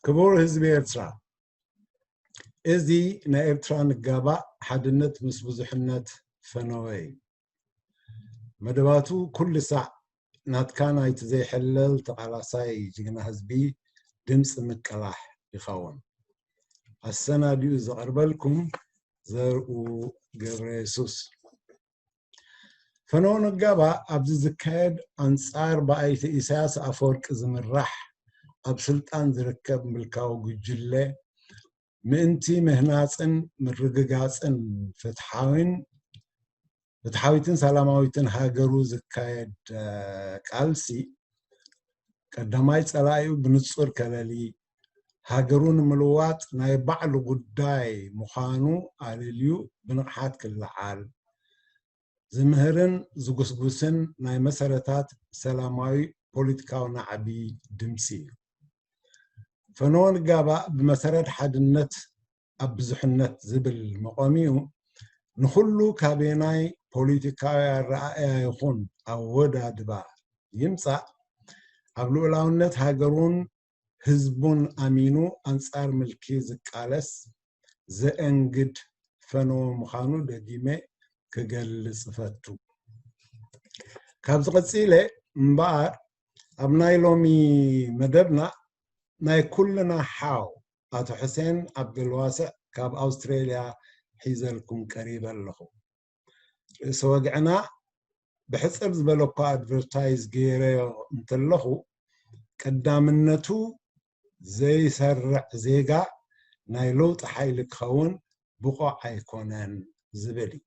ክቡር ህዝቢ ኤርትራ፣ እዚ ናይ ኤርትራ ንጋባእ ሓድነት ምስ ብዙሕነት ፈነወ እዩ። መደባቱ ኩሉ ሳዕ ናትካ ናይቲ ዘይሕለል ተቓላሳይ ጅግና ህዝቢ ድምፂ ምቅላሕ ይኸውን። ኣሰናዲኡ ዘቕርበልኩም ዘርኡ ገብረ የሱስ። ፈነወ ንጋባእ ኣብዚ ዝካየድ ኣንጻር ብኣይተ ኢሳያስ ኣፈወርቂ ዝምራሕ ኣብ ስልጣን ዝርከብ ምልካዊ ጉጅለ ምእንቲ ምህናጽን ምርግጋጽን ፍትሓዊን ፍትሓዊትን ሰላማዊትን ሃገሩ ዝካየድ ቃልሲ ቀዳማይ ጸላኢኡ ብንጹር ከለሊ፣ ሃገሩ ንምልዋጥ ናይ ባዕሉ ጉዳይ ምዃኑ ኣለልዩ ብንቕሓት ክለዓል ዝምህርን ዝጉስጉስን ናይ መሰረታት ሰላማዊ ፖለቲካዊ ናዕቢ ድምፂ እዩ። ፈነወ ንጋባእ ብመሰረት ሓድነት ኣብ ብዙሕነት ዝብል መቆሚኡ ንኹሉ ካበየናይ ፖለቲካዊ ኣረኣእያ ይኹን ኣወዳድባ ይምፃእ ኣብ ልኡላውነት ሃገሩን ህዝቡን ኣሚኑ ኣንፃር ምልኪ ዝቃለስ ዘእንግድ ፈነወ ምዃኑ ደጊመ ክገልጽ እፈቱ። ካብዚ ቀጺለ እምበኣር ኣብ ናይ ሎሚ መደብና ናይ ኩልና ሓው ኣቶ ሕሴን ዓብደልዋስዕ ካብ ኣውስትሬልያ ሒዘልኩም ቀሪበ ኣለኹ። ርእሲ ወግዕና ብሕጽር ዝበለ እኳ ኣድቨርታይዝ ገይረዮ እንተለኹ ቀዳምነቱ ዘይሰርዕ ዜጋ ናይ ለውጢ ሓይሊ ክኸውን ብቑዕ ኣይኮነን ዝብል እዩ።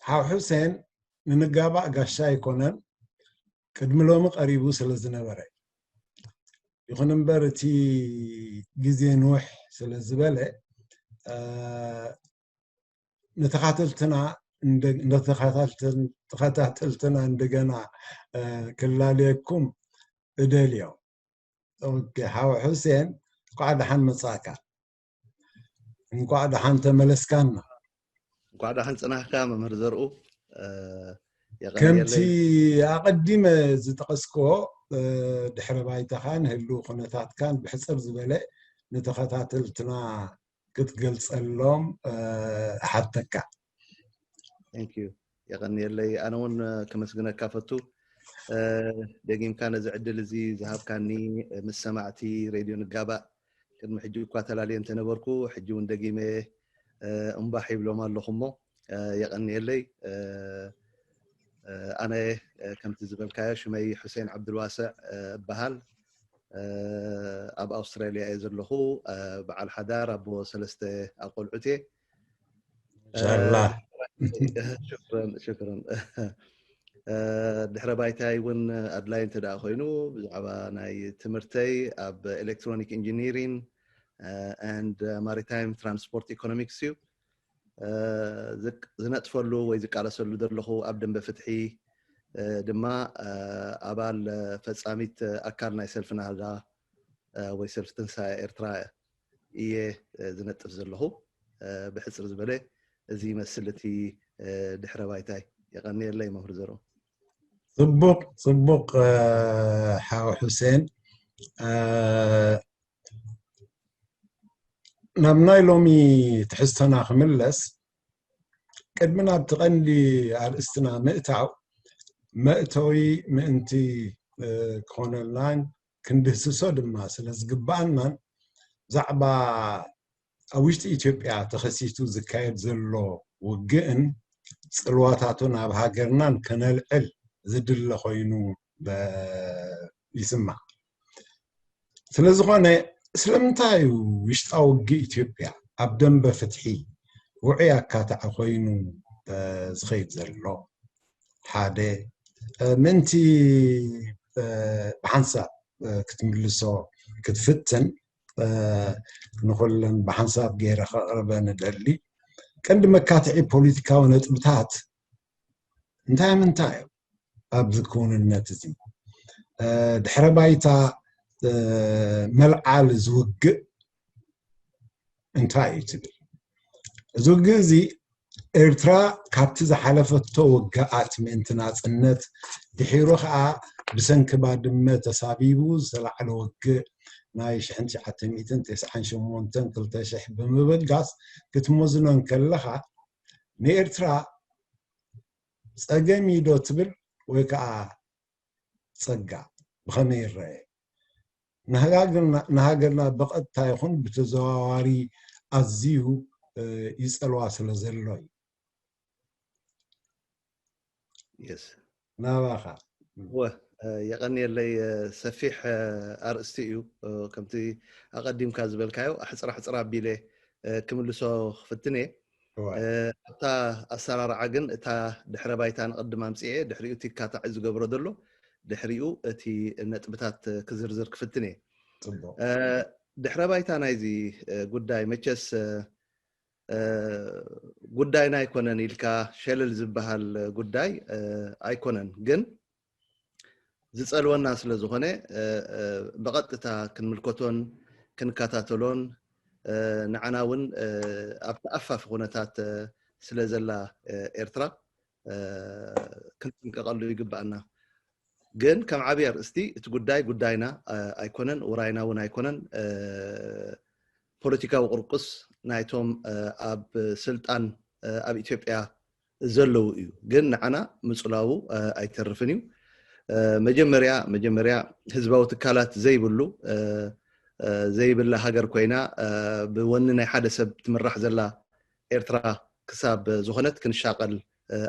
ሓው ሑሴን ንንጋባእ ጋሻ ኣይኮነን፣ ቅድሚ ሎሚ ቀሪቡ ስለ ዝነበረ ይኹን እምበር እቲ ግዜ ንውሕ ስለ ዝበለ ንተኻተልትና ተኸታተልትና እንደገና ክላለየኩም እደልዮ። ሓው ሕሴን እንኳዕ ደሓን መጻእካ። እንኳዕ ደሓን ተመለስካና። እንኳዕ ደሓን ጽናሕካ መምህር ዘርኡ። ከምቲ ኣቐዲመ ዝጠቐስክዎ ድሕረ ባይታኻ ንህልው ኩነታትካን ብሕጽር ዝበለ ንተኸታተልትና ክትገልጸሎም እሓተካ። የቐንየለይ። ኣነ እውን ከመስግነካ ፈቱ። ደጊምካ ነዚ ዕድል እዚ ዝሃብካኒ ምስ ሰማዕቲ ሬድዮ ንጋባእ ቅድሚ ሕጂ እኳ ተላልየ እንተነበርኩ ሕጂ እውን ደጊመ እምባሕ ይብሎም ኣለኹ እሞ የቐንየለይ። ኣነ ከምቲ ዝበልካዮ ሽመይ ሑሴን ዓብዱልዋስዕ እበሃል። ኣብ ኣውስትራልያ እየ ዘለኹ። በዓል ሓዳር ኣቦ ሰለስተ ኣቆልዑት እየ። ማሻላ። ሽክረን ሽክረን። ድሕረ ባይታይ እውን ኣድላይ እንተ ደኣ ኮይኑ ብዛዕባ ናይ ትምህርተይ ኣብ ኤሌክትሮኒክ ኢንጂኒሪን and ማሪታይም ትራንስፖርት ኢኮኖሚክስ እዩ። ዝነጥፈሉ ወይ ዝቃለሰሉ ዘለኹ ኣብ ደንበ ፍትሒ ድማ ኣባል ፈጻሚት ኣካል ናይ ሰልፊ ናህዳ ወይ ሰልፊ ትንሳኤ ኤርትራ እየ ዝነጥፍ ዘለኹ። ብሕፅር ዝበለ እዚ ይመስል እቲ ድሕረ ባይታይ። የቐንየለይ መምህር ዘርኡ። ፅቡቕ ፅቡቕ ሓው ሑሴን። ናብ ናይ ሎሚ ትሕዝቶና ክምለስ ቅድሚ ናብቲ ቀንዲ ኣርእስትና ምእታው መእተዊ ምእንቲ ክኾነልናን ክንድህስሶ ድማ ስለ ዝግብኣናን ብዛዕባ ኣብ ውሽጢ ኢትዮጵያ ተኸሲቱ ዝካየድ ዘሎ ውግእን ፅልዋታቱን ኣብ ሃገርናን ከነልዕል ዝድለ ኮይኑ ይስማዕ። ስለዝኾነ ስለምንታይ እዩ ውሽጣዊ ውግእ ኢትዮጵያ ኣብ ደንበ ፍትሒ ውዑይ ኣካታዒ ኮይኑ ዝኸይድ ዘሎ? ሓደ ምእንቲ ብሓንሳብ ክትምልሶ ክትፍትን ንኩለን ብሓንሳብ ገይረ ከቕርበ ንደሊ። ቀንዲ መካትዒ ፖለቲካዊ ነጥብታት እንታይ ምንታይ እዮም? ኣብዚ ክውንነት እዚ ድሕረ ባይታ መልዓል ዝውግእ እንታይ እዩ ትብል? እዚ ውግእ እዚ ኤርትራ ካብቲ ዝሓለፈቶ ውግኣት ምእንቲ ናጽነት፣ ድሒሩ ኸኣ ብሰንኪ ባድመ ተሳቢቡ ዝተላዕለ ውግእ ናይ ሽሕን ትሽዓተ ሚእትን ተስዓን ሸሞንተን ክልተ ሽሕ ብምብጋስ ክትመዝኖ እንከለኻ፣ ንኤርትራ ጸገም እዩ ዶ ትብል ወይ ከኣ ጸጋ? ብኸመይ ይረአ? ንሃጋግርና ንሃገርና ብቐጥታ ይኹን ብተዘዋዋሪ ኣዝዩ ይጸልዋ ስለ ዘሎ እዩ። የስ ናባኻ። ወ የቐንየለይ። ሰፊሕ ኣርእስቲ እዩ። ከምቲ ኣቐዲምካ ዝበልካዮ ኣሕፅራ ሕፅራ ኣቢለ ክምልሶ ክፍትን እየ። ኣብታ ኣሰራርዓ ግን እታ ድሕረ ባይታ ንቐድም ኣምፅኤ ድሕሪኡ ቲካታዕ ዝገብሮ ዘሎ ድሕሪኡ እቲ ነጥብታት ክዝርዝር ክፍትን እየ። ድሕረ ባይታ ናይዚ ጉዳይ መቸስ ጉዳይና ኣይኮነን ኢልካ ሸለል ዝበሃል ጉዳይ ኣይኮነን፣ ግን ዝፀልወና ስለ ዝኾነ ብቐጥታ ክንምልከቶን ክንከታተሎን ንዓና እውን ኣብ ተኣፋፊ ኩነታት ስለ ዘላ ኤርትራ ክንጥንቀቐሉ ይግባኣና። ግን ከም ዓብዪ ኣርእስቲ እቲ ጉዳይ ጉዳይና ኣይኮነን፣ ውራይና እውን ኣይኮነን። ፖለቲካዊ ቁርቁስ ናይቶም ኣብ ስልጣን ኣብ ኢትዮጵያ ዘለዉ እዩ። ግን ንዓና ምፅላዉ ኣይተርፍን እዩ። መጀመርያ መጀመርያ ህዝባዊ ትካላት ዘይብሉ ዘይብላ ሃገር ኮይና ብወኒ ናይ ሓደ ሰብ ትምራሕ ዘላ ኤርትራ ክሳብ ዝኾነት ክንሻቐል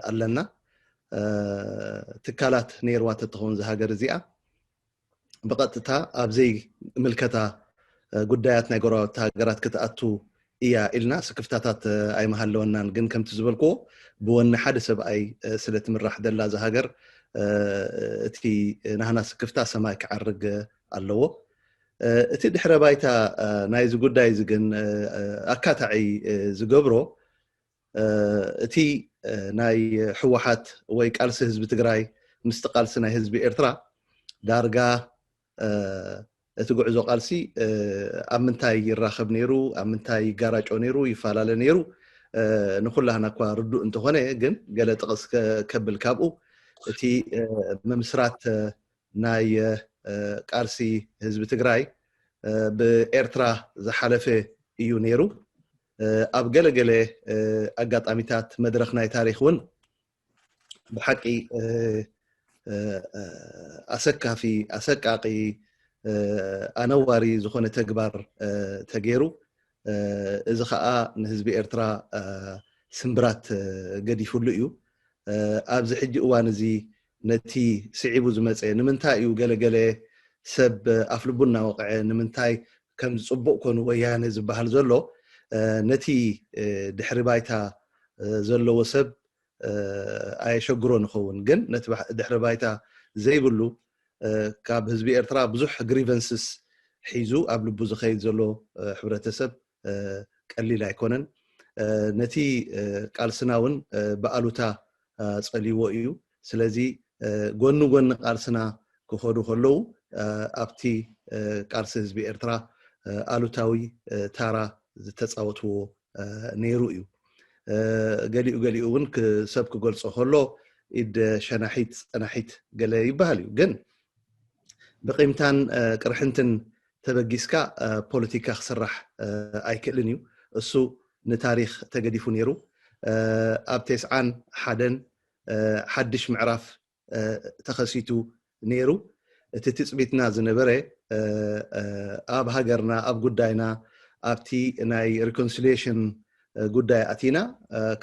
ኣለና። ትካላት ነይርዋ ተትኸውን ዝሃገር እዚኣ ብቐጥታ ኣብ ዘይምልከታ ጉዳያት ናይ ጎረባብቲ ሃገራት ክትኣቱ እያ ኢልና ስክፍታታት ኣይመሃለወናን። ግን ከምቲ ዝበልክዎ ብወኒ ሓደ ሰብኣይ ስለ ትምራሕ ደላ ዝሃገር እቲ ናህና ስክፍታ ሰማይ ክዓርግ ኣለዎ። እቲ ድሕረ ባይታ ናይዚ ጉዳይ እዚ ግን ኣካታዒ ዝገብሮ እቲ ናይ ህወሓት ወይ ቃልሲ ህዝቢ ትግራይ ምስቲ ቃልሲ ናይ ህዝቢ ኤርትራ ዳርጋ እቲ ጉዕዞ ቃልሲ ኣብ ምንታይ ይራኸብ ነይሩ፣ ኣብ ምንታይ ይጋራጮ ነይሩ፣ ይፈላለ ነይሩ ንኩላህና እኳ ርዱእ እንተኾነ፣ ግን ገለ ጥቕስ ከብል ካብኡ እቲ ምምስራት ናይ ቃልሲ ህዝቢ ትግራይ ብኤርትራ ዝሓለፈ እዩ ነይሩ። ኣብ ገለገለ ኣጋጣሚታት መድረኽ ናይ ታሪኽ እውን ብሓቂ ኣሰካፊ፣ ኣሰቃቂ፣ ኣነዋሪ ዝኾነ ተግባር ተገይሩ። እዚ ከዓ ንህዝቢ ኤርትራ ስምብራት ገዲፉሉ እዩ። ኣብዚ ሕጂ እዋን እዚ ነቲ ስዒቡ ዝመፀ ንምንታይ እዩ ገለገለ ሰብ ኣፍልቡ እናወቕዐ ንምንታይ ከም ዝፅቡቕ ኮኑ ወያነ ዝበሃል ዘሎ ነቲ ድሕሪ ባይታ ዘለዎ ሰብ ኣየሸግሮ ንኸውን። ግን ነቲ ድሕሪ ባይታ ዘይብሉ ካብ ህዝቢ ኤርትራ ብዙሕ ግሪቨንስስ ሒዙ ኣብ ልቡ ዝኸይድ ዘሎ ሕብረተሰብ ቀሊል ኣይኮነን። ነቲ ቃልስና እውን ብኣሉታ ፀልይዎ እዩ። ስለዚ ጎኒ ጎኒ ቃልስና ክኸዱ ከለዉ ኣብቲ ቃልሲ ህዝቢ ኤርትራ ኣሉታዊ ታራ ዝተፃወትዎ ነይሩ እዩ። ገሊኡ ገሊኡ እውን ሰብ ክገልፆ ከሎ ኢድ ሸናሒት ፀናሒት ገለ ይበሃል እዩ። ግን ብቂምታን ቅርሕንትን ተበጊስካ ፖለቲካ ክስራሕ ኣይክእልን እዩ። እሱ ንታሪኽ ተገዲፉ ነይሩ። ኣብ ተስዓን ሓደን ሓድሽ ምዕራፍ ተኸሲቱ ነይሩ። እቲ ትፅቢትና ዝነበረ ኣብ ሃገርና ኣብ ጉዳይና ኣብቲ ናይ ሪኮንሲሊሽን ጉዳይ ኣቲና፣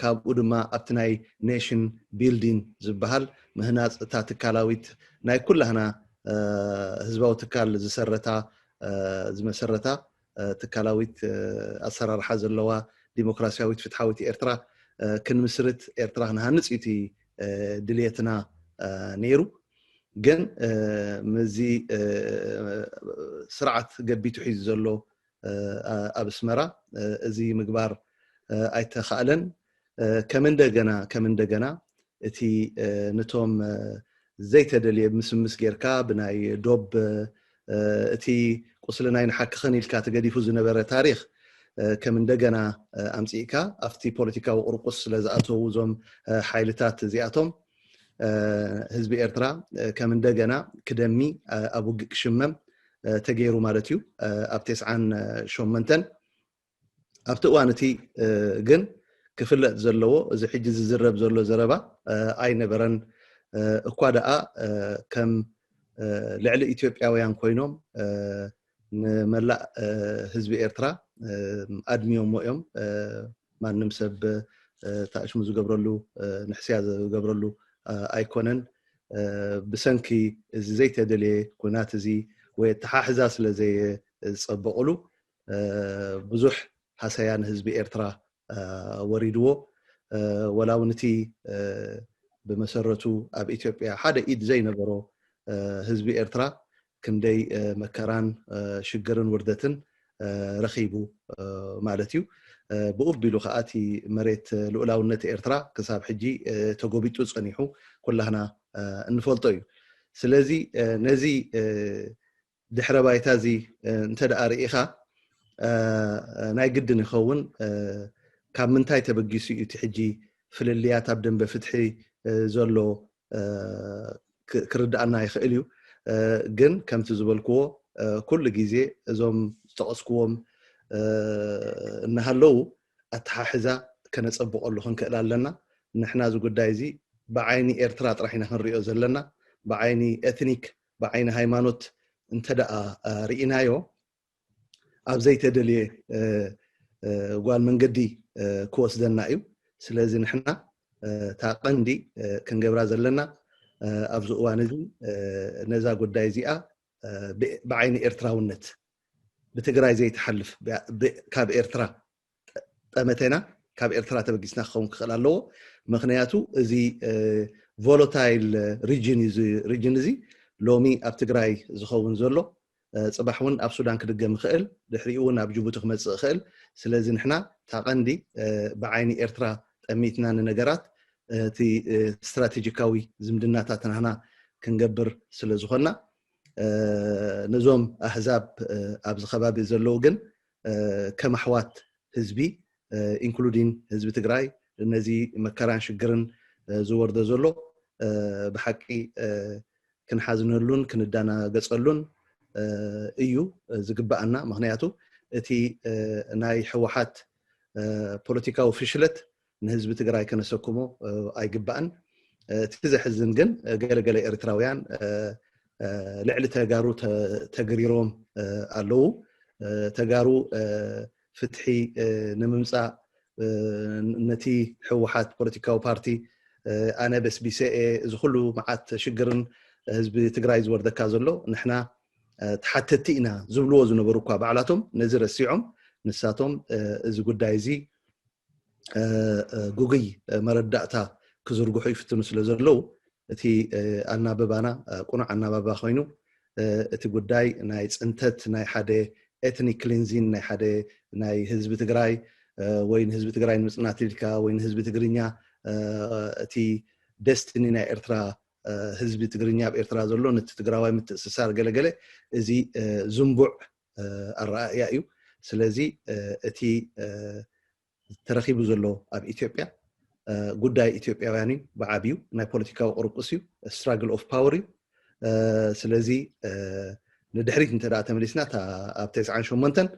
ካብኡ ድማ ኣብቲ ናይ ኔሽን ቢልዲን ዝበሃል ምህናፅ እታ ትካላዊት ናይ ኩላህና ህዝባዊ ትካል ዝሰረታ ዝመሰረታ ትካላዊት ኣሰራርሓ ዘለዋ ዲሞክራሲያዊት ፍትሓዊት ኤርትራ ክንምስርት ኤርትራ ክንሃንፅ እዩ እቲ ድልየትና ነይሩ። ግን ምዚ ስርዓት ገቢቱ ሒዙ ዘሎ ኣብ ኣስመራ እዚ ምግባር ኣይተኻእለን። ከም እንደገና ከም እንደገና እቲ ነቶም ዘይተደልየ ምስምስ ጌርካ ብናይ ዶብ እቲ ቁስልና ይንሓክኽን ኢልካ ተገዲፉ ዝነበረ ታሪኽ ከም እንደገና ኣምፂእካ ኣብቲ ፖለቲካዊ ቁርቁስ ስለ ዝኣተዉ እዞም ሓይልታት እዚኣቶም ህዝቢ ኤርትራ ከም እንደገና ክደሚ ኣብ ውግእ ክሽመም ተገይሩ ማለት እዩ። ኣብ ተስዓን ሸሞንተን ኣብቲ እዋን እቲ ግን ክፍለጥ ዘለዎ እዚ ሕጂ ዝዝረብ ዘሎ ዘረባ ኣይነበረን። እኳ ደኣ ከም ልዕሊ ኢትዮጵያውያን ኮይኖም ንመላእ ህዝቢ ኤርትራ ኣድሚዮሞ እዮም። ማንም ሰብ ታእሽሙ ዝገብረሉ ንሕስያ ዝገብረሉ ኣይኮነን። ብሰንኪ እዚ ዘይተደልየ ኩናት እዚ ወይ ኣተሓሕዛ ስለ ዘየፀበቕሉ ብዙሕ ሃሰያ ንህዝቢ ኤርትራ ወሪድዎ። ወላ እውን እቲ ብመሰረቱ ኣብ ኢትዮጵያ ሓደ ኢድ ዘይነበሮ ህዝቢ ኤርትራ ክንደይ መከራን ሽግርን ውርደትን ረኺቡ ማለት እዩ። ብኡ ቢሉ ከዓ እቲ መሬት ልኡላውነት ኤርትራ ክሳብ ሕጂ ተጎቢጡ ፀኒሑ ኩላህና እንፈልጦ እዩ። ስለዚ ነዚ ድሕረ ባይታ እዚ እንተ ደኣ ርኢኻ ናይ ግድን ይኸውን። ካብ ምንታይ ተበጊሱ እዩ እቲ ሕጂ ፍልልያት ኣብ ደንበ ፍትሒ ዘሎ ክርድኣና ይኽእል እዩ። ግን ከምቲ ዝበልክዎ ኩሉ ግዜ እዞም ዝጠቐስክዎም እናሃለዉ ኣተሓሕዛ ከነፀብቐሉ ክንክእል ኣለና። ንሕና እዚ ጉዳይ እዚ ብዓይኒ ኤርትራ ጥራሕ ኢና ክንሪኦ ዘለና። ብዓይኒ ኤትኒክ፣ ብዓይኒ ሃይማኖት እንተ ደኣ ርኢናዮ ኣብ ዘይተደልየ ጓል መንገዲ ክወስደና እዩ። ስለዚ ንሕና እታ ቀንዲ ክንገብራ ዘለና ኣብዚ እዋን እዚ ነዛ ጉዳይ እዚኣ ብዓይኒ ኤርትራውነት ብትግራይ ዘይትሓልፍ ካብ ኤርትራ ጠመተና ካብ ኤርትራ ተበጊስና ክኸውን ክኽእል ኣለዎ። ምክንያቱ እዚ ቮሎታይል ሪጅን እዚ ሎሚ ኣብ ትግራይ ዝኸውን ዘሎ ፅባሕ እውን ኣብ ሱዳን ክድገም ይኽእል፣ ድሕሪኡ እውን ኣብ ጅቡቲ ክመፅእ ይኽእል። ስለዚ ንሕና እታ ቀንዲ ብዓይኒ ኤርትራ ጠሚትና ንነገራት እቲ ስትራቴጂካዊ ዝምድናታት ናህና ክንገብር ስለ ዝኾንና ነዞም ኣህዛብ ኣብዚ ከባቢ ዘለዉ ግን ከም ኣሕዋት ህዝቢ ኢንክሉዲን ህዝቢ ትግራይ ነዚ መከራን ሽግርን ዝወርዶ ዘሎ ብሓቂ ክንሓዝነሉን ክንዳናገፀሉን እዩ ዝግባኣና። ምክንያቱ እቲ ናይ ህወሓት ፖለቲካዊ ፍሽለት ንህዝቢ ትግራይ ከነሰክሞ ኣይግባእን። እቲ ዘሕዝን ግን ገለገለ ኤርትራውያን ልዕሊ ተጋሩ ተግሪሮም ኣለዉ። ተጋሩ ፍትሒ ንምምፃእ ነቲ ህወሓት ፖለቲካዊ ፓርቲ ኣነ በስቢሰ እዚ ኩሉ መዓት ሽግርን ህዝቢ ትግራይ ዝወርደካ ዘሎ ንሕና ተሓተቲ ኢና ዝብልዎ ዝነበሩ እኳ ባዕላቶም ነዚ ረሲዖም ንሳቶም እዚ ጉዳይ እዚ ጉጉይ መረዳእታ ክዝርግሑ ይፍትኑ ስለ ዘለዉ እቲ ኣናብባና ቁኑዕ ኣናባባ ኮይኑ እቲ ጉዳይ ናይ ፅንተት ናይ ሓደ ኤትኒክ ክሊንዚን ናይ ሓደ ናይ ህዝቢ ትግራይ ወይ ንህዝቢ ትግራይ ንምፅናት ኢልካ ወይ ንህዝቢ ትግርኛ እቲ ደስትኒ ናይ ኤርትራ ህዝቢ ትግርኛ ኣብ ኤርትራ ዘሎ ነቲ ትግራዋይ ምትእስሳር ገለገለ እዚ ዝንቡዕ ኣረኣእያ እዩ። ስለዚ እቲ ተረኺቡ ዘሎ ኣብ ኢትዮጵያ ጉዳይ ኢትዮጵያውያን እዩ። ብዓብዩ ናይ ፖለቲካዊ ቅርቁስ እዩ። ስትራግል ኦፍ ፓወር እዩ። ስለዚ ንድሕሪት እንተ ተመሊስና ኣብ ተስዓን ሸሞንተን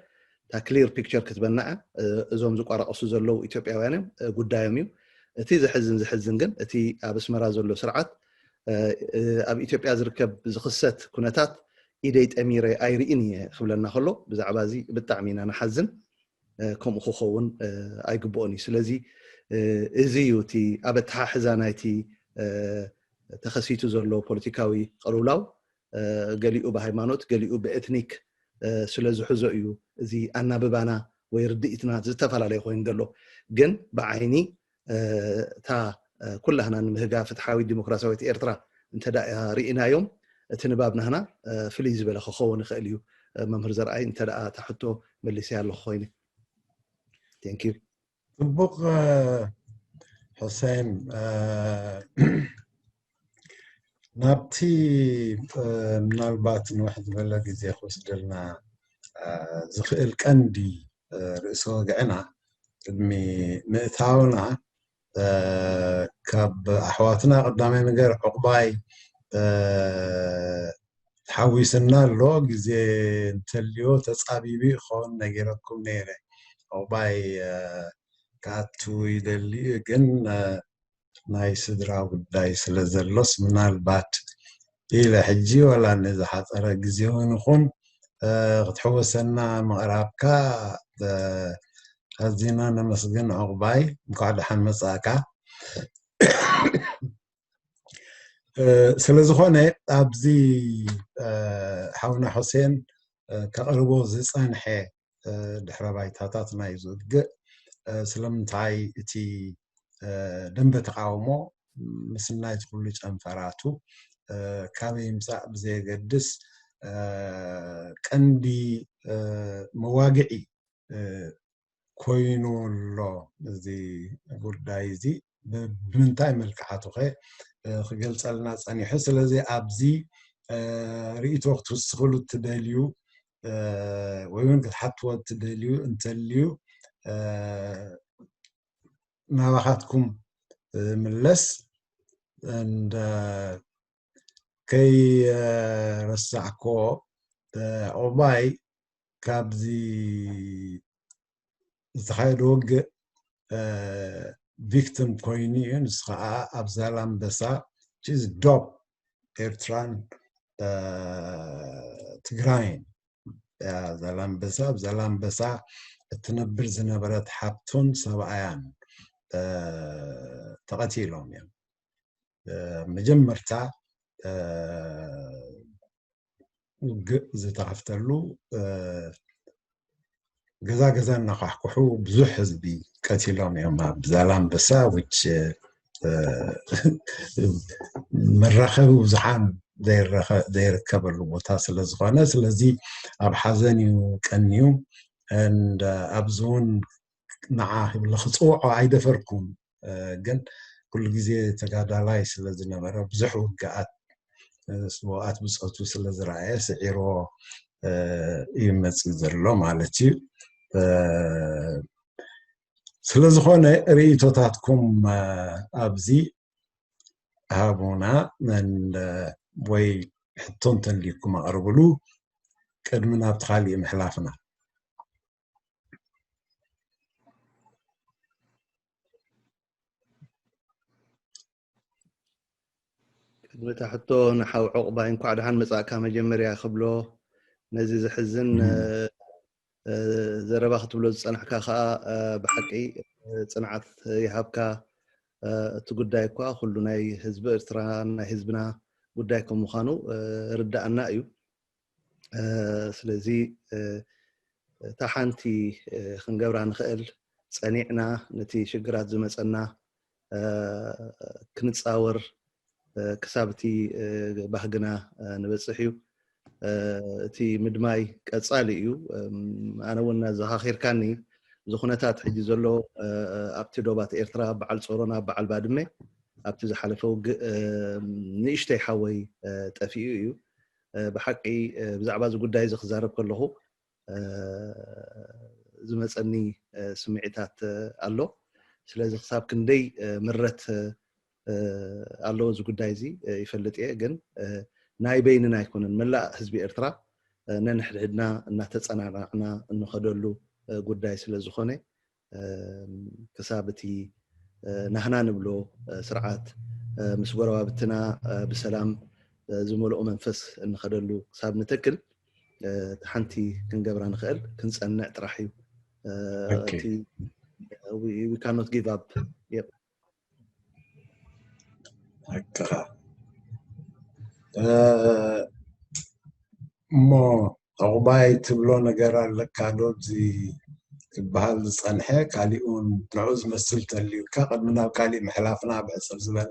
እታ ክሊር ፒክቸር ክትበና እያ። እዞም ዝቋራቀሱ ዘለዉ ኢትዮጵያውያን እዮም፣ ጉዳዮም እዩ። እቲ ዘሕዝን ዘሕዝን ግን እቲ ኣብ ኣስመራ ዘሎ ስርዓት ኣብ ኢትዮጵያ ዝርከብ ዝኽሰት ኩነታት ኢደይ ጠሚረ ኣይርእን እየ ክብለና ከሎ ብዛዕባ እዚ ብጣዕሚ ኢና ንሓዝን። ከምኡ ክኸውን ኣይግብኦን እዩ። ስለዚ እዚ እዩ እቲ ኣብ ኣተሓሕዛ ናይቲ ተኸሲቱ ዘሎ ፖለቲካዊ ቅልውላው ገሊኡ ብሃይማኖት ገሊኡ ብኤትኒክ ስለ ዝሕዞ እዩ እዚ ኣናብባና ወይ ርድኢትና ዝተፈላለየ ኮይኑ ዘሎ። ግን ብዓይኒ እታ ኩላህና ንምህጋ ፍትሓዊት ዲሞክራሲያዊት ኤርትራ እንተ ርኢናዮም እቲ ንባብ ናህና ፍልይ ዝበለ ክኸውን ይኽእል እዩ። መምህር ዘርኣይ እንተ እታ ሕቶ መሊሰያ ኣለኹ ኮይነ። Thank you። ፅቡቕ ሕሴን፣ ናብቲ ምናልባት ንውሕ ዝበለ ግዜ ክወስደልና ዝኽእል ቀንዲ ርእሲ ወግዕና ቅድሚ ምእታውና ካብ ኣሕዋትና ቀዳማይ ነገር ዕቑባይ ተሓዊስና ኣሎ። ግዜ እንተልዮ ተፃቢቡ ይኸውን ነጊረኩም ነይረ። ዕቑባይ ክኣቱ ይደሊ እዩ፣ ግን ናይ ስድራ ጉዳይ ስለ ዘሎስ ምናልባት ኢለ ሕጂ ዋላ ንዝሓፀረ ግዜ እውን ይኹን ክትሕወሰና ምቕራብካ ኣዚና ነመስግን። ዕቑባይ፣ እንኳዕ ደሓን መፃእካ። ስለ ዝኾነ ኣብዚ ሓውና ሑሴን ከቕርቦ ዝፀንሐ ድሕረ ባይታታት ናይ ዝውግእ ስለምንታይ እቲ ደንበ ተቃውሞ ምስናይ እቲ ኩሉ ጨንፈራቱ ካበይ ይምፃእ ብዘየገድስ ቀንዲ መዋግዒ ኮይኑ ኣሎ። እዚ ጉዳይ እዚ ብምንታይ መልክዓቱ ኸ ክገልፀልና ፀኒሑ? ስለዚ ኣብዚ ርእይቶ ክትውስኽሉ እትደልዩ ወይ እውን ክትሓትዎ እትደልዩ እንተልዩ ናባኻትኩም ምለስ። እንደ ከይረሳዕኮ ኦባይ ካብዚ ዝተኻየደ ውግእ ቪክቲም ኮይኑ እዩ። ንሱ ከዓ ኣብ ዛላምበሳ ቺዝ ዶብ ኤርትራን ትግራይን ዛላምበሳ ኣብ ዛላምበሳ እትነብር ዝነበረት ሓብቱን ሰብኣያን ተቐቲሎም እዮም። መጀመርታ ውግእ ዝተኸፍተሉ ገዛ ገዛ እናኳሕኩሑ ብዙሕ ህዝቢ ቀቲሎም እዮም ኣብ ዛላምበሳ። which መራኸቢ ብዙሓን ዘይርከበሉ ቦታ ስለ ዝኾነ፣ ስለዚ ኣብ ሓዘን እዩ ቀንዩ። And ኣብዚ እውን ንዓ ክብለ ክፅውዖ ኣይደፈርኩም፣ ግን ኩሉ ግዜ ተጋዳላይ ስለ ዝነበረ ብዙሕ ውግኣት ስውኣት ብፆቱ ስለ ዝረኣየ ስዒርዎ እዩ መፅኡ ዘሎ ማለት እዩ። ስለ ዝኾነ ርእይቶታትኩም ኣብዚ ሃቡና ወይ ሕቶ እንተልዩኩም ኣቕርብሉ ቅድሚ ናብቲ ካሊእ ምሕላፍና። ቅድሚ እታ ሕቶ ንሓው ዕቑባይ እንኳዕ ደሓን መጻእካ መጀመርያ ክብሎ ነዚ ዝሕዝን ዘረባ ክትብሎ ዝጸናሕካ ከኣ ብሓቂ ጽንዓት ይሃብካ። እቲ ጉዳይ እኳ ኩሉ ናይ ህዝቢ ኤርትራ ናይ ህዝብና ጉዳይ ከም ምዃኑ ርዳእና እዩ። ስለዚ እታ ሓንቲ ክንገብራ ንኽእል ጸኒዕና ነቲ ሽግራት ዝመጸና ክንጻወር ክሳብ እቲ ባህግና ንበጽሕ እዩ። እቲ ምድማይ ቀጻሊ እዩ። ኣነ እውን ዘኻኺርካኒ እዚ ኩነታት ሕጂ ዘሎ ኣብቲ ዶባት ኤርትራ በዓል ጾሮና በዓል ባድመ ኣብቲ ዝሓለፈ ውግእ ንእሽተይ ሓወይ ጠፊኡ እዩ። ብሓቂ ብዛዕባ እዚ ጉዳይ እዚ ክዛረብ ከለኹ ዝመፀኒ ስምዒታት ኣሎ። ስለዚ ክሳብ ክንደይ ምረት ኣለዎ እዚ ጉዳይ እዚ ይፈልጥ እየ፣ ግን ናይ በይንና ኣይኮነን፣ መላእ ህዝቢ ኤርትራ ነንሕድሕድና እናተፀናናዕና እንኸደሉ ጉዳይ ስለ ዝኾነ ክሳብ እቲ ናህና ንብሎ ስርዓት ምስ ጎረባብትና ብሰላም ዝመልኦ መንፈስ እንኸደሉ ክሳብ ንተክል ሓንቲ ክንገብራ ንኽእል ክንፀንዕ ጥራሕ እዩ። Okay. We cannot give up. Yep. ሓቅኻ እሞ ዕቑባይ ትብሎ ነገር ኣለካ ዶ? እዚ ክበሃል ዝፀንሐ ካሊእ እውን ንዑ ዝመስል ተልዩካ ቅድሚ ናብ ካሊእ ምሕላፍና ብሕፅር ዝበለ።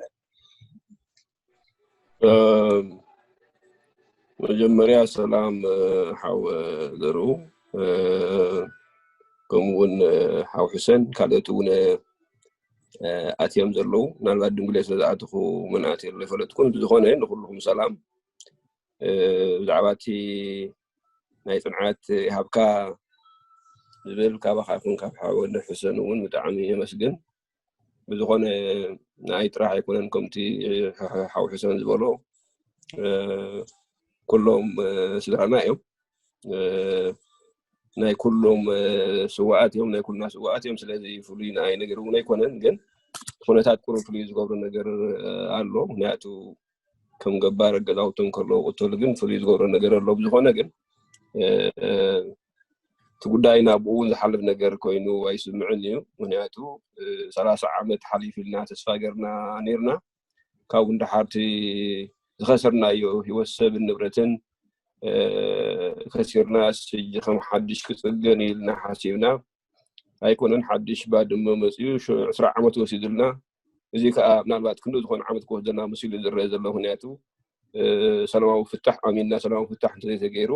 መጀመርያ ሰላም ሓው ዘርኡ፣ ከምኡ እውን ሓው ሕሰን ካልኦት እውን ኣትዮም ዘለዉ። ምናልባት ድንጉሌ ስለ ዝኣተኹ መን ኣትዮ ኣሎ ኣይፈለጥኩን። ብዝኾነ ንኩልኹም ሰላም። ብዛዕባ እቲ ናይ ፅንዓት ይሃብካ ዝብል ካባኻ ይኹን ካብ ሓወነ ሕሰን እውን ብጣዕሚ የመስግን። ብዝኾነ ንኣይ ጥራሕ ኣይኮነን፣ ከምቲ ሓው ሕሰን ዝበሎ ኩሎም ስድራና እዮም። ናይ ኩሎም ስዋኣት እዮም፣ ናይ ኩልና ስዋኣት እዮም። ስለዚ ፍሉይ ንኣይ ነገር እውን ኣይኮነን፣ ግን ኩነታት ቁሩብ ፍሉይ ዝገብሮ ነገር ኣሎ። ምክንያቱ ከም ገባር ገዛውቶም ከለዉ ቅተሉ ግን ፍሉይ ዝገብሮ ነገር ኣሎ። ብዝኾነ ግን እቲ ጉዳይ ናብኡ እውን ዝሓልፍ ነገር ኮይኑ ኣይስምዕን እዩ። ምክንያቱ ሰላሳ ዓመት ሓሊፉ ኢልና ተስፋ ገርና ነርና። ካብኡ ንደሓርቲ ዝኸሰርናዮ ህይወት ሰብን ንብረትን ከሲርና፣ ስጂ ከም ሓድሽ ክፅገን ኢልና ሓሲብና ኣይኮነን። ሓድሽ ባድመ መፅዩ ዕስራ ዓመት ወሲድልና። እዚ ከዓ ምናልባት ክንዲ ዝኾነ ዓመት ክወስደና መሲሉ ዝረአ ዘሎ፣ ምክንያቱ ሰላማዊ ፍታሕ ኣሚንና ሰላማዊ ፍታሕ እንተዘይተገይሩ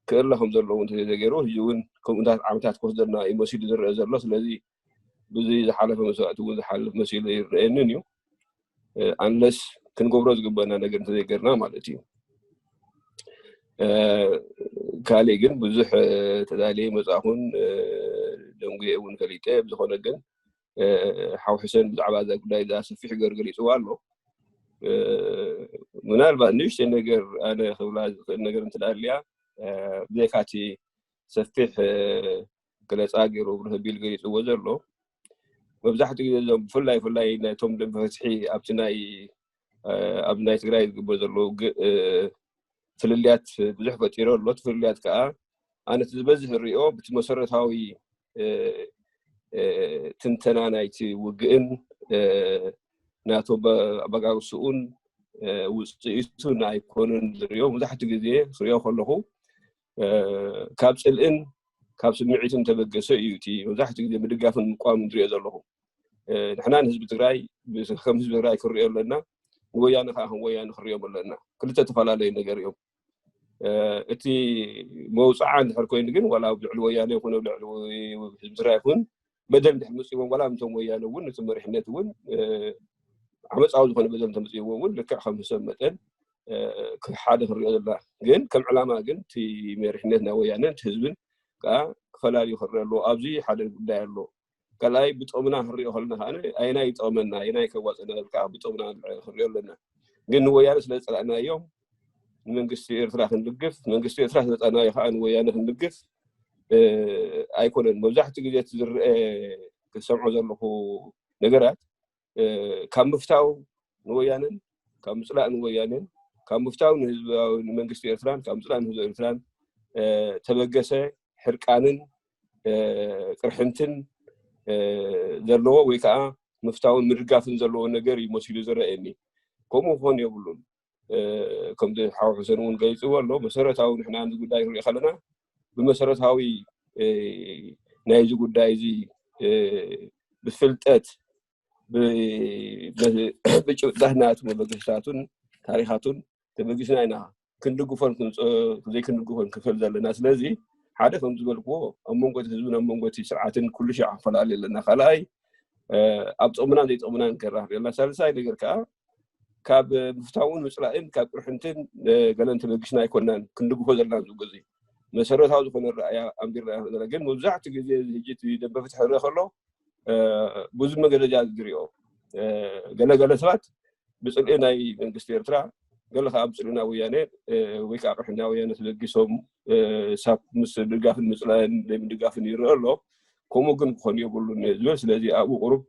ክእለ ከም ዘለዎ እንተዘይተገይሩ፣ ሕጂ እውን ከምኡታት ዓመታት ክወስደና እዩ መሲሉ ዝረአ ዘሎ። ስለዚ ብዙ ዝሓለፈ መስዋእቲ እውን ዝሓልፍ መሲሉ ይረአየንን እዩ፣ ኣንለስ ክንገብሮ ዝግበና ነገር እንተዘይገርና ማለት እዩ። ካልእ ግን ብዙሕ ተዳልየ መፃኹን ደንጉየ እውን ፈሊጠ። ብዝኾነ ግን ሓው ሕሰን ብዛዕባ እዛ ጉዳይ እዛ ሰፊሕ ገር ገሊፅዋ ኣሎ። ምናልባት ንእሽተይ ነገር ኣነ ክብላ ዝኽእል ነገር እንትዳልያ ብዘይካቲ ሰፊሕ ገለፃ ገይሩ ብርህ ቢል ገሊፅዎ ዘሎ፣ መብዛሕትኡ ግዜ እዞም ብፍላይ ብፍላይ ነቶም ደንበ ፍትሒ ኣብቲ ናይ ኣብ ናይ ትግራይ ዝግበር ዘሎ ውግእ ፍልልያት ብዙሕ ፈጢሩ ኣሎ። እቲ ፍልልያት ከዓ ኣነ እቲ ዝበዝሕ ሪኦ ብቲ መሰረታዊ ትንተና ናይቲ ውግእን ናቶ ኣበጋግስኡን ውፅኢቱን ኣይኮኑን ዝሪኦ። መብዛሕትኡ ግዜ ክሪኦ ከለኹ ካብ ፅልእን ካብ ስምዒትን ተበገሰ እዩ። እቲ መብዛሕትኡ ግዜ ምድጋፍን ምቋምን ዝሪኦ ዘለኹ ንሕና ንህዝቢ ትግራይ ከም ህዝቢ ትግራይ ክንሪኦ ኣለና፣ ንወያነ ከዓ ከም ወያነ ክንሪኦም ኣለና። ክልተ ተፈላለዩ ነገር እዮም። እቲ መውፅዓ እንድሕር ኮይኑ ግን ዋላ ኣብ ልዕሊ ወያነ ይኹን ኣብ ልዕሊ ህዝቢ ትግራይ ይኹን በደል እንድሕር መፅዎም ዋላ ምቶም ወያነ እውን እቲ መሪሕነት እውን ዓመፃዊ ዝኾነ በደል እንተመፅዎ እውን ልክዕ ከም ሰብ መጠን ሓደ ክንሪኦ ዘለና ግን ከም ዕላማ ግን እቲ መሪሕነት ናይ ወያነ እቲ ህዝብን ከዓ ክፈላልዩ ክረአ ኣለዎ። ኣብዚ ሓደ ጉዳይ ኣሎ። ካልኣይ ብጥቕምና ክንሪኦ ከለና ከዓ ኣየናይ ይጠቕመና ኣየናይ ከዋፅና ዝብል ከዓ ብጥቕምና ክንሪኦ ኣለና። ግን ንወያነ ስለ ዝፀላእናዮም ንመንግስቲ ኤርትራ ክንድግፍ መንግስቲ ኤርትራ ስለ ዝፀላእናዮ ከዓ ንወያነ ክንድግፍ ኣይኮነን። መብዛሕትኡ ግዜ እቲ ዝረአ ክሰምዖ ዘለኹ ነገራት ካብ ምፍታው ንወያነን ካብ ምፅላእ ንወያነን ካብ ምፍታው ንህዝባዊ ንመንግስቲ ኤርትራን ካብ ምፅላእ ንህዝቢ ኤርትራን ተበገሰ ሕርቃንን ቅርሕንትን ዘለዎ ወይ ከዓ ምፍታውን ምድጋፍን ዘለዎ ነገር እዩ መሲሉ ዝረአየኒ። ከምኡ ክኾን የብሉን። ከምዚ ሓው ሕሰን እውን ገሊፅዎ ኣሎ። መሰረታዊ ንሕና እዚ ጉዳይ ንሪኦ ከለና ብመሰረታዊ ናይዚ ጉዳይ እዚ ብፍልጠት ብጭብጥታት ናቱ መበገስታቱን ታሪኻቱን ተበጊስና ኢና ክንድግፎን ዘይክንድግፎን ክፈል ዘለና። ስለዚ ሓደ ከም ዝበልክዎ ኣብ መንጎ እቲ ህዝብን ኣብ መንጎ እቲ ስርዓትን ኩሉ ሻዕ ክፈላለ ኣለና። ካልኣይ ኣብ ጥቕምናን ዘይጥቕምናን ከራኽብ ኣለና። ሳልሳይ ነገር ከዓ ካብ ምፍታውን ምፅላእን ካብ ቅርሕንትን ገለን ተበጊስና ኣይኮናን ክንድግፎ ዘለና ዝግዙ መሰረታዊ ዝኾነ ረኣያ ኣንቢርና ዘለና። ግን መብዛሕትኡ ግዜ ህጂ ደንበ ፍትሒ ክረአ ከሎ ብዙ መገለጃ ዝሪኦ ገለገለ ሰባት ብፅልኢ ናይ መንግስቲ ኤርትራ ገለ ከዓ ብፅልኢ ናይ ወያነ ወይ ከዓ ቅርሒ ናይ ወያነ ተበጊሶም ሳብ ምስ ድጋፍን ምፅላእን ዘይምድጋፍን ይረአ ኣሎ። ከምኡ ግን ክኾን የብሉን ዝብል ስለዚ ኣብኡ ቁሩብ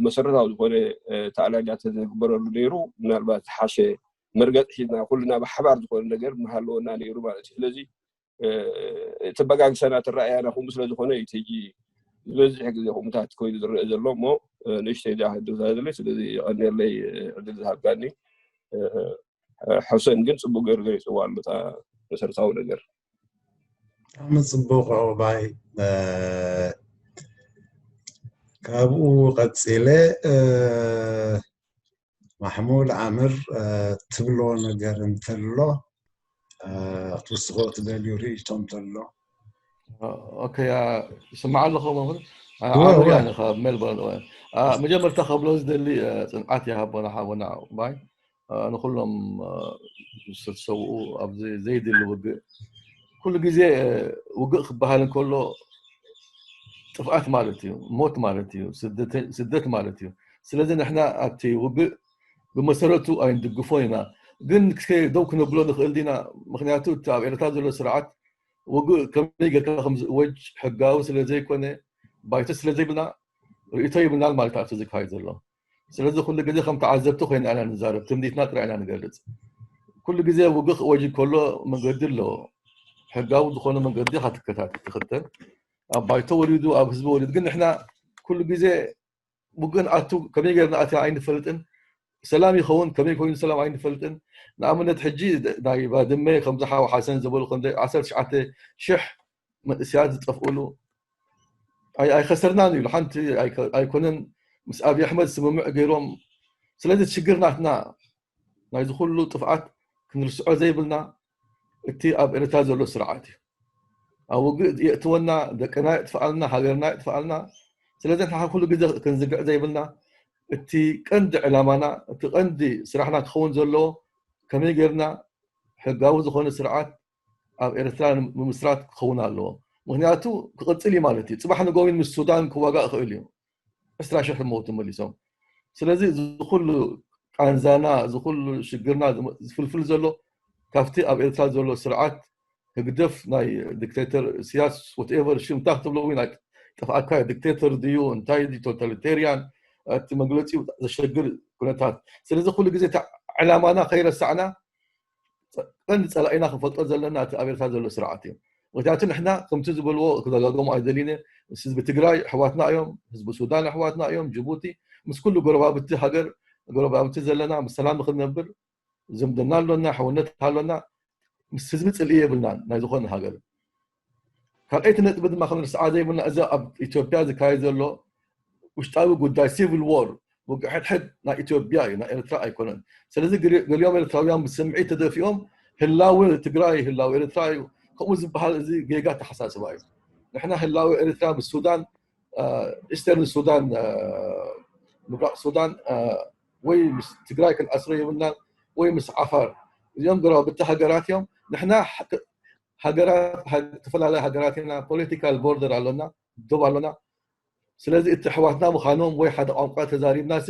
መሰረታዊ ዝኾነ ተኣላልያ ተዝግበረሉ ነይሩ ምናልባት ዝሓሸ መርገፂ ሒዝና ኩልና ብሓባር ዝኾነ ነገር ምሃለወና ነይሩ ማለት እዩ። ስለዚ ተበጋግሰና ትረኣያና ከምኡ ስለ ዝኾነ እዩ ሕጂ ዝበዝሕ ግዜ ከምኡታት ኮይኑ ዝረአ ዘሎ እሞ ንእሽተይ ዳ ክድዛ ዝለ ስለዚ የቐንየለይ ዕድል ዝሃብካኒ። ሕሰን ግን ፅቡቅ ገይሩ ገሊፅዋ ኣሎ እታ መሰረታዊ ነገር። ብጣዕሚ ፅቡቅ ዑባይ። ካብኡ ቀፂለ ማሕሙድ ዓምር ትብሎ ነገር እንተሎ ክትውስኾ ትደልዩ ርእይቶ እንተሎ። ኦኬ፣ ይስማዕ ኣለኹ። ኣምር ያኒ ካብ ሜልቦርን። መጀመርታ ከብሎ ዝደሊ ፅንዓት ይሃቦና ሓቦና ባይ ንኩሎም ዝተሰውኡ ኣብዚ ዘይድሊ ውግእ ኩሉ ግዜ ውግእ ክበሃል እንከሎ ጥፍኣት ማለት እዩ፣ ሞት ማለት እዩ፣ ስደት ማለት እዩ። ስለዚ ንሕና ኣብቲ ውግእ ብመሰረቱ ኣይንድግፎን ኢና። ግን ደው ክነብሎ ንኽእል ዲና? ምክንያቱ እቲ ኣብ ኤርትራ ዘሎ ስርዓት ውግእ ከመይ ጌርካ ከም ዝእወጅ ሕጋዊ ስለ ዘይኮነ፣ ባይቶ ስለ ዘይብልና፣ ርእይቶ ይብልናን ማለት ኣብቲ ዝካየድ ዘሎ። ስለዚ ኩሉ ግዜ ከም ተዓዘብቲ ኮይና ኢና ንዛረብ፣ ትምኒትና ጥራይ ኢና ንገልጽ። ኩሉ ግዜ ውግእ ክእወጅ ከሎ መንገዲ ኣለዎ። ሕጋዊ ዝኾነ መንገዲ ኢኻ ትከታተል፣ ትኽተል። ኣብ ባይቶ ወሪዱ፣ ኣብ ህዝቢ ወሪዱ። ግን ንሕና ኩሉ ግዜ ውግእ ንኣቱ፣ ከመይ ጌርና ኣትና ኣይንፈልጥን። ሰላም ይኸውን፣ ከመይ ኮይኑ ሰላም ኣይንፈልጥን። ንኣብነት ሕጂ ናይ ባድመ ከምዚ ሓው ሓሰን ዝበሉ ክንደይ ዓሰርተ ትሽዓተ ሽሕ መንእሰያት ዝጠፍኡሉ ኣይ-፣ ኣይኸሰርናን ኢሉ ሓንቲ ኣይከ-፣ ኣይኮነን ምስ ኣብይ ኣሕመድ ስምምዕ ገይሮም። ስለዚ እቲ ሽግር ናትና ናይዚ ኩሉ ጥፍኣት ክንርስዖ ዘይብልና እቲ ኣብ ኤርትራ ዘሎ ስርዓት እዩ። ኣብ ውግእ የእትወና፣ ደቅና የጥፍኣልና፣ ሃገርና የጥፍኣልና። ስለዚ ንሕና ኩሉ ግዜ ክንዝግዕ ዘይብልና እቲ ቀንዲ ዕላማና፣ እቲ ቀንዲ ስራሕና ክኸውን ዘለዎ ከመይ ጌርና ሕጋዊ ዝኾነ ስርዓት ኣብ ኤርትራ ንምምስራት ክኸውን ኣለዎ። ምክንያቱ ክቕጽል እዩ ማለት እዩ። ጽባሕ ንጎሚን ምስ ሱዳን ክዋጋእ ይኽእል እዩ። ዕስራ ሽሕ ሞቱ መሊሶም። ስለዚ እዚ ኩሉ ቃንዛና፣ እዚ ኩሉ ሽግርና ዝፍልፍል ዘሎ ካብቲ ኣብ ኤርትራ ዘሎ ስርዓት ህግደፍ ናይ ዲክቴተር ኢሳያስ፣ whatever ሽም እንታይ ክትብሎ እውን ኣይ-፣ ጠፍኣካ እዩ። ዲክቴተር ድዩ እንታይ ድዩ፣ ቶታሊቴርያን፣ እቲ መግለጺኡ ዘሸግር ኩነታት። ስለዚ ኩሉ ግዜ እቲ ዕላማና ከይረሳዕና ቀንዲ ጸላኢና ክንፈልጦ ዘለና እቲ ኣብ ኤርትራ ዘሎ ስርዓት እዩ። ምክንያቱ ንሕና ከምቲ ዝበልዎ ክደጋገሙ ኣይደልዩን እየ። ምስ ህዝቢ ትግራይ ኣሕዋትና እዮም፣ ህዝቢ ሱዳን ኣሕዋትና እዮም፣ ጅቡቲ፣ ምስ ኩሉ ጎረባብቲ ሃገር፣ ጎረባብቲ ዘለና ምስ ሰላም ክንነብር ዝምድና ኣሎና፣ ሕውነት ኣሎና። ምስ ህዝቢ ጽልኢ የብልናን ናይ ዝኾነ ሃገር። ካልኣይቲ ነጥቢ ድማ ክንርስዓ ዘይብልና፣ እዚ ኣብ ኢትዮጵያ ዝካየድ ዘሎ ውሽጣዊ ጉዳይ፣ ሲቪል ዎር፣ ውግእ ሕድሕድ ናይ ኢትዮጵያ እዩ፣ ናይ ኤርትራ ኣይኮነን። ስለዚ ገሊ-፣ ገሊኦም ኤርትራውያን ብስምዒት ተደፊኦም ህላወ ትግራይ ህላወ ኤርትራ እዩ ከምኡ ዝበሃል፣ እዚ ጌጋ ኣተሓሳስባ እዩ። ንሕና ህላወ ኤርትራ ብሱዳን፣ አ፣ ኢስተርን ሱዳን፣ አ፣ ምብራቕ ሱዳን፣ አ፣ ወይ ምስ ትግራይ ክንኣስሮ የብልናን ወይ ምስ ዓፋር። እዚኦም ጎረባብቲ ሃገራት እዮም። ንሕና ሃገራት፣ ሃ-፣ ዝተፈላለያ ሃገራት ኢና፣ ፖለቲካል ቦርደር ኣሎና፣ ዶብ ኣሎና። ስለዚ እቲ ኣሕዋትና ምዃኖም ወይ ሓደ ቋንቋ ተዛሪብናሲ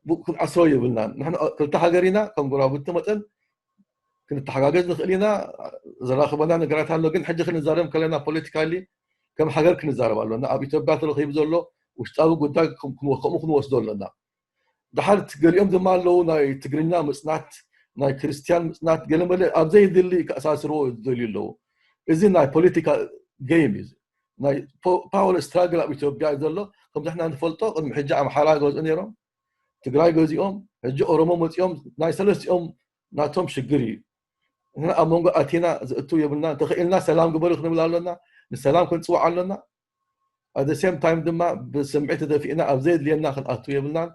ብኡ ክንኣስሮ የብልናን። ንሕና ክልተ ሃገር ኢና፣ ከም ጎረባብቲ መጠን ክንተሓጋገዝ ንኽእል ኢና፣ ዘራኽበና ነገራት ኣሎ። ግን ሕጂ ክንዛረብ ከለና ፖለቲካሊ ከም ሃገር ክንዛረብ ኣሎና። ኣብ ኢትዮጵያ ተረኺቡ ዘሎ ውሽጣዊ ጉዳይ ከም-፣ ከም-፣ ከምኡ ክንወስዶ ኣሎና። ደሓር እቲ ገሊኦም ድማ ኣለዉ ናይ ትግርኛ ምጽናት፣ ናይ ክርስትያን ምጽናት፣ ገለመለ ኣብ ዘይድሊ ከኣሳስርዎ ዝደልዩ ኣለዉ። እዚ ናይ ፖለቲካ ጌም እዩ። እዚ ናይ ፖ-፣ ፓወር ስትራግል ኣብ ኢትዮጵያ እዩ ዘሎ። ከምዚ ንሕና ንፈልጦ ቅድሚ ሕጂ ኣምሓራ ገዝኡ ነይሮም፣ ትግራይ ገዚኦም፣ ሕጂ ኦሮሞ መጺኦም፣ ናይ ሰለስቲኦም ናቶም ሽግር እዩ። ንሕና ኣብ መንጎ ኣቲና ዘእቱ የብልና። እንተኽኢልና ሰላም ግበሩ ክንብል ኣሎና፣ ንሰላም ክንጽውዕ ኣሎና። At the same time ድማ ብስምዒት ተደፊእና ኣብ ዘየድልየና ክንኣቱ የብልናን።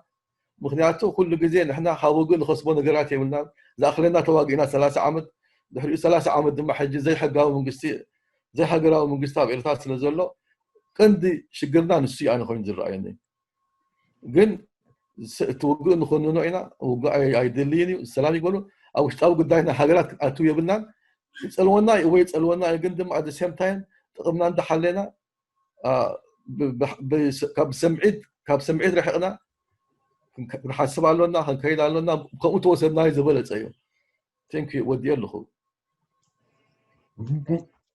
ምክንያቱ ኩሉ ግዜ ንሕና ካብ ውግእ ንኸስቦ ነገራት የብልናን። ዝኣኽለና ተዋጊእና ሰላሳ ዓመት፣ ድሕሪኡ ሰላሳ ዓመት ድማ ሕጂ ዘይሕጋዊ መንግስቲ፣ ዘይሃገራዊ መንግስቲ ኣብ ኤርትራ ስለ ዘሎ ቀንዲ ሽግርና ንሱ እዩ ኣነ ኮይኑ ዝረኣየኒ። ግን ስ-፣ እቲ ውግእ ንኾንኖ ኢና፣ ውግእ ኣይ-፣ ኣይድልይን እዩ፣ ሰላም ይግበሩ። ኣብ ውሽጣዊ ጉዳይና ሃገራት ክንኣትው የብልናን። ይጸልወና እዩ ወይ ይጸልወና እዩ፣ ግን ድማ at the same time ጥቕምና እንዳሓለና፣ አ፣ ብ-፣ ብ-፣ ብ-፣ ካብ ስምዒት፣ ካብ ስምዒት ርሒቕና ክንከ-፣ ክንሓስብ ኣሎና፣ ክንከይድ ኣሎና። ከምኡ ተወሰድናዮ ዝበለጸ እዩ። Thank you፣ ወዲኤ ኣለኹ።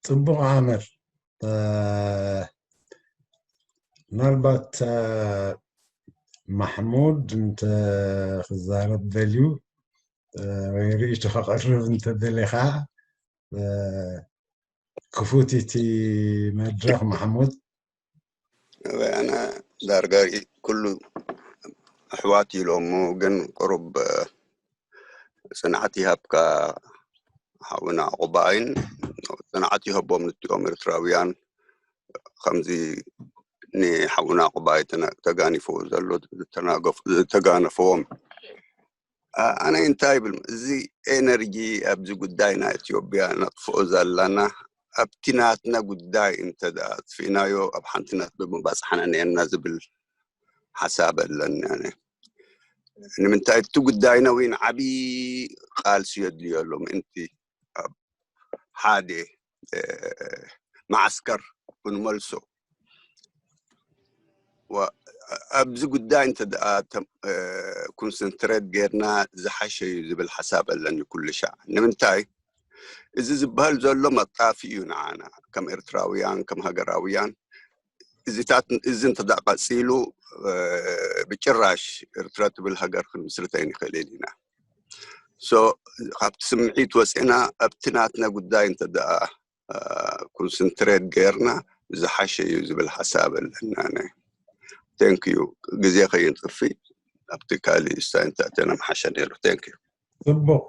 ጽቡቕ ኣመር። እ፣ ምናልባት፣ እ፣ ማሕሙድ እንተ ክዛረብ ደልዩ፣ እ፣ ወይ ርእይቶ ከቕርብ እንተ ደሊኻ፣ እ፣ ክፉት እቲ መድረኽ ማሕሙድ። ኣነ ዳርጋ ኩሉ ኣሕዋት ኢሎሞ፣ ግን ቁሩብ፣ እ፣ ጽንዓት ይሃብካ ሓውና ዕቑባይን፣ ጽንዓት ይሃቦም ንቲኦም ኤርትራውያን፣ ከምዚ ንሓውና ዕቑባይ ተነ-፣ ተጋኒፎ ዘሎ፣ ዝተናገፍ-፣ ዝተጋነፈዎም። ኣ-፣ ኣነ እንታይ ይብል፣ እዚ ኤነርጂ ኣብዚ ጉዳይ ናይ ኢትዮጵያ ነጥፍኦ ዘለና፣ ኣብቲ ናትና ጉዳይ እንተ ደኣ ኣጥፊእናዮ፣ ኣብ ሓንቲ ነጥቢ ምባጽሓና ነርና ዝብል ሓሳብ ኣለኒ ኣነ። ንምንታይ እቲ ጉዳይና እውን ዓቢ ቃልሲ የድልዮ ኣሎ፣ ምእንቲ ኣብ ሓደ መዓስከር ክንመልሶ። ኣብዚ ጉዳይ እንተ ደኣ ኮንሰንትሬት ጌርና ዝሓሸ እዩ ዝብል ሓሳብ ኣለኒ ኩሉ ሻዕ። ንምንታይ? እዚ ዝበሃል ዘሎ መጣፊ እዩ ንዓና ከም ኤርትራውያን፣ ከም ሃገራውያን። እዚታት፣ እዚ እንተ ደኣ ቀጺሉ ብጭራሽ ኤርትራ ትብል ሃገር ክንምስርት ኣይንኽእልን ኢና። ሶ ካብቲ ስምዒት ወፂና ኣብቲ ናትና ጉዳይ እንተ ደኣ ኮንሰንትሬት ጌርና ዝሓሸ እዩ ዝብል ሓሳብ ኣለና። ናይ ቴንክ ዩ። ግዜ ከይንጥፊ ኣብቲ ካልእ ስታይ እንተኣተና ምሓሸ ነይሩ። ቴንክ ዩ። ጽቡቕ፣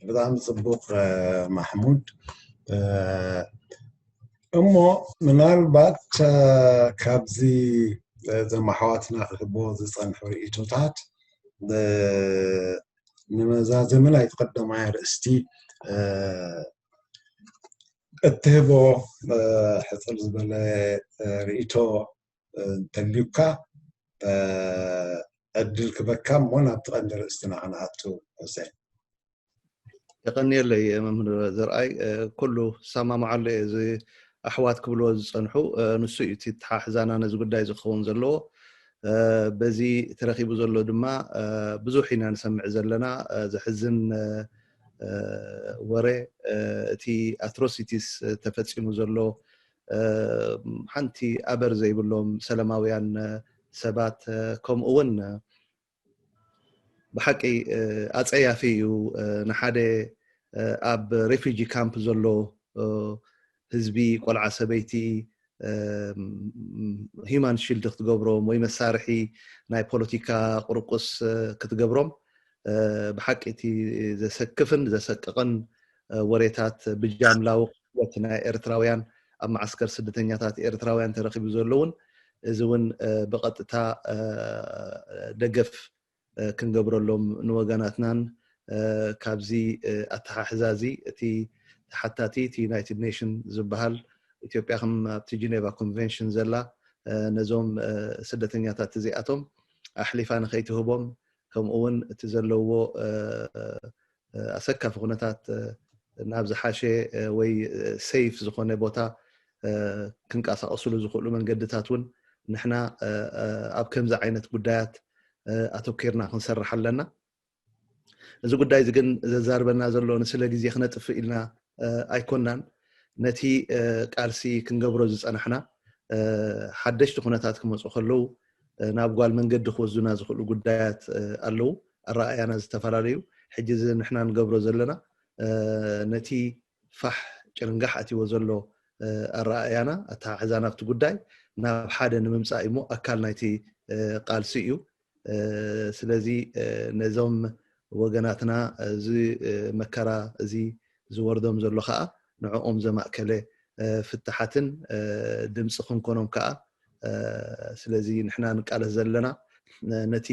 ብጣዕሚ ጽቡቕ ማሕሙድ። እሞ ምናልባት ካብዚ እዞም ኣሕዋትና ክህቦ ዝጸንሑ ርእይቶታት ንመዛዘሚ ናይቲ ቀዳማይ ኣርእስቲ እትህቦ ሕጽር ዝበለ ርእይቶ እንተልዩካ ዕድል ክበካ እሞ ናብቲ ቀንዲ ርእስትና ክንኣቱ። ሕሴን። የቐንየለይ መምህር ዘርኣይ፣ ኩሉ ዝሰማምዓሉ እየ። እዚ ኣሕዋት ክብልዎ ዝጸንሑ ንሱ እዩ እቲ ተሓሕዛና ነዚ ጉዳይ ዝኸውን ዘለዎ። በዚ ተረኺቡ ዘሎ ድማ ብዙሕ ኢና ንሰምዕ ዘለና። ዘሕዝን ወረ፣ እቲ ኣትሮሲቲስ ተፈጺሙ ዘሎ፣ ሓንቲ ኣበር ዘይብሎም ሰላማውያን ሰባት፣ ከምኡ እውን ብሓቂ ኣጸያፊ እዩ። ንሓደ ኣብ ሬፊጂ ካምፕ ዘሎ ህዝቢ፣ ቆልዓ፣ ሰበይቲ፣ ሂማን ሺልድ ክትገብሮም ወይ መሳርሒ ናይ ፖለቲካ ቁርቁስ ክትገብሮም፣ ብሓቂ እቲ ዘሰክፍን ዘሰቅቕን ወሬታት ብጃምላዊ ቅወት ናይ ኤርትራውያን ኣብ መዓስከር ስደተኛታት ኤርትራውያን ተረኺቡ ዘሎ እውን፣ እዚ እውን ብቐጥታ ደገፍ ክንገብረሎም ንወገናትናን፣ ካብዚ ኣተሓሕዛ እዚ እቲ ተሓታቲ እቲ ዩናይትድ ኔሽን ዝበሃል፣ ኢትዮጵያ ከም ኣብቲ ጂኔቫ ኮንቨንሽን ዘላ ነዞም ስደተኛታት እዚኣቶም ኣሕሊፋ ንኸይትህቦም፣ ከምኡ እውን እቲ ዘለዎ ኣሰካፊ ኩነታት ናብ ዝሓሸ ወይ ሴፍ ዝኾነ ቦታ ክንቀሳቐስሉ ዝኽእሉ መንገድታት እውን ንሕና ኣብ ከምዚ ዓይነት ጉዳያት ኣተኪርና ክንሰርሕ ኣለና። እዚ ጉዳይ እዚ ግን ዘዛርበና ዘሎ ንስለ ግዜ ክነጥፍእ ኢልና ኣይኮናን። ነቲ ቃልሲ ክንገብሮ ዝጸናሕና ሓደሽቲ ኩነታት ክመፁ ከለዉ ናብ ጓል መንገዲ ክወስዱና ዝኽእሉ ጉዳያት ኣለዉ። ኣረኣእያና ዝተፈላለዩ። ሕጂ እዚ ንሕና ንገብሮ ዘለና ነቲ ፋሕ ጭርንጋሕ ኣትይዎ ዘሎ ኣረኣእያና፣ ኣተሓሕዛና ኣብቲ ጉዳይ ናብ ሓደ ንምምፃእ እሞ ኣካል ናይቲ ቃልሲ እዩ። ስለዚ ነዞም ወገናትና እዚ መከራ እዚ ዝወርዶም ዘሎ ከዓ ንዕኦም ዘማእከለ ፍትሓትን ድምፂ ክንኮኖም ከዓ፣ ስለዚ ንሕና ንቃለስ ዘለና ነቲ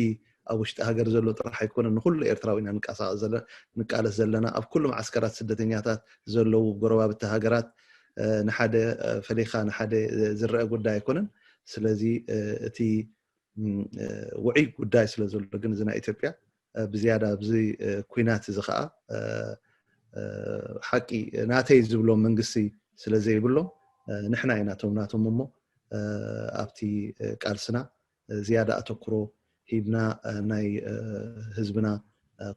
ኣብ ውሽጢ ሃገር ዘሎ ጥራሕ ኣይኮነን፣ ንኩሉ ኤርትራዊ ኢና ንቃሳቀስ ዘለ-፣ ንቃለስ ዘለና። ኣብ ኩሉ መዓስከራት ስደተኛታት ዘለዉ ጎረባብቲ ሃገራት ንሓደ ፈሊኻ ንሓደ ዝረአ ጉዳይ ኣይኮነን። ስለዚ እቲ ውዑይ ጉዳይ ስለ ዘሎ ግን እዚ ናይ ኢትዮጵያ ብዝያዳ ኣብዚ ኩናት እዚ ከዓ ሓቂ ናተይ ዝብሎም መንግስቲ ስለ ዘይብሎም ንሕና ኢና እቶም ናቶም እሞ ኣብቲ ቃልስና ዝያዳ ኣተኩሮ ሂብና ናይ ህዝብና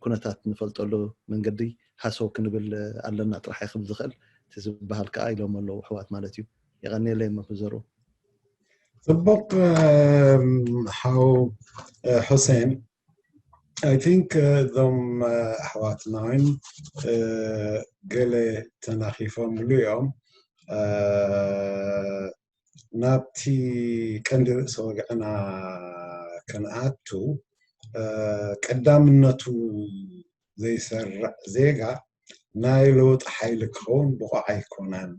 ኩነታት ንፈልጠሉ መንገዲ ሃሰው ክንብል ኣለና ጥራሕ እዩ ክብል ዝኽእል። እቲ ዝበሃል ከዓ ኢሎም ኣለዉ ኣሕዋት ማለት እዩ። የቐንየለይ መምህር ዘርኡ። ጽቡቕ ሓው ሑሴን። I think እዞም ኣሕዋትና እውን ገለ ተናኺፎምሉ እዮም። ናብቲ ቀንዲ ርእሲ ወግዕና ክንኣቱ፣ ቀዳምነቱ ዘይሰርዕ ዜጋ ናይ ለውጢ ሓይሊ ክኸውን ብቑዕ ኣይኮነን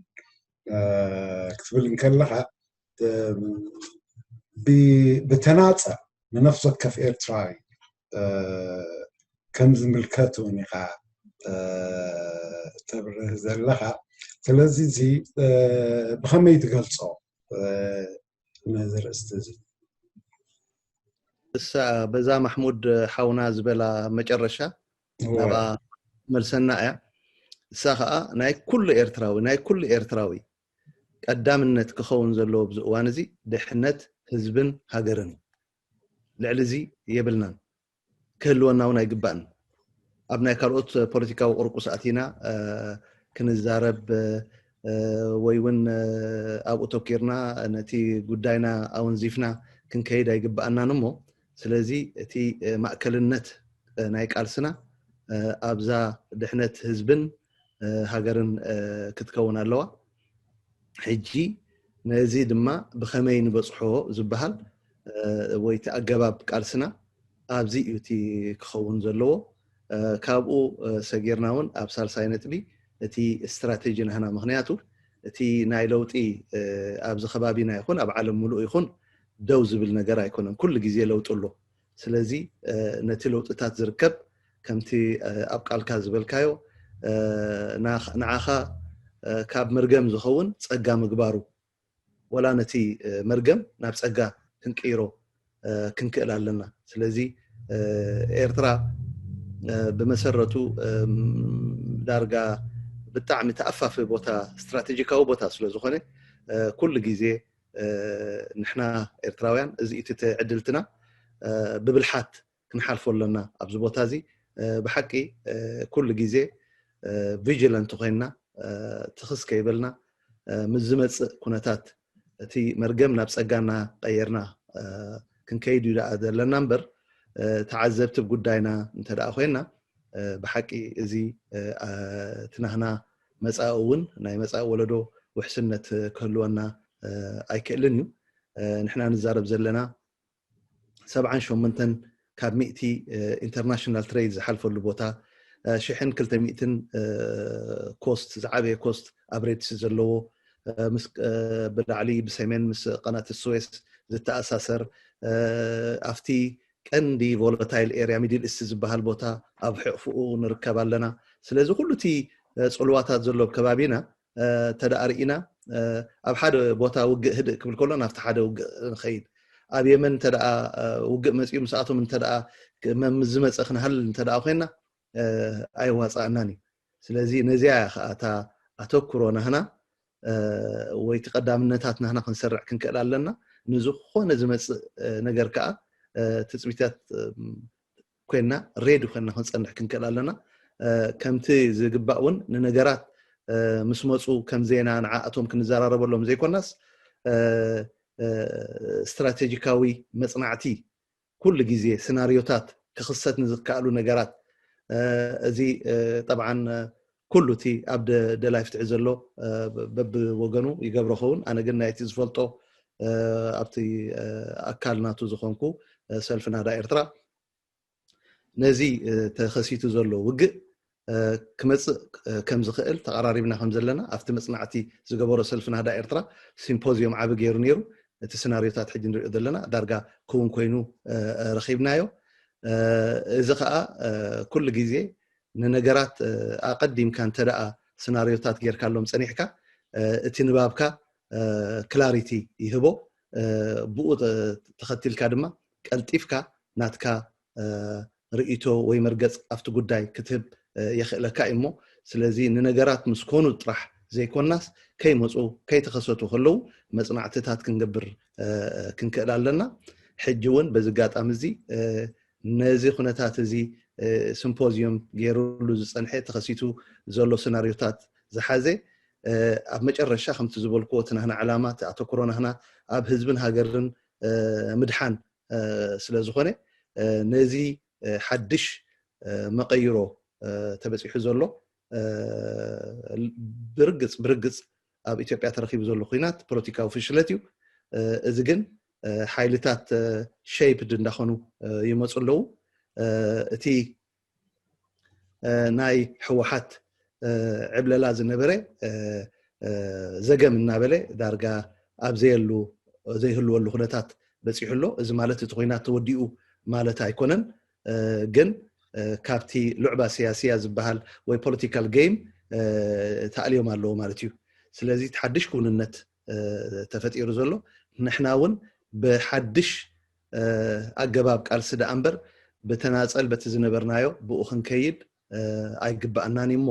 ክትብል እንከለኻ፣ ብተናጸል ንነፍሲ ወከፍ ኤርትራዊ ከም ዝምልከት እውን ኢኻ ተብርህ ዘለኻ። ስለዚ እዚ ብኸመይ ትገልጾ ነዚ ርእስቲ እዚ? እሳ በዛ ማሕሙድ ሓውና ዝበላ መጨረሻ ናብኣ መልሰና እያ። እሳ ከዓ ናይ ኩሉ ኤርትራዊ ናይ ኩሉ ኤርትራዊ ቀዳምነት ክኸውን ዘለዎ ኣብዚ እዋን እዚ ድሕነት ህዝብን ሃገርን እዩ። ልዕሊ እዚ የብልናን፣ ክህልወና እውን ኣይግባእን። ኣብ ናይ ካልኦት ፖለቲካዊ ቁርቁስ ኣቲና ክንዛረብ ወይ እውን ኣብኡ ተኪርና ነቲ ጉዳይና ኣወንዚፍና ክንከይድ ኣይግባኣናን እሞ፣ ስለዚ እቲ ማእከልነት ናይ ቃልስና ኣብዛ ድሕነት ህዝብን ሃገርን ክትከውን ኣለዋ። ሕጂ ነዚ ድማ ብኸመይ ንበፅሖ ዝበሃል ወይ እቲ ኣገባብ ቃልስና ኣብዚ እዩ እቲ ክኸውን ዘለዎ። ካብኡ ሰጊርና እውን ኣብ ሳልሳይ ነጥቢ እቲ ስትራቴጂ ናህና፣ ምክንያቱ እቲ ናይ ለውጢ ኣብዚ ከባቢና ይኹን ኣብ ዓለም ሙሉእ ይኹን ደው ዝብል ነገር ኣይኮነን። ኩሉ ግዜ ለውጢ ኣሎ። ስለዚ ነቲ ለውጥታት ዝርከብ ከምቲ ኣብ ቃልካ ዝበልካዮ ንዓኻ ካብ መርገም ዝኸውን ጸጋ ምግባሩ፣ ወላ ነቲ መርገም ናብ ጸጋ ክንቅይሮ ክንክእል ኣለና። ስለዚ ኤርትራ ብመሰረቱ ዳርጋ ብጣዕሚ ተኣፋፊ ቦታ፣ ስትራቴጂካዊ ቦታ ስለ ዝኾነ ኩሉ ግዜ ንሕና ኤርትራውያን እዚ እቲ ዕድልትና ብብልሓት ክንሓልፎ ኣለና። ኣብዚ ቦታ እዚ ብሓቂ ኩሉ ግዜ ቪጂለንት ኮይንና ትኽስ ከይበልና ምስ ዝመፅእ ኩነታት እቲ መርገም ናብ ፀጋ እናቀየርና ክንከይድ እዩ ደኣ ዘለና እምበር፣ ተዓዘብቲ ጉዳይና እንተ ደኣ ኮይንና ብሓቂ እዚ እቲ ናህና መፃኢ እውን ናይ መፃኢ ወለዶ ውሕስነት ክህልወና ኣይክእልን እዩ። ንሕና ንዛረብ ዘለና ሰብዓን ሸሞንተን ካብ ሚእቲ ኢንተርናሽናል ትሬድ ዝሓልፈሉ ቦታ፣ ሽሕን ክልተ ሚእትን ኮስት፣ ዝዓበየ ኮስት ኣብ ሬድሲ ዘለዎ፣ ምስ ብላዕሊ ብሰሜን ምስ ቀናት ስዌስ ዝተኣሳሰር፣ ኣብቲ ቀንዲ ቮለታይል ኤርያ ሚድል ኢስት ዝበሃል ቦታ ኣብ ሕቕፍኡ ንርከብ ኣለና። ስለዚ ኩሉ እቲ ፅልዋታት ዘሎ ኣብ ከባቢና እንተ ደኣ ርኢና ኣብ ሓደ ቦታ ውግእ ህድእ ክብል ከሎ ናብቲ ሓደ ውግእ ንኸይድ፣ ኣብ የመን እንተ ደኣ ውግእ መፂኡ ምስኣቶም እንተ ደኣ ምስ ዝመፀ ክንሃልል እንተ ደኣ ኮይና ኣይዋፃእናን እዩ። ስለዚ ነዚያ እያ ከዓ እታ ኣተኩሮ ናህና ወይ እቲ ቀዳምነታት ናህና ክንሰርዕ ክንክእል ኣለና። ንዝኾነ ዝመፅእ ነገር ከዓ ትፅቢታት ኮይና ሬዲ ኮይና ክንፀንሕ ክንክእል ኣለና። ከምቲ ዝግባእ እውን ንነገራት ምስ መፁ ከም ዜና ንዓኣቶም ክንዘራረበሎም ዘይኮናስ ስትራቴጂካዊ መፅናዕቲ ኩሉ ግዜ ስናርዮታት ክኽሰት ንዝከኣሉ ነገራት እዚ ጠብዓን ኩሉ እቲ ኣብ ደላይ ፍትሒ ዘሎ በብወገኑ ይገብሮ ኸውን። ኣነ ግን ናይቲ ዝፈልጦ ኣብቲ ኣካል ናቱ ዝኾንኩ ሰልፊ ናህዳ ኤርትራ ነዚ ተኸሲቱ ዘሎ ውግእ ክመፅእ ከም ዝኽእል ተቐራሪብና ከም ዘለና ኣብቲ መፅናዕቲ ዝገበሮ ሰልፊ ናህዳ ኤርትራ ሲምፖዚዮም ዓቢ ገይሩ ነይሩ። እቲ ስናርዮታት ሕጂ ንሪኦ ዘለና ዳርጋ ክውን ኮይኑ ረኺብናዮ። እዚ ከዓ ኩሉ ግዜ ንነገራት ኣቐዲምካ እንተ ደኣ ስናርዮታት ጌርካሎም ጸኒሕካ እቲ ንባብካ ክላሪቲ ይህቦ። ብኡ ተኸቲልካ ድማ ቀልጢፍካ ናትካ ርእይቶ ወይ መርገጽ ኣብቲ ጉዳይ ክትህብ የኽእለካ እዩ እሞ፣ ስለዚ ንነገራት ምስ ኮኑ ጥራሕ ዘይኮናስ ከይመፁ ከይተኸሰቱ ከለዉ መፅናዕትታት ክንገብር ክንክእል ኣለና። ሕጂ እውን በዚ ኣጋጣሚ እዚ ነዚ ኩነታት እዚ ስምፖዚዮም ገይሩሉ ዝፀንሐ ተኸሲቱ ዘሎ ስናርዮታት ዝሓዘ ኣብ መጨረሻ ከምቲ ዝበልክዎ እቲ ናህና ዕላማ እቲ ኣተኩሮ ናህና ኣብ ህዝብን ሃገርን ምድሓን ስለ ዝኾነ ነዚ ሓድሽ መቐይሮ ተበፂሑ ዘሎ ብርግፅ ብርግፅ ኣብ ኢትዮጵያ ተረኺቡ ዘሎ ኩናት ፖለቲካዊ ፍሽለት እዩ። እዚ ግን ሓይልታት ሸይፕድ እንዳኾኑ ይመፁ ኣለዉ። እቲ ናይ ህወሓት ዕብለላ ዝነበረ ዘገም እናበለ ዳርጋ ኣብ ዘየሉ ዘይህልወሉ ኩነታት በፂሑ ኣሎ። እዚ ማለት እቲ ኩናት ተወዲኡ ማለት ኣይኮነን፣ ግን ካብቲ ሉዕባ ስያስያ ዝበሃል ወይ ፖለቲካል ጌም ተኣልዮም ኣለዉ ማለት እዩ። ስለዚ እቲ ሓድሽ ክውንነት ተፈጢሩ ዘሎ ንሕና እውን ብሓድሽ ኣገባብ ቃልሲ ደኣ እምበር ብተናፀል በቲ ዝነበርናዮ ብኡ ክንከይድ ኣይግባኣናን እዩ እሞ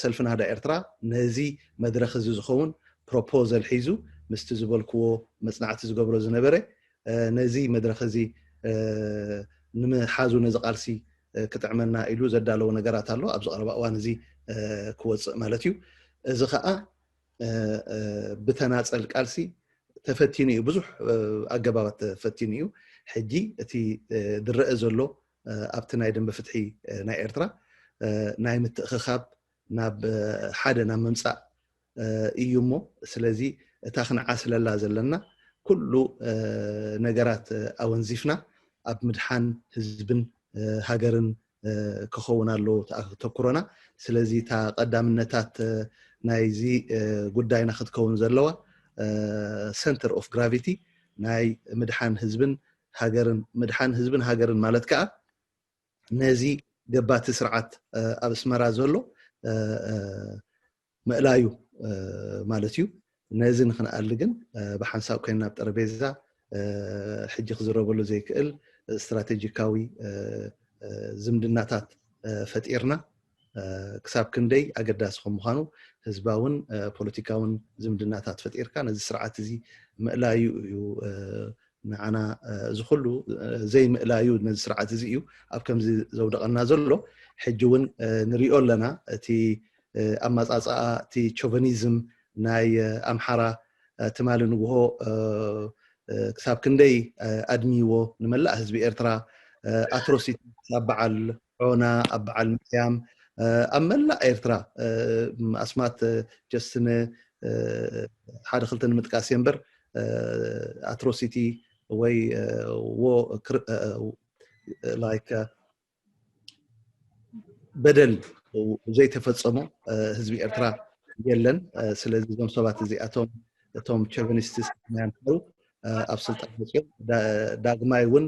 ሰልፊ ናህዳ ኤርትራ ነዚ መድረኽ እዚ ዝኸውን ፕሮፖዘል ሒዙ ምስቲ ዝበልክዎ መፅናዕቲ ዝገብሮ ዝነበረ ነዚ መድረኽ እዚ ንምሓዙ ነዚ ቃልሲ ክጥዕመና ኢሉ ዘዳለዎ ነገራት ኣሎ። ኣብዚ ቀረባ እዋን እዚ ክወፅእ ማለት እዩ። እዚ ከዓ ብተናፀል ቃልሲ ተፈቲኑ እዩ፣ ብዙሕ ኣገባባት ተፈቲኑ እዩ። ሕጂ እቲ ዝረአ ዘሎ ኣብቲ ናይ ደንበ ፍትሒ ናይ ኤርትራ ናይ ምትእኽኻብ ናብ ሓደ ናብ ምምፃእ እዩ እሞ፣ ስለዚ እታ ክንዓስለላ ዘለና ኩሉ ነገራት ኣወንዚፍና ኣብ ምድሓን ህዝብን ሃገርን ክኸውን ኣለዎ ተኩሮና። ስለዚ እታ ቀዳምነታት ናይዚ ጉዳይና ክትከውን ዘለዋ ሰንተር ኦፍ ግራቪቲ ናይ ምድሓን ህዝብን ሃገርን፣ ምድሓን ህዝብን ሃገርን ማለት ከዓ ነዚ ገባቲ ስርዓት ኣብ ኣስመራ ዘሎ ምእላዩ ማለት እዩ። ነዚ ንክንኣሊ ግን ብሓንሳብ ኮይና ኣብ ጠረጴዛ ሕጂ ክዝረበሉ ዘይክእል ስትራቴጂካዊ ዝምድናታት ፈጢርና፣ ክሳብ ክንደይ ኣገዳሲ ከም ምዃኑ ህዝባውን ፖለቲካውን ዝምድናታት ፈጢርካ ነዚ ስርዓት እዚ ምእላዩ እዩ። ንዓና እዚ ኩሉ ዘይምእላዩ ነዚ ስርዓት እዚ እዩ ኣብ ከምዚ ዘውደቐና ዘሎ። ሕጂ እውን ንሪኦ ኣለና። እቲ ኣመፃፅኣ፣ እቲ ቾቨኒዝም ናይ ኣምሓራ ትማሊ ንግሆ ክሳብ ክንደይ ኣድሚዎ ንመላእ ህዝቢ ኤርትራ፣ ኣትሮሲቲ ኣብ በዓል ዖና፣ ኣብ በዓል ምክያም፣ ኣብ መላእ ኤርትራ ኣስማት ጀስት ሓደ ክልተ ንምጥቃስ እየ እምበር ኣትሮሲቲ ወይ ላይክ በደል ዘይተፈጸሞ ህዝቢ ኤርትራ የለን። ስለዚ እዞም ሰባት እዚኣቶም እቶም ቸቨኒስትስ ናይ ኣምሓሩ ኣብ ስልጣን መፅኦም ዳግማይ እውን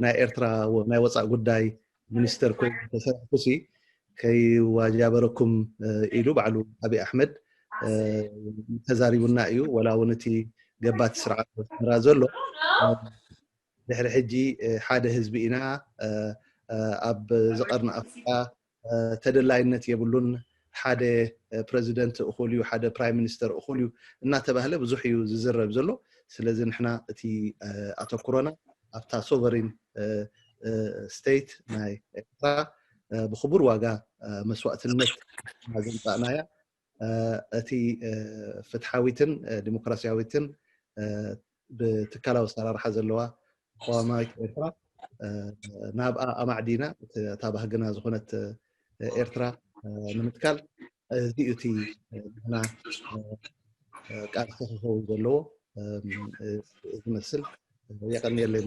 ናይ ኤርትራ ናይ ወፃእ ጉዳይ ሚኒስተር ኮይኑ ተሰሪሕኩሲ ከይዋጃበረኩም ኢሉ ባዕሉ ኣብይ ኣሕመድ ተዛሪቡና እዩ። ወላ እውን እቲ ገባቲ ስርዓት ኣስመራ ዘሎ ድሕሪ ሕጂ ሓደ ህዝቢ ኢና፣ ኣብ ዝቐርኒ ኣፍሪቃ ተደላይነት የብሉን፣ ሓደ ፕረዚደንት እኹል እዩ፣ ሓደ ፕራይም ሚኒስተር እኹል እዩ እናተባህለ ብዙሕ እዩ ዝዝረብ ዘሎ። ስለዚ ንሕና እቲ ኣተኩሮና ኣብታ ሶቨሪን ስቴት ናይ ኤርትራ ብክቡር ዋጋ መስዋእትነት ዘምፃእናያ እቲ ፍትሓዊትን ዲሞክራሲያዊትን ብትካላዊ ኣሰራርሓ ዘለዋ ተቋማዊት ኤርትራ ናብኣ ኣማዕዲና እታ ባህግና ዝኾነት ኤርትራ ንምትካል እዚ እዩ እቲ ንሕና ቃልሲ ክኸውን ዘለዎ ዝመስል። የቐንየለይ።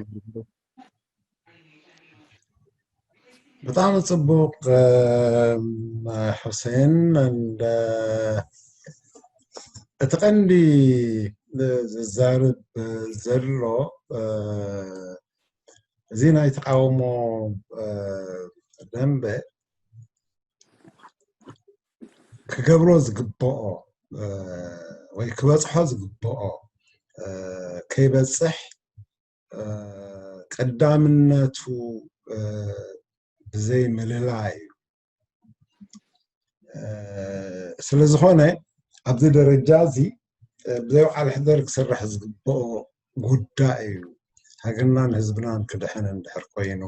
ብጣዕሚ ፅቡቕ። ሕሴን፣ እቲ ቀንዲ ዝዛርብ ዘሎ እዚ ናይ ተቃውሞ ደንበ ክገብሮ ዝግብኦ ወይ ክበፅሖ ዝግብኦ ከይበፅሕ ቀዳምነቱ ብዘይ ምልላይ እዩ። ስለዝኾነ ኣብዚ ደረጃ እዚ ብዘይ በዓል ሕደር ክስራሕ ዝግብኦ ጉዳይ እዩ። ሃገርናን ህዝብናን ክድሕን እንድሕር ኮይኑ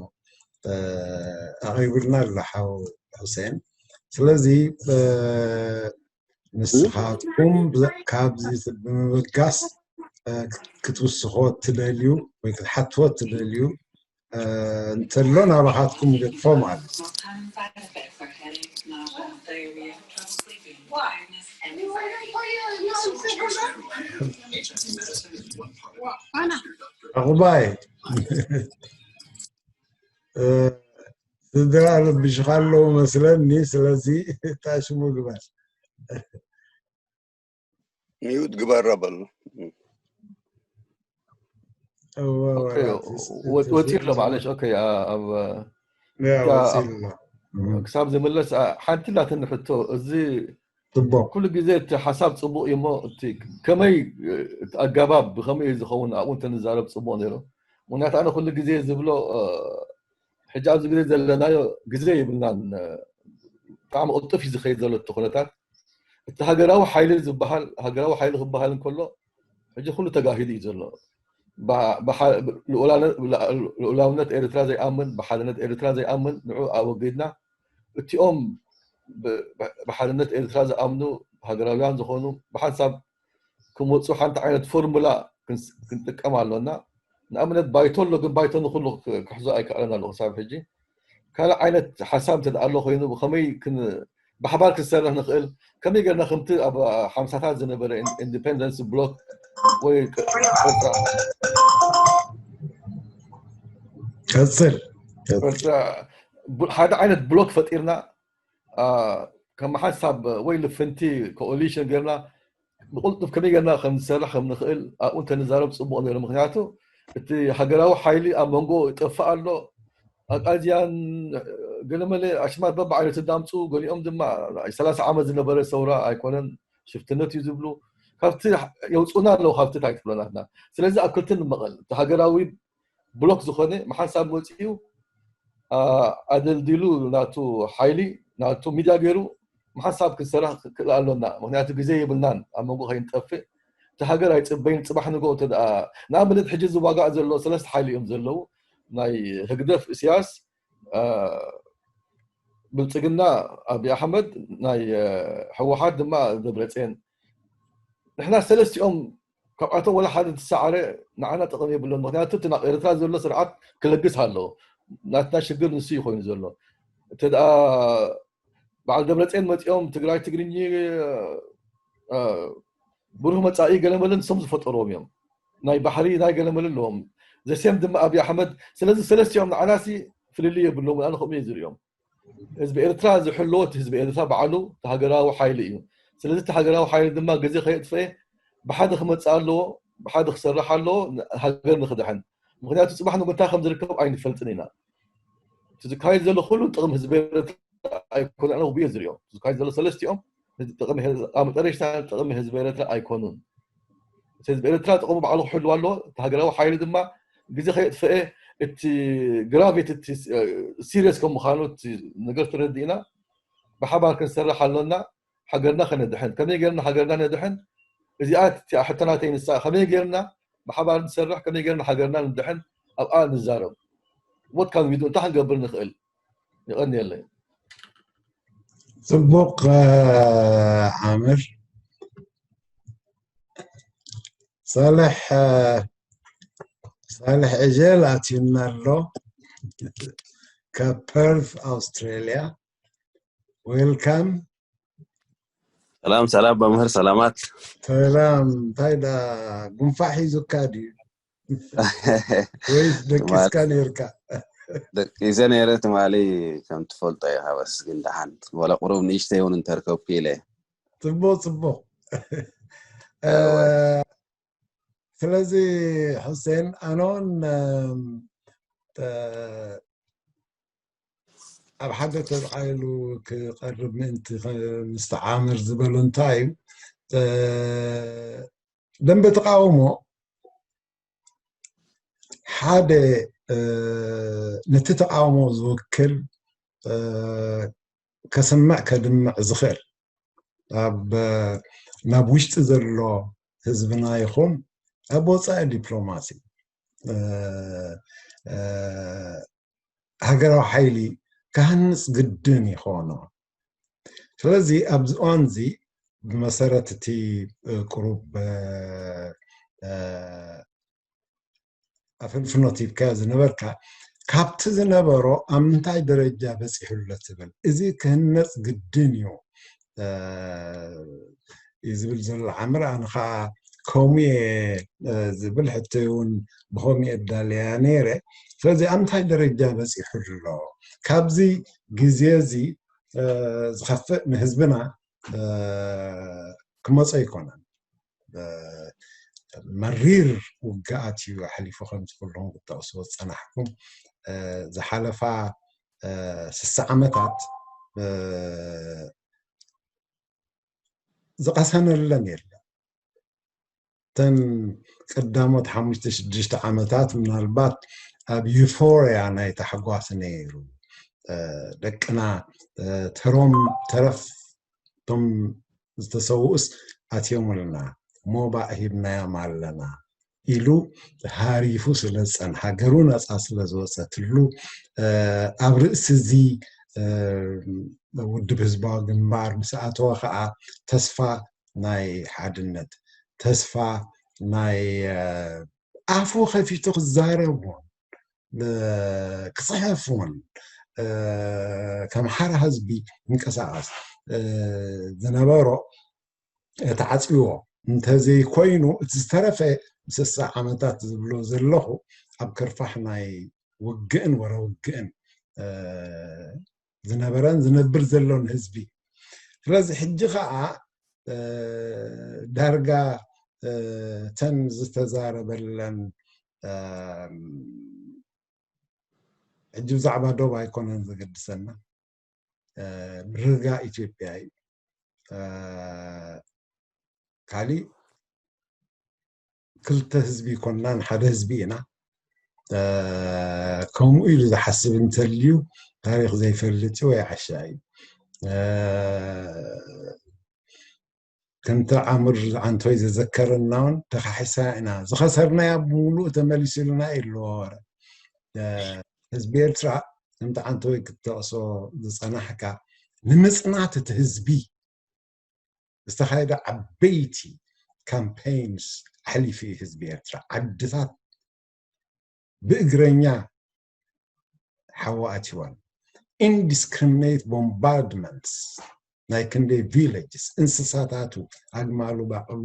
ኣቕሪቡልና ኣሎ ሓው ሕሴን። ስለዚ ንስኻትኩም ካብዚ ብምብጋስ ክትውስኾ ትደልዩ ወይ ክትሓትዎ ትደልዩ እንተሎ ናባኻትኩም ገድፎ ማለት ዕቑባይ ስድራ ረቢሽኻ ኣለዉ መስለኒ። ስለዚ ታሽሙ ግበር። ሚዩት ግበራ በሉ። ወፂኡ ኣሎ ማለሽ። ኦኬ፣ ኣብ ክሳብ ዝምለስ ሓንቲ ላትኒ ሕቶ። እዚ ኩሉ ግዜ እቲ ሓሳብ ፅቡቅ እዩ እሞ፣ እቲ ከመይ እቲ ኣገባብ ብከመይ እዩ ዝኸውን ኣብኡ እንተንዛረብ ፅቡቅ ነይሩ። ምክንያቱ ኣነ ኩሉ ግዜ ዝብሎ ሕጂ ኣብዚ ግዜ ዘለናዮ ግዜ የብልናን። ብጣዕሚ ቅልጡፍ እዩ ዝኸይድ ዘሎ እቲ ኩነታት። እቲ ሃገራዊ ሓይሊ ዝበሃል፣ ሃገራዊ ሓይሊ ክበሃል እንከሎ ሕጂ ኩሉ ተጋሂዱ እዩ ዘሎ። ልኡላውነት ኤርትራ ዘይኣምን፣ ብሓድነት ኤርትራ ዘይኣምን ንዑ ኣወጊድና፣ እቲኦም ብሓድነት ኤርትራ ዝኣምኑ ሃገራውያን ዝኾኑ ብሓንሳብ ክመፁ ሓንቲ ዓይነት ፎርሙላ ክንጥቀም ኣሎና። ንኣብነት ባይቶ ኣሎ፣ ግን ባይቶ ንኩሉ ክሕዞ ኣይከኣለን ኣሎ ክሳብ ሕጂ። ካልእ ዓይነት ሓሳብ እንተ ኣሎ ኮይኑ ብኸመይ ብሓባር ክንሰርሕ ንኽእል፣ ከመይ ገርና ከምቲ ኣብ ሓምሳታት ዝነበረ ኢንዲፔንደንስ ብሎክ ወይ ቀፅል ሓደ ዓይነት ብሎክ ፈጢርና ከም ሓንሳብ ወይ ልፍንቲ ኮኦሊሽን ገርና ብቕልጡፍ ከመይ ገርና ከም ዝሰርሕ ከም ንኽእል ኣብኡ እንተንዛረብ ፅቡቕ ነይሩ። ምክንያቱ እቲ ሃገራዊ ሓይሊ ኣብ መንጎ ይጠፍእ ኣሎ። ኣቃዚያን ገለመለ ኣሽማት በብዓይነቱ እንዳምፁ፣ ገሊኦም ድማ ሰላሳ ዓመት ዝነበረ ሰውራ ኣይኮነን ሽፍትነት እዩ ዝብሉ። ካብቲ የውፁና ኣለዉ ካብቲ እንታይ ትብሎ ናትና። ስለዚ ኣብ ክልተ ንመቐል። እቲ ሃገራዊ ብሎክ ዝኾነ ብሓንሳብ መፂኡ ኣደልዲሉ ናቱ ሓይሊ ናቱ ሚድያ ገይሩ ብሓንሳብ ክንሰርሕ ክክእል ኣሎና። ምክንያቱ ግዜ የብልናን ኣብ መንጎ ከይንጠፍእ። እቲ ሃገር ኣይፅበይን። ፅባሕ ንጎ እንተ ንኣብነት ሕጂ ዝዋጋእ ዘሎ ሰለስተ ሓይሊ እዮም ዘለዉ። ናይ ህግደፍ እስያስ፣ ብልፅግና ኣብይ ኣሕመድ፣ ናይ ህወሓት ድማ ደብረፅየን። ንሕና ሰለስቲኦም ካብኣቶም ወላ ሓደ ትሰዓረ ንዓና ጥቕሚ የብሎን። ምክንያቱ እቲ ናብ ኤርትራ ዘሎ ስርዓት ክለግስ ኣለዎ። ናትና ሽግር ንሱ እዩ ኮይኑ ዘሎ። እንተ ደኣ በዓል ደብረፅየን መፂኦም ትግራይ ትግርኝ ብሩህ መፃኢ ገለመለ ንሶም ዝፈጠርዎም እዮም። ናይ ባሕሪ ናይ ገለመለ ኣለዎም። ዘሴም ድማ ኣብይ ኣሕመድ። ስለዚ ሰለስቲኦም ንዓናሲ ፍልልይ የብሎም። ኣነ ከምኡ እየ ዝሪኦም። ህዝቢ ኤርትራ ዝሕልዎ እቲ ህዝቢ ኤርትራ ባዕሉ እቲ ሃገራዊ ሓይሊ እዩ። ስለዚ እቲ ሃገራዊ ሓይሊ ድማ ግዜ ከየጥፈኤ ብሓደ ክመፅእ ኣለዎ፣ ብሓደ ክሰርሕ ኣለዎ፣ ሃገር ንክድሕን። ምክንያቱ ፅባሕ ንጎታ ከም ዝርከብ ኣይንፈልጥን ኢና። እቲ ዝካየድ ዘሎ ኩሉ ጥቕሚ ህዝቢ ኤርትራ ኣይኮነ። ኣነ ውብየ ዝሪኦ ዝካየድ ዘሎ ሰለስቲኦም ጥቕሚ ኣብ መጨረሽታ ጥቕሚ ህዝቢ ኤርትራ ኣይኮኑን። እቲ ህዝቢ ኤርትራ ጥቕሙ ባዕሉ ክሕልዋ ኣለዎ። እቲ ሃገራዊ ሓይሊ ድማ ግዜ ከየጥፈኤ እቲ ግራቪቲ እቲ ሲሪየስ ከም ምዃኑ እቲ ነገር ተረዲእና ብሓባር ክንሰርሕ ኣሎና። ሃገርና ከነድሕን ከመይ ገርና ሃገርና ነድሕን? እዚኣ ሕቶ ናተይ ንሳ። ከመይ ገርና ብሓባር ንሰርሕ? ከመይ ገርና ሃገርና ንድሕን? ኣብኣ ንዛረብ። What can we do? እንታይ ክንገብር ንኽእል? ይቐንየለይ። ፅቡቕ ዓምር። ሳልሕ ሳልሕ ዕጀል ኣትዩና ኣሎ ካብ ፐርት ኣውስትራልያ። ዌልካም። ሰላም ሰላም መምህር፣ ሰላማት። ሰላም። እንታይ ዳ ጉንፋዕ ሒዙካ ድዩ ወይስ ደቂስካ ነርካ? ደቂሰ ነይረ ትማሊ። ከም ትፈልጦ ኢኻ በስ ግን ደሓን ወላ ቁሩብ ንእሽተይ እውን እንተርከብኩ ኢለ። ፅቡቕ ፅቡቕ። ስለዚ ሑሴን ኣነ እውን ኣብ ሓደ ተብዓይሉ ክቐርብ ምእንቲ ምስተዓምር ዝበሎ እንታይ እዩ ደንበ ተቃውሞ ሓደ ነቲ ተቃውሞ ዝውክል ከስምዕ ከድምዕ ዝኽእል ኣብ ናብ ውሽጢ ዘሎ ህዝብና ይኹን ኣብ ወፃኢ ዲፕሎማሲ ሃገራዊ ሓይሊ ክሃንፅ ግድን ይኾኖ። ስለዚ ኣብዚ እዋን እዚ ብመሰረት እቲ ቁሩብ ኣፍንፍኖት ሂብካዮ ዝነበርካ ካብቲ ዝነበሮ ኣብ ምንታይ ደረጃ በፂሑ ኣሎ ትብል፣ እዚ ክህነፅ ግድን እዩ እዩ ዝብል ዘሎ ዓምር። ኣነ ከዓ ከምኡ እየ ዝብል ሕቶይ እውን ብከምኡ እየ ኣዳልያ ነይረ። ስለዚ ኣብ ምንታይ ደረጃ በፂሑ ኣሎ? ካብዚ ግዜ እዚ ዝኸፍእ ንህዝብና ክመፆ ኣይኮነን። መሪር ውግኣት እዩ ኣሕሊፉ ከምዚ ኩልኹም ክትጠቕስዎ ዝፀናሕኩም ዝሓለፋ ስሳ ዓመታት ዝቐሰነለን የለን። እተን ቀዳሞት ሓሙሽተ ሽዱሽተ ዓመታት ምናልባት ኣብ ዩፎርያ ናይ ታሕጓስ ነይሩ። ደቅና ተሮም ተረፍ እቶም ዝተሰውኡስ ኣትዮምልና፣ ሞባእ ሂብናዮም ኣለና ኢሉ ሃሪፉ ስለ ዝፀንሓ፣ ሃገሩ ነፃ ስለ ዝወፀትሉ፣ ኣብ ርእሲ እዚ ውድብ ህዝባዊ ግንባር ምስ ኣተወ ከዓ ተስፋ ናይ ሓድነት፣ ተስፋ ናይ ኣፉ ከፊቱ ክዛረብ እውን ክፅሕፍ እውን ከም ሓራ ህዝቢ ይንቀሳቐስ ዝነበሮ ተዓፅዎ እንተዘይኮይኑ፣ እቲ ዝተረፈ ስሳ ዓመታት ዝብሎ ዘለኹ ኣብ ከርፋሕ ናይ ውግእን ወረ ውግእን ዝነበረን ዝነብር ዘሎን ህዝቢ። ስለዚ ሕጂ ከዓ ዳርጋ እተን ዝተዛረበለን ሕጂ ብዛዕባ ዶብ ኣይኮነን ዘገድሰና፣ ምርግጋእ ኢትዮጵያ እዩ። ካሊእ ክልተ ህዝቢ ይኮንና፣ ንሓደ ህዝቢ ኢና። ከምኡ ኢሉ ዝሓስብ እንተልዩ ታሪክ ዘይፈልጥ እዩ ወይ ዓሻ እዩ። ከምቲ ዓምር ዓንቶይ ዘዘከረና እውን ተካሒሳ ኢና ዝኸሰርናያ ብምሉእ ተመሊሱልና ኢልዎ ወረ ህዝቢ ኤርትራ። ከምቲ ዓንቶይ ክትጠቕሶ ዝፀናሕካ ንምፅናት እቲ ህዝቢ ዝተኻየደ ዓበይቲ ካምፔይንስ ኣሕሊፉ እዩ ህዝቢ ኤርትራ። ዓድታት ብእግረኛ ሓዊ ኣትይወን። ኢንዲስክሪሚኔት ቦምባርድመንትስ ናይ ክንደይ ቪለጅስ፣ እንስሳታቱ፣ ኣግማሉ፣ ባዕሉ፣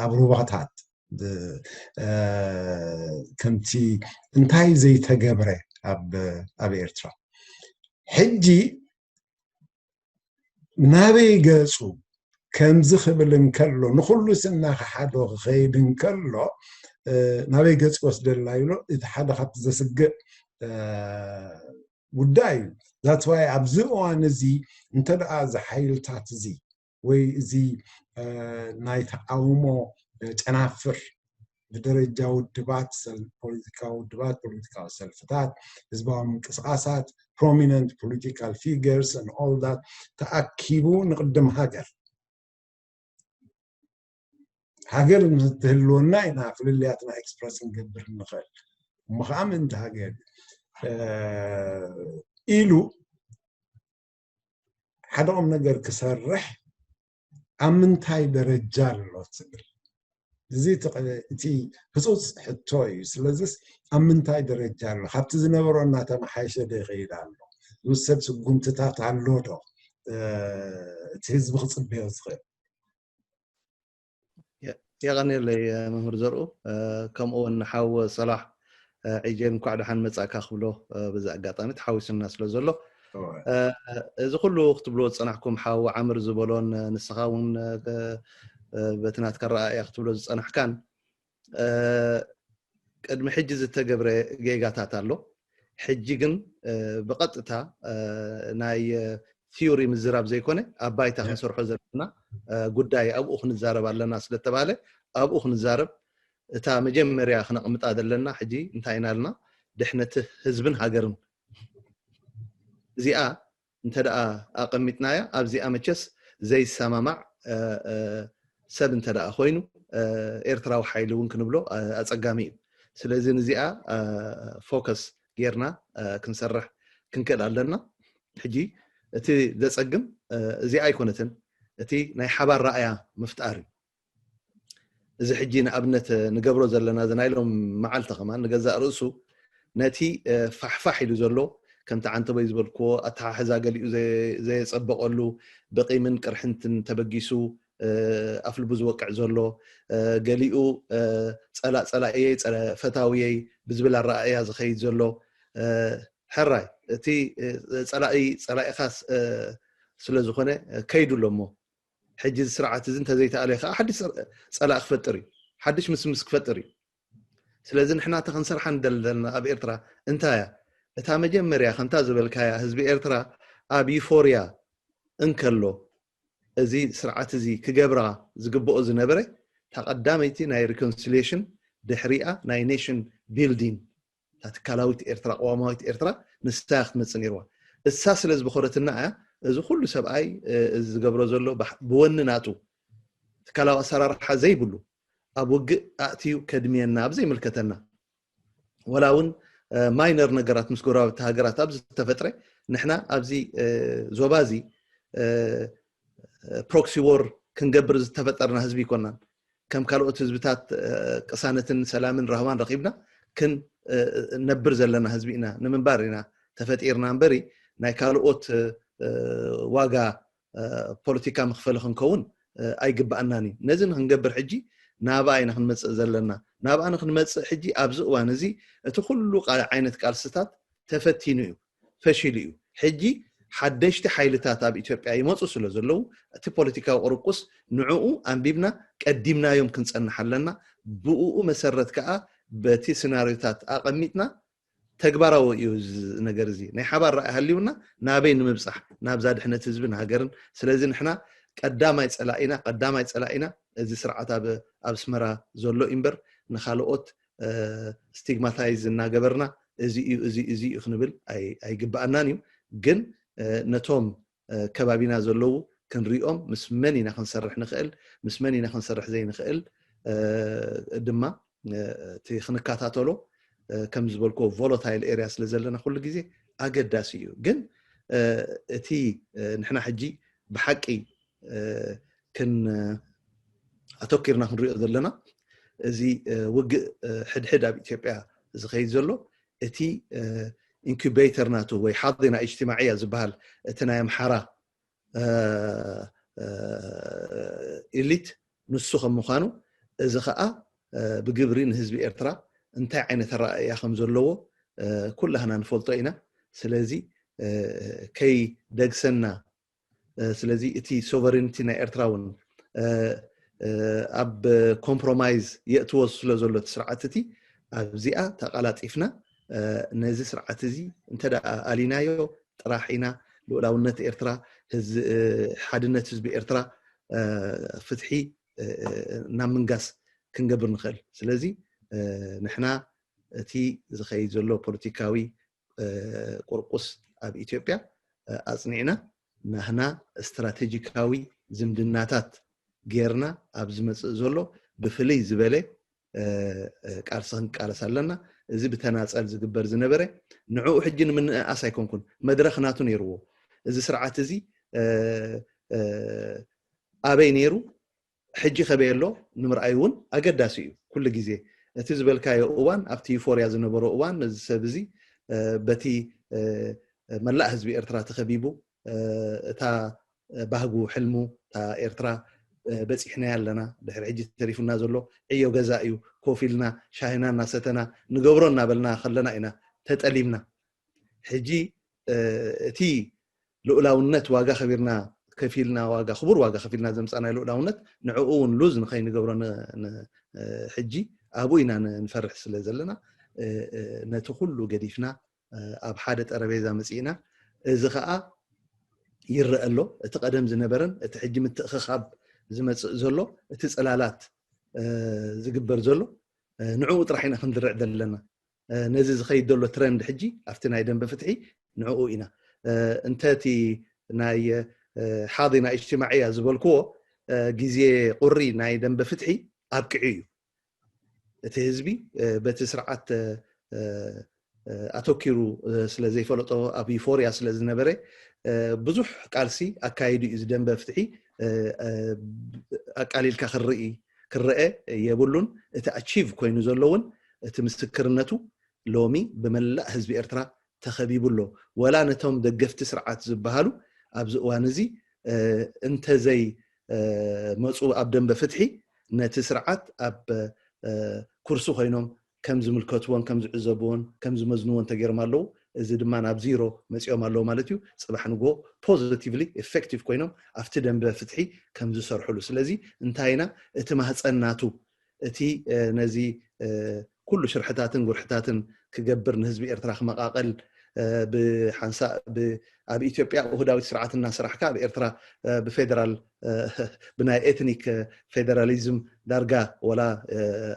ኣብ ሩባታት ከምቲ እንታይ ዘይተገብረ ኣብ ኤርትራ። ሕጂ ናበይ ገፁ ከምዚ ክብል እንከሎ፣ ንኩሉ ስና ክሓዶ ክኸይድ እንከሎ ናበይ ገፅ ወስደላ ኢሎ እቲ ሓደ ካብቲ ዘስግእ ጉዳይ እዩ። ዛትዋይ ኣብዚ እዋን እዚ እንተ ደኣ እዚ ሓይልታት እዚ ወይ እዚ ናይ ተቃውሞ ጨናፍር ብደረጃ ውድባት፣ ፖለቲካዊ ውድባት፣ ፖለቲካዊ ሰልፍታት፣ ህዝባዊ ምንቅስቃሳት፣ ፕሮሚነንት ፖለቲካል ፊገርስ ን ኦል ዳት ተኣኪቡ ንቅድም ሃገር ሃገር ንትህልወና ኢና ፍልልያትና ኤክስፕረስ ክንገብር ንኽእል። እሞ ከዓ ምእንቲ ሃገር ኢሉ ሓደ ቁም ነገር ክሰርሕ ኣብ ምንታይ ደረጃ ኣሎ ትብል? እዚ እቲ ህፁፅ ሕቶ እዩ። ስለዚስ ኣብ ምንታይ ደረጃ ኣሎ? ካብቲ ዝነበሮ እናተመሓየሸ ዶ ይኸይድ ኣሎ? ዝውሰድ ስጉምትታት ኣሎ ዶ እቲ ህዝቢ ክፅበዮ ዝኽእል? የቐንየለይ መምህር ዘርኡ፣ ከምኡ እውን ሓው ሰላሕ ዒጄን እንኳዕ ደሓን መጻእካ ክብሎ በዚ ኣጋጣሚ ተሓዊሱና ስለ ዘሎ፣ እዚ ኩሉ ክትብልዎ ዝጸናሕኩም ሓው ዓምር ዝበሎን ንስኻ እውን በቲ ናትካ ኣረኣእያ ክትብሎ ዝጸናሕካን ቅድሚ ሕጂ ዝተገብረ ጌጋታት ኣሎ። ሕጂ ግን ብቐጥታ ናይ ቲዮሪ ምዝራብ ዘይኮነ ኣብ ባይታ ክንሰርሖ ዘለና ጉዳይ ኣብኡ ክንዛረብ ኣለና ስለተባለ ኣብኡ ክንዛረብ እታ መጀመርያ ክነቕምጣ ዘለና ሕጂ እንታይ ኢና ልና ድሕነት ህዝብን ሃገርን እዚኣ እንተ ደኣ ኣቐሚጥናያ ኣብዚኣ መቸስ ዘይሰማማዕ ሰብ እንተ ደኣ ኮይኑ ኤርትራዊ ሓይሊ እውን ክንብሎ ኣጸጋሚ እዩ። ስለዚ ንዚኣ ፎከስ ጌርና ክንሰርሕ ክንክእል ኣለና። ሕጂ እቲ ዘጸግም እዚኣ ኣይኮነትን፣ እቲ ናይ ሓባር ረኣያ ምፍጣር እዩ። እዚ ሕጂ ንኣብነት ንገብሮ ዘለና እዚ ናይ ሎም መዓልቲ ከማን ንገዛእ ርእሱ ነቲ ፋሕፋሕ ኢሉ ዘሎ ከምቲ ዓንተቦይ ዝበልክዎ ኣተሓሕዛ ገሊኡ ዘየጸበቐሉ ብቂምን ቅርሕንትን ተበጊሱ ኣፍልቡ ዝወቅዕ ዘሎ ገሊኡ ጸላእ ጸላእየይ ጸረ ፈታውየይ ብዝብል ኣረኣእያ ዝኸይድ ዘሎ ሕራይ እቲ ጸላኢ ጸላኢኻ ስለ ዝኾነ ከይዱ ኣሎ እሞ ሕጂ እዚ ስርዓት እዚ እንተዘይተኣልየ ከዓ ሓድሽ ፀላእ ክፈጥር እዩ፣ ሓድሽ ምስምስ ክፈጥር እዩ። ስለዚ ንሕና እታ ክንሰርሓ ንደሊ ዘለና ኣብ ኤርትራ እንታይ እያ? እታ መጀመርያ ከምታ ዝበልካያ ህዝቢ ኤርትራ ኣብ ዩፎርያ እንከሎ እዚ ስርዓት እዚ ክገብራ ዝግብኦ ዝነበረ እታ ቀዳመይቲ ናይ ሪኮንሲሊሽን ድሕሪኣ ናይ ኔሽን ቢልዲንግ እታ ትካላዊት ኤርትራ ቅዋማዊት ኤርትራ ንሳ ክትመፅእ ነይርዋ። እሳ ስለ ዝበኾረትና እያ። እዚ ኩሉ ሰብኣይ እዚ ዝገብሮ ዘሎ ብወኒ ናቱ ትካላዊ ኣሰራርሓ ዘይብሉ ኣብ ውግእ ኣእትዩ ከድምየና ኣብ ዘይምልከተና፣ ወላ እውን ማይነር ነገራት ምስ ጎረባብቲ ሃገራት ኣብ ዝተፈጥረ፣ ንሕና ኣብዚ ዞባ እዚ ፕሮክሲ ዎር ክንገብር ዝተፈጠርና ህዝቢ ይኮናን። ከም ካልኦት ህዝብታት ቅሳነትን ሰላምን ራህዋን ረኺብና ክንነብር ዘለና ህዝቢ ኢና። ንምንባር ኢና ተፈጢርና እምበሪ ናይ ካልኦት ዋጋ ፖለቲካ መኽፈሊ ክንከውን ኣይግባኣናን እዩ። ነዚ ንክንገብር ሕጂ ናብኣ ኢና ክንመፅእ ዘለና። ናብኣ ንክንመፅእ ሕጂ ኣብዚ እዋን እዚ እቲ ኩሉ ዓይነት ቃልስታት ተፈቲኑ እዩ፣ ፈሺሉ እዩ። ሕጂ ሓደሽቲ ሓይልታት ኣብ ኢትዮጵያ ይመፁ ስለ ዘለዉ እቲ ፖለቲካዊ ቁርቁስ ንዕኡ ኣንቢብና ቀዲምናዮም ክንፀንሕ ኣለና። ብኡ መሰረት ከዓ በቲ ስናሪዮታት ኣቐሚጥና ተግባራዊ እዩ እዚ ነገር እዚ። ናይ ሓባር ራእይ ሃልዩና ናበይ ንምብፃሕ? ናብዛ ድሕነት ህዝብን ሃገርን። ስለዚ ንሕና ቀዳማይ ፀላኢና፣ ቀዳማይ ፀላኢና እዚ ስርዓት ኣብ ኣስመራ ዘሎ እምበር ንካልኦት ስቲግማታይዝ እናገበርና እዚ እዩ፣ እዚ፣ እዚ እዩ ክንብል ኣይግባኣናን እዩ። ግን ነቶም ከባቢና ዘለዉ ክንሪኦም ምስ መን ኢና ክንሰርሕ ንኽእል፣ ምስ መን ኢና ክንሰርሕ ዘይንኽእል ድማ እቲ ክንከታተሎ ከም ዝበልኮ ቮሎታይል ኤርያ ስለ ዘለና ኩሉ ግዜ ኣገዳሲ እዩ። ግን እቲ ንሕና ሕጂ ብሓቂ ክን ኣተኪርና ክንሪኦ ዘለና እዚ ውግእ ሕድሕድ ኣብ ኢትዮጵያ ዝኸይድ ዘሎ እቲ ኢንኩቤተር ናቱ ወይ ሓዲና እጅትማዕያ ዝበሃል እቲ ናይ ኣምሓራ ኢሊት ንሱ ከም ምዃኑ እዚ ከዓ ብግብሪ ንህዝቢ ኤርትራ እንታይ ዓይነት ኣረኣእያ ከም ዘለዎ ኩላህና ንፈልጦ ኢና። ስለዚ ከይ ደግሰና ስለዚ እቲ ሶቨሪንቲ ናይ ኤርትራ እውን ኣብ ኮምፕሮማይዝ የእትዎ ስለ ዘሎ እቲ ስርዓት እቲ ኣብዚኣ ተቐላጢፍና ነዚ ስርዓት እዚ እንተ ኣሊናዮ ጥራሕ ኢና ልኡላውነት ኤርትራ፣ ሓድነት ህዝቢ ኤርትራ፣ ፍትሒ ናብ ምንጋስ ክንገብር ንኽእል። ስለዚ ንሕና እቲ ዝኸይድ ዘሎ ፖለቲካዊ ቁርቁስ ኣብ ኢትዮጵያ ኣፅኒዕና ናህና ስትራቴጂካዊ ዝምድናታት ጌርና ኣብ ዝመፅእ ዘሎ ብፍልይ ዝበለ ቃልሲ ክንቃለስ ኣለና። እዚ ብተናፀል ዝግበር ዝነበረ ንዕኡ ሕጂ ንምንእኣስ ኣይኮንኩን፣ መድረኽ ናቱ ነይርዎ። እዚ ስርዓት እዚ ኣበይ ነይሩ ሕጂ ከበይ ኣሎ ንምርኣይ እውን ኣገዳሲ እዩ። ኩሉ ግዜ እቲ ዝበልካዮ እዋን ኣብቲ ዩፎርያ ዝነበሮ እዋን እዚ ሰብ እዚ በቲ መላእ ህዝቢ ኤርትራ ተኸቢቡ እታ ባህጉ ሕልሙ እታ ኤርትራ በፂሕናያ ኣለና፣ ድሕሪ ሕጂ ተሪፉና ዘሎ ዕዮ ገዛ እዩ፣ ኮፍ ኢልና ሻሂና እናሰተና ንገብሮ እናበልና ከለና ኢና ተጠሊምና። ሕጂ እቲ ልኡላውነት ዋጋ ከቢርና ከፊልና ዋጋ ክቡር ዋጋ ከፊልና ዘምፃናዮ ልኡላውነት ንዕኡ እውን ሉዝ ንኸይንገብሮ ሕጂ ኣብኡ ኢና ንፈርሕ ስለ ዘለና ነቲ ኩሉ ገዲፍና ኣብ ሓደ ጠረቤዛ መፂእና እዚ ከዓ ይረአ ኣሎ። እቲ ቀደም ዝነበረን እቲ ሕጂ ምትእኽኻብ ዝመፅእ ዘሎ እቲ ፅላላት ዝግበር ዘሎ ንዕኡ ጥራሕ ኢና ክንድርዕ ዘለና። ነዚ ዝኸይድ ዘሎ ትረንድ ሕጂ ኣብቲ ናይ ደንበ ፍትሒ ንዕኡ ኢና እንተ እቲ ናይ ሓዲና እጅትማዕያ ዝበልክዎ ግዜ ቁሪ ናይ ደንበ ፍትሒ ኣብቅዑ እዩ። እቲ ህዝቢ በቲ ስርዓት ኣተኪሩ ስለ ዘይፈለጦ ኣብ ዩፎርያ ስለ ዝነበረ ብዙሕ ቃልሲ ኣካይዱ እዩ። ዝደንበ ፍትሒ ኣቃሊልካ ክርኢ ክረአ የብሉን። እቲ ኣቺቭ ኮይኑ ዘሎ እውን እቲ ምስክርነቱ ሎሚ ብመላእ ህዝቢ ኤርትራ ተኸቢቡ ኣሎ። ወላ ነቶም ደገፍቲ ስርዓት ዝበሃሉ ኣብዚ እዋን እዚ እንተዘይ መፁ ኣብ ደንበ ፍትሒ ነቲ ስርዓት ኣብ ኩርሲ ኮይኖም ከም ዝምልከትዎን ከም ዝዕዘብዎን ከም ዝመዝንዎን ተገይሮም ኣለዉ። እዚ ድማ ናብ ዚሮ መፂኦም ኣለዉ ማለት እዩ። ፅባሕ ንግሆ ፖዚቲቭሊ ኤፌክቲቭ ኮይኖም ኣብቲ ደንበ ፍትሒ ከም ዝሰርሕሉ። ስለዚ እንታይ ኢና እቲ ማህፀን ናቱ እቲ ነዚ ኩሉ ሽርሕታትን ጉርሕታትን ክገብር ንህዝቢ ኤርትራ ክመቃቀል ብሓንሳእ ኣብ ኢትዮጵያ ውህዳዊት ስርዓት እናሰራሕካ ኣብ ኤርትራ ብፌደራል ብናይ ኤትኒክ ፌደራሊዝም ዳርጋ ወላ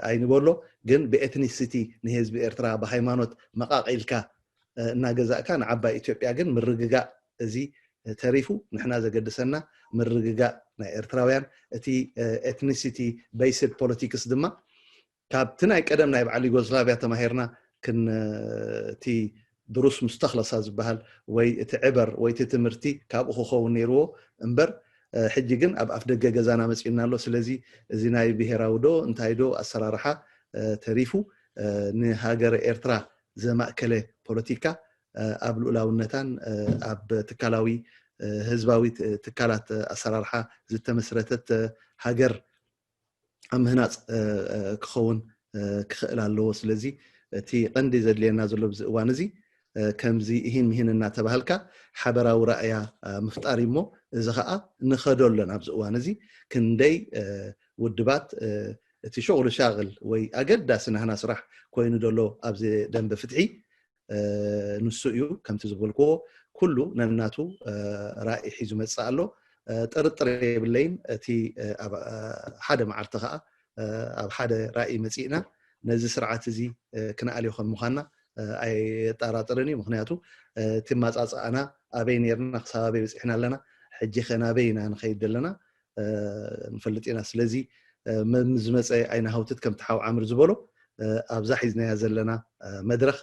ኣይንበሎ ግን ብኤትኒሲቲ ንህዝቢ ኤርትራ ብሃይማኖት መቃቂልካ እናገዛእካ ንዓባይ ኢትዮጵያ ግን ምርግጋእ እዚ ተሪፉ ንሕና ዘገድሰና ምርግጋእ ናይ ኤርትራውያን እቲ ethnicity based politics ድማ ካብቲ ናይ ቀደም ናይ በዓል ዩጎዝላቪያ ተማሂርና ክን እቲ ድሩስ ሙስተክለሳ ዝበሃል ወይ እቲ ዕበር ወይ እቲ ትምህርቲ ካብኡ ክኸውን ነይርዎ እምበር ሕጂ ግን ኣብ ኣፍ ደገ ገዛና መፂኡና ኣሎ። ስለዚ እዚ ናይ ብሄራዊ ዶ እንታይ ዶ ኣሰራርሓ ተሪፉ ንሃገረ ኤርትራ ዘማእከለ ፖለቲካ ኣብ ልኡላውነታን ኣብ ትካላዊ ህዝባዊ ትካላት ኣሰራርሓ ዝተመስረተት ሃገር ኣብ ምህናፅ ክኸውን ክኽእል ኣለዎ። ስለዚ እቲ ቀንዲ ዘድልየና ዘሎ ኣብዚ እዋን እዚ ከምዚ እሂን ምሂን እናተባህልካ ሓበራዊ ራእያ ምፍጣር እሞ እዚ ከዓ ንኸዶ ኣለና ኣብዚ እዋን እዚ ክንደይ ውድባት እቲ ሸቕሉ ሻቕል ወይ ኣገዳሲ ናህና ስራሕ ኮይኑ ዘሎ ኣብዚ ደንበ ፍትሒ ንሱ እዩ። ከምቲ ዝበልክዎ ኩሉ ነናቱ ራእይ ሒዙ መፅእ ኣሎ። ጥርጥር የብለይን እቲ ሓደ መዓልቲ ከዓ ኣብ ሓደ ራእይ መፂእና ነዚ ስርዓት እዚ ክንኣልዮ ከም ምዃንና ኣየጠራጥርን እዩ። ምክንያቱ እቲ ማፃፅኣና ኣበይ ነርና ክሳብ ኣበይ በፂሕና ኣለና ሕጂ ከ ናበይ ኢና ንኸይድ ዘለና ንፈልጥ ኢና። ስለዚ ዝመፀ ኣይናሃውትት ከምቲ ሓው ዓምር ዝበሎ ኣብዛ ሒዝናያ ዘለና መድረክ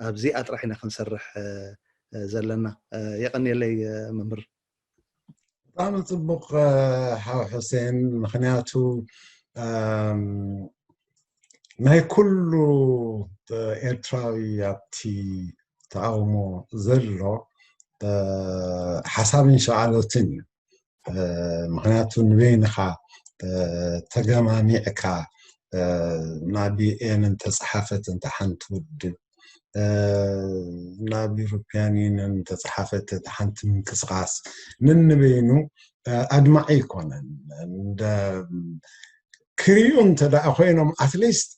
ኣብዚኣ ጥራሕ ኢና ክንሰርሕ ዘለና። የቀንየለይ መምህር። ብጣዕሚ ፅቡቅ ሓው ሕሴን። ምክንያቱ ናይ ኩሉ ኤርትራዊ ኣብቲ ተቃውሞ ዘሎ ሓሳብን ሸቃሎትን እዩ። ምክንያቱ ንበይንካ ተገማሚዕካ ናብ ዩኤን እንተፀሓፈት እንተ ሓንቲ ውድብ ናብ ዩሮፒያን ዩኒየን እንተፀሓፈት እቲ ሓንቲ ምንቅስቃስ ንንበይኑ ኣድማዒ ኣይኮነን። ክሪኡ እንተ ደኣ ኮይኖም ኣትሊስት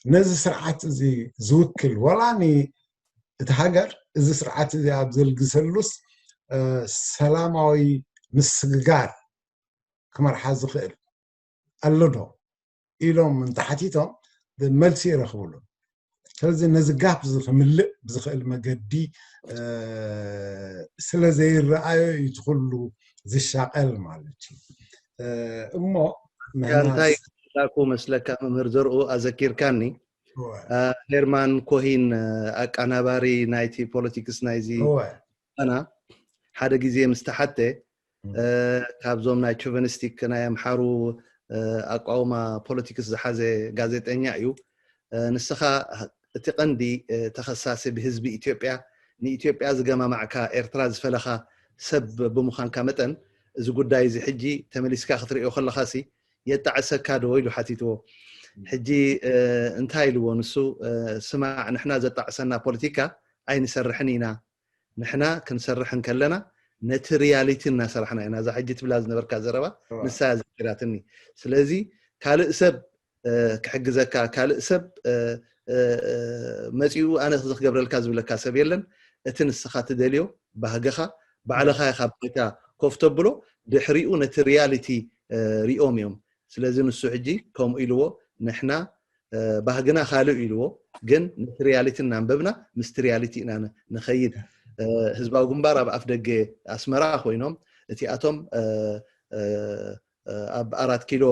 ነዚ ስርዓት እዚ ዝውክል ወላ እቲ ሃገር እዚ ስርዓት እዚ ኣብ ዘልግሰሉስ ሰላማዊ ምስግጋር ክመርሓ ዝኽእል ኣሎ ዶ ኢሎም እንተሓቲቶም መልሲ ይረኽብሉ። ስለዚ ነዚ ጋፕ እዚ ክምልእ ብዝኽእል መገዲ ስለ ዘይረኣዮ እዩ እቲ ኩሉ ዝሻቀል ማለት እዩ። እሞ እንታይ ላኩ መስለካ መምህር ዘርኡ ኣዘኪርካኒ። ሄርማን ኮሂን ኣቀናባሪ ናይቲ ፖለቲክስ ናይዚ ና ሓደ ግዜ ምስ ተሓተ ካብዞም ናይ ቹቨኒስቲክ ናይ ኣምሓሩ ኣቋውማ ፖለቲክስ ዝሓዘ ጋዜጠኛ እዩ። ንስኻ እቲ ቀንዲ ተኸሳሲ ብህዝቢ ኢትዮጵያ ንኢትዮጵያ ዝገማማዕካ ኤርትራ ዝፈለኻ ሰብ ብምዃንካ መጠን እዚ ጉዳይ እዚ ሕጂ ተመሊስካ ክትርእዮ ከለኻሲ የጣዕሰካ ዶ ኢሉ ሓቲትዎ። ሕጂ እንታይ ኢልዎ ንሱ፣ ስማዕ ንሕና ዘጣዕሰና ፖለቲካ ኣይንሰርሕን ኢና። ንሕና ክንሰርሕ እንከለና ነቲ ሪያሊቲ እናሰራሕና ኢና። እዛ ሕጂ ትብላ ዝነበርካ ዘረባ ንሳ እያ ዘኪራትኒ። ስለዚ ካልእ ሰብ ክሕግዘካ ካልእ ሰብ መፂኡ ኣነ ክገብረልካ ዝብለካ ሰብ የለን። እቲ ንስኻ ትደልዮ ባህግኻ ባዕልኻ ኢኻ ባይታ ኮፍ ተብሎ፣ ድሕሪኡ ነቲ ሪያሊቲ ሪኦም እዮም። ስለዚ ንሱ ሕጂ ከምኡ ኢልዎ ንሕና ባህግና ካልእ ኢልዎ፣ ግን ነቲ ሪያሊቲ እናንበብና ምስቲ ሪያሊቲ ኢና ንኸይድ። ህዝባዊ ግንባር ኣብ ኣፍ ደገ ኣስመራ ኮይኖም እቲኣቶም ኣብ ኣራት ኪሎ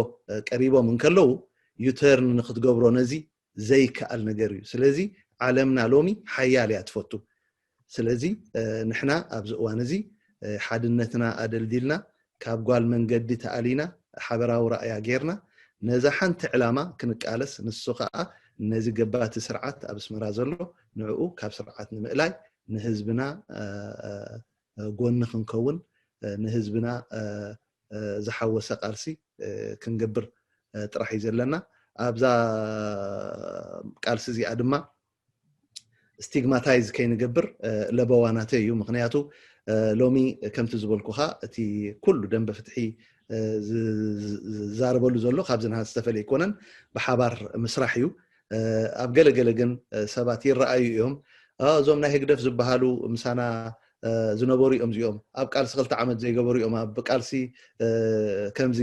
ቀሪቦም እንከለዉ ዩተርን ንክትገብሮ ነዚ ዘይከኣል ነገር እዩ። ስለዚ ዓለምና ሎሚ ሓያል እያ ትፈቱ። ስለዚ ንሕና ኣብዚ እዋን እዚ ሓድነትና ኣደልዲልና ካብ ጓል መንገዲ ተኣሊና ሓበራዊ ራእያ ጌርና ነዛ ሓንቲ ዕላማ ክንቃለስ፣ ንሱ ከዓ ነዚ ገባቲ ስርዓት ኣብ ኣስመራ ዘሎ ንዕኡ ካብ ስርዓት ንምእላይ ንህዝብና ጎኒ ክንከውን ንህዝብና ዝሓወሰ ቃልሲ ክንገብር ጥራሕ እዩ ዘለና። ኣብዛ ቃልሲ እዚኣ ድማ ስቲግማታይዝ ከይንገብር ለበዋ ናተይ እዩ። ምክንያቱ ሎሚ ከምቲ ዝበልኩኻ እቲ ኩሉ ደንበ ፍትሒ ዝዛረበሉ ዘሎ ካብዚ ናሃ ዝተፈለየ ኣይኮነን። ብሓባር ምስራሕ እዩ። ኣብ ገለገለ ግን ሰባት ይረኣዩ እዮም። እዞም ናይ ህግደፍ ዝበሃሉ ምሳና ዝነበሩ እዮም እዚኦም። ኣብ ቃልሲ ክልተ ዓመት ዘይገበሩ እዮም። ኣብ ቃልሲ ከምዚ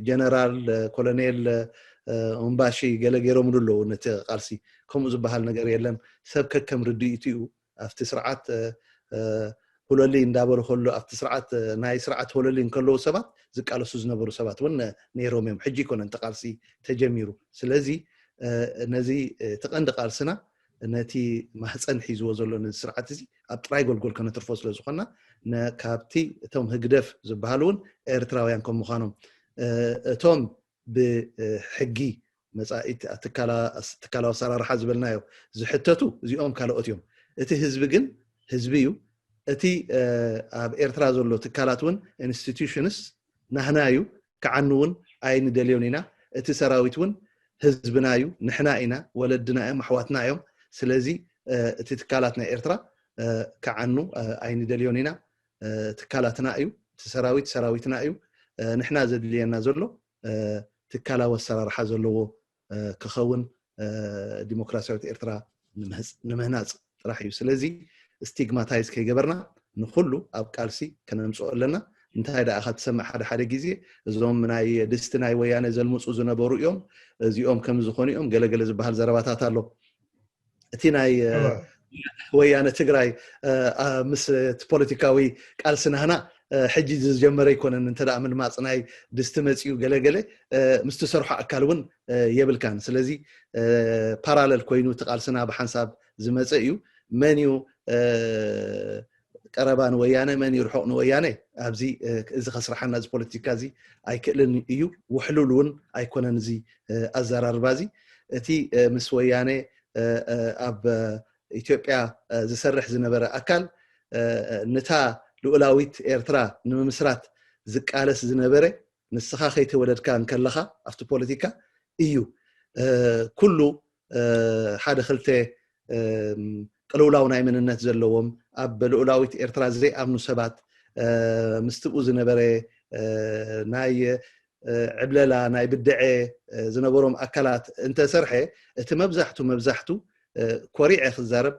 ጀነራል፣ ኮሎኔል፣ እምባሺ ገለ ገይሮምሉ ኣለዉ። ነቲ ቃልሲ ከምኡ ዝበሃል ነገር የለን። ሰብ ከከም ርድኢቱ እዩ ኣብቲ ስርዓት ሆለሊ እንዳበሉ ከሎ ኣብቲ ስርዓት ናይ ስርዓት ሆለሊ እንከለዉ ሰባት ዝቃለሱ ዝነበሩ ሰባት እውን ነይሮም እዮም። ሕጂ ይኮነ እንተ ቃልሲ ተጀሚሩ። ስለዚ ነዚ እቲ ቀንዲ ቃልስና ነቲ ማህፀን ሒዝዎ ዘሎ ነዚ ስርዓት እዚ ኣብ ጥራይ ጎልጎል ከነትርፎ ስለ ዝኾንና ካብቲ እቶም ህግደፍ ዝበሃሉ እውን ኤርትራውያን ከም ምዃኖም እቶም ብሕጊ መፃኢት ትካላዊ ኣሰራርሓ ዝበልናዮ ዝሕተቱ እዚኦም ካልኦት እዮም። እቲ ህዝቢ ግን ህዝቢ እዩ። እቲ ኣብ ኤርትራ ዘሎ ትካላት እውን ኢንስቲትዩሽንስ ናህና እዩ፣ ክዓኑ እውን ኣይንደልዮን ኢና። እቲ ሰራዊት እውን ህዝብና እዩ፣ ንሕና ኢና፣ ወለድና እዮም፣ ኣሕዋትና እዮም። ስለዚ እቲ ትካላት ናይ ኤርትራ ክዓኑ ኣይንደልዮን ኢና። ትካላትና እዩ፣ እቲ ሰራዊት ሰራዊትና እዩ። ንሕና ዘድልየና ዘሎ ትካላዊ ኣሰራርሓ ዘለዎ ክኸውን ዲሞክራሲያዊት ኤርትራ ንምህናፅ ጥራሕ እዩ። ስለዚ ስቲግማታይዝ ከይገበርና ንኩሉ ኣብ ቃልሲ ከነምፅኦ ኣለና። እንታይ ደኣ ትሰምዕ ሓደ ሓደ ግዜ እዞም ናይ ድስቲ ናይ ወያነ ዘልምፁ ዝነበሩ እዮም፣ እዚኦም ከም ዝኾኑ እዮም ገለገለ ዝበሃል ዘረባታት ኣሎ። እቲ ናይ ወያነ ትግራይ ምስ ፖለቲካዊ ቃልሲ ናህና ሕጂ ዝጀመረ ኣይኮነን። እንተ ምልማፅ ናይ ድስቲ መፅኡ ገለገለ ምስ ትሰርሖ ኣካል እውን የብልካን። ስለዚ ፓራለል ኮይኑ እቲ ቃልስና ብሓንሳብ ዝመፀ እዩ። መን እዩ ቀረባ ንወያነ፣ መን እዩ ርሑቕ ንወያነ? ኣብዚ እዚ ከስርሓና እዚ ፖለቲካ እዚ ኣይክእልን እዩ። ውሕሉል እውን ኣይኮነን እዚ ኣዘራርባ እዚ። እቲ ምስ ወያነ ኣብ ኢትዮጵያ ዝሰርሕ ዝነበረ ኣካል ንታ ልኡላዊት ኤርትራ ንምምስራት ዝቃለስ ዝነበረ ንስኻ ከይተወለድካ እንከለኻ ኣብቲ ፖለቲካ እዩ። ኩሉ ሓደ ክልተ ቅልውላው ናይ መንነት ዘለዎም ኣብ ልኡላዊት ኤርትራ ዘይኣምኑ ሰባት ምስኡ ዝነበረ ናይ ዕብለላ ናይ ብድዐ ዝነበሮም ኣካላት እንተሰርሐ እቲ መብዛሕቱ መብዛሕቱ ኮሪዐ ክዛረብ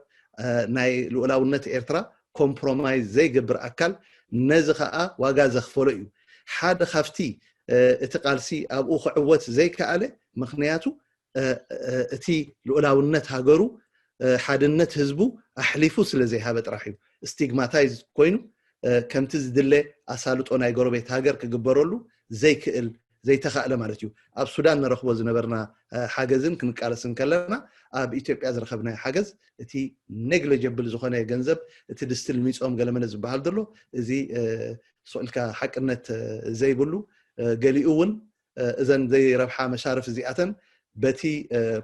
ናይ ልኡላውነት ኤርትራ ኮምፕሮማይዝ ዘይገብር ኣካል ነዚ ከዓ ዋጋ ዘኽፈሎ እዩ። ሓደ ካብቲ እቲ ቃልሲ ኣብኡ ክዕወት ዘይከኣለ ምክንያቱ እቲ ልኡላውነት ሃገሩ ሓድነት ህዝቡ ኣሕሊፉ ስለ ዘይሃበ ጥራሕ እዩ። ስቲግማታይዝ ኮይኑ ከምቲ ዝድለ ኣሳልጦ ናይ ጎረቤት ሃገር ክግበረሉ ዘይክእል ዘይተኻእለ ማለት እዩ። ኣብ ሱዳን ንረኽቦ ዝነበርና ሓገዝን ክንቃለስን ከለና ኣብ ኢትዮጵያ ዝረኸብናዮ ሓገዝ እቲ ኔግሊጀብል ዝኾነ ገንዘብ እቲ ድስቲ ልሚፆም ገለመለ ዝበሃል ዘሎ እዚ ስቕ ኢልካ ሓቅነት ዘይብሉ ገሊኡ እውን እዘን ዘይረብሓ መሻርፍ እዚኣተን በቲ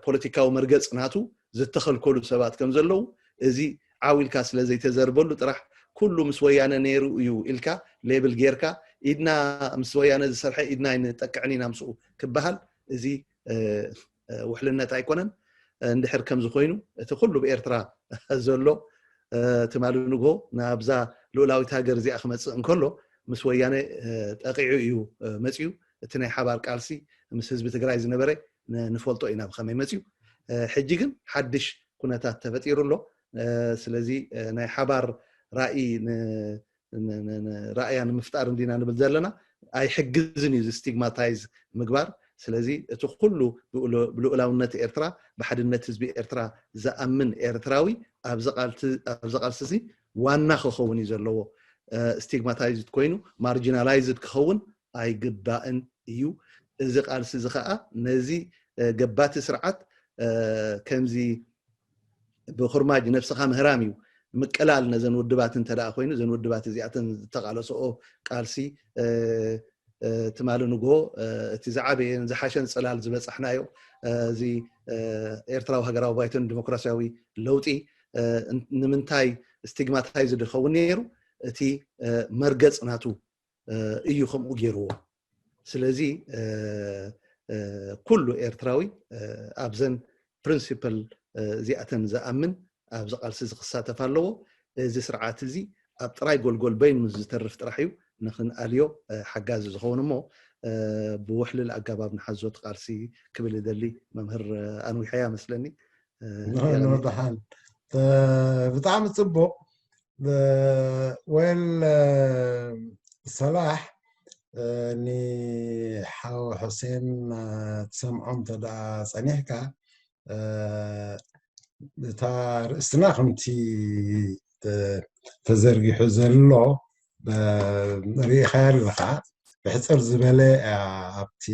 ፖለቲካዊ መርገፅ ናቱ ዝተኸልከሉ ሰባት ከም ዘለዉ እዚ ዓው ኢልካ ስለ ዘይተዘርበሉ ጥራሕ ኩሉ ምስ ወያነ ነይሩ እዩ ኢልካ ሌብል ጌርካ ኢድና ምስ ወያነ ዝሰርሐ ኢድና ኣይንጠቅዕን ኢና ምስኡ ክበሃል እዚ ውሕልነት ኣይኮነን። እንድሕር ከምዚ ኮይኑ እቲ ኩሉ ብኤርትራ ዘሎ ትማሊ ንግሆ ናብዛ ልኡላዊት ሃገር እዚኣ ክመፅእ እንከሎ ምስ ወያነ ጠቂዑ እዩ መፅዩ። እቲ ናይ ሓባር ቃልሲ ምስ ህዝቢ ትግራይ ዝነበረ ንፈልጦ ኢና ብከመይ መፅዩ። ሕጂ ግን ሓድሽ ኩነታት ተፈጢሩ ኣሎ። ስለዚ ናይ ሓባር ራእይ ራእያ ንምፍጣር እንዲና ንብል ዘለና ኣይሕግዝን እዩ ስቲግማታይዝ ምግባር። ስለዚ እቲ ኩሉ ብልኡላውነት ኤርትራ ብሓድነት ህዝቢ ኤርትራ ዝኣምን ኤርትራዊ ኣብዚ ቃልሲ እዚ ዋና ክኸውን እዩ ዘለዎ። ስቲግማታይዝድ ኮይኑ ማርጂናላይዝድ ክኸውን ኣይግባእን እዩ። እዚ ቃልሲ እዚ ከዓ ነዚ ገባቲ ስርዓት ከምዚ ብኩርማጅ ነብስኻ ምህራም እዩ። ምቅላል ነዘን ውድባት እንተ ደኣ ኮይኑ እዘን ውድባት እዚኣተን ዝተቃለስኦ ቃልሲ ትማሊ ንግሆ እቲ ዝዓበየን ዝሓሸን ፅላል ዝበፃሕናዮ እዚ ኤርትራዊ ሃገራዊ ባይቶን ዲሞክራሲያዊ ለውጢ ንምንታይ ስቲግማታይዝድ ይኸውን ነይሩ? እቲ መርገፅ ናቱ እዩ ከምኡ ገይርዎ። ስለዚ ኩሉ ኤርትራዊ ኣብዘን ፕሪንሲፕል እዚኣተን ዝኣምን ኣብዚ ቃልሲ እዚ ክሳተፍ ኣለዎ። እዚ ስርዓት እዚ ኣብ ጥራይ ጎልጎል በይኑ ምስ ዝተርፍ ጥራሕ እዩ ንክንኣልዮ ሓጋዚ ዝኸውን እሞ ብውሕልል ኣገባብ ንሓዞ እቲ ቃልሲ ክብል ይደሊ መምህር። ኣንዊሐያ መስለኒ። ደሓን ብጣዕሚ ፅቡቅ። ወል ሰላሕ ንሓው ሕሴን ትሰምዖ እንተ ደኣ ጸኒሕካ እታ ርእስትና ከምቲ ተ- ተዘርጊሑ ዘሎ ብ- ርኢኻ ኣለኻ። ብሕፅር ዝበለ ኣ- ኣብቲ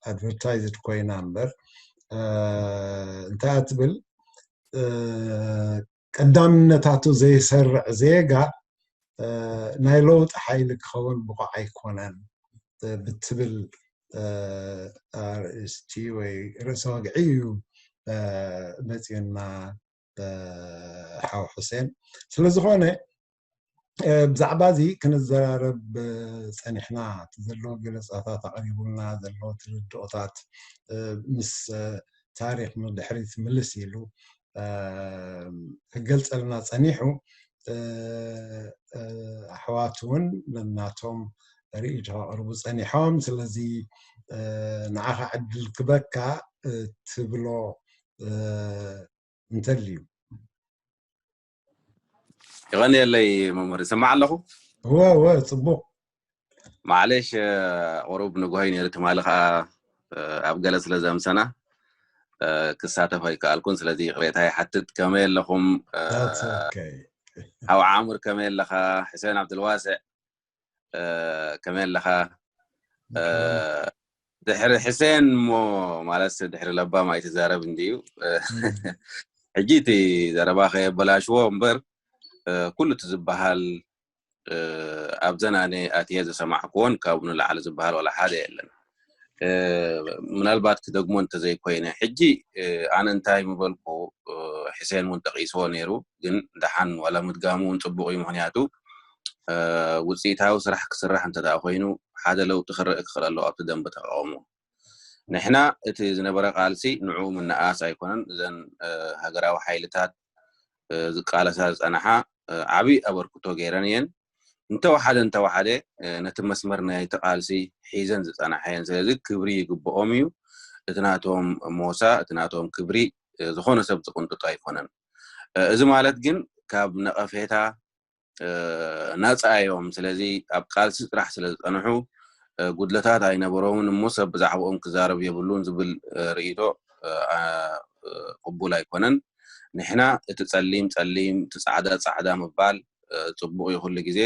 ኣድቨርታይዝድ ኮይና እምበር እ፣ እንታይ ትብል እ፣ ቀዳምነታቱ ዘይሰርዕ ዜጋ እ፣ ናይ ለውጢ ሓይሊ ክኸውን ብቑዕ ኣይኮነን እ፣ ብትብል እ፣ ኣርእስቲ ወይ ርእሰ ወግዒ እዩ እ፣ መፂኡና እ፣ ሓው ሕሴን። ስለዝኾነ እ፣ ብዛዕባ እዚ ክንዘራረብ እ፣ ፀኒሕና። እቲ ዘሎ ገለፃታት ኣቕሪቡልና ዘሎ ትርድኦታት እ፣ ምስ እ፣ ታሪክ ንድሕሪት ምልስ ኢሉ እ፣ ክገልፀልና ፀኒሑ እ፣ እ፣ ኣሕዋት እውን ነናቶም ርእይቶ ከቕርቡ ፀኒሖም። ስለዚ እ፣ ንዓኻ ዕድል ክበካ እ፣ ትብሎ እ፣ እንተልዩ። ይቐንየለይ መምህር፣ ይሰማዕ ኣለኹ? እወ እወ፣ ፅቡቕ። ማዕሌሽ ቁሩብ ንግሆይ ነይሩ፣ ትማሊ ከዓ ኣብ ገለ ስለ ዘምሰና ክሳተፍ ኣይከኣልኩን። ስለዚ ይቕሬታ ይሓትት። ከመይ ኣለኹም? That's okay። ሓው ዓምር ከመይ ኣለኻ? ሕሴን ዓብድልዋስዕ ከመይ ኣለኻ? ድሕሪ ሕሴን እሞ ማለት ድሕሪ ለባም ኣይትዛረብ እንድዩ። ሕጂ እቲ ዘረባ ከየበላሽዎ እምበር ኩሉ እቲ ዝበሃል ኣብዘን ኣነ ኣትየ ዝሰማዕክዎን ካብኡ ንላዕሊ ዝበሃል ዋላ ሓደ የለን። ምናልባት ክደግሞ እንተዘይኮይነ ሕጂ ኣነ እንታይ ምበልኩ፣ ሕሴን እውን ጠቒስዎ ነይሩ፣ ግን ደሓን ዋላ ምድጋሙ እውን ፅቡቕ እዩ። ምክንያቱ ውፅኢታዊ ስራሕ ክስራሕ እንተ ደኣ ኮይኑ ሓደ ለውጢ ክረአ ክኽእል ኣለዎ ኣብቲ ደንበ ተቃውሞ። ንሕና እቲ ዝነበረ ቃልሲ ንዕኡ ምንኣስ ኣይኮነን። እዘን ሃገራዊ ሓይልታት ዝቃለሳ ዝፀናሓ ዓብዪ ኣበርክቶ ገይረን እየን። እንተወሓደ እንተወሓደ ነቲ መስመር ናይቲ ቃልሲ ሒዘን ዝፀናሓ እየን። ስለዚ ክብሪ ይግብኦም እዩ። እቲ ናቶም ሞሳ፣ እቲ ናቶም ክብሪ ዝኾነ ሰብ ዝቕንጥጦ ኣይኮነን። እዚ ማለት ግን ካብ ነቐፌታ ነፃ እዮም። ስለዚ ኣብ ቃልሲ ጥራሕ ስለ ዝፀንሑ ጉድለታት ኣይነበሮምን እሞ ሰብ ብዛዕባኦም ክዛረብ የብሉን ዝብል ርእይቶ ቅቡል ኣይኮነን። ንሕና እቲ ፀሊም ፀሊም፣ እቲ ፃዕዳ ፃዕዳ ምባል ፅቡቕ እዩ። ኩሉ ግዜ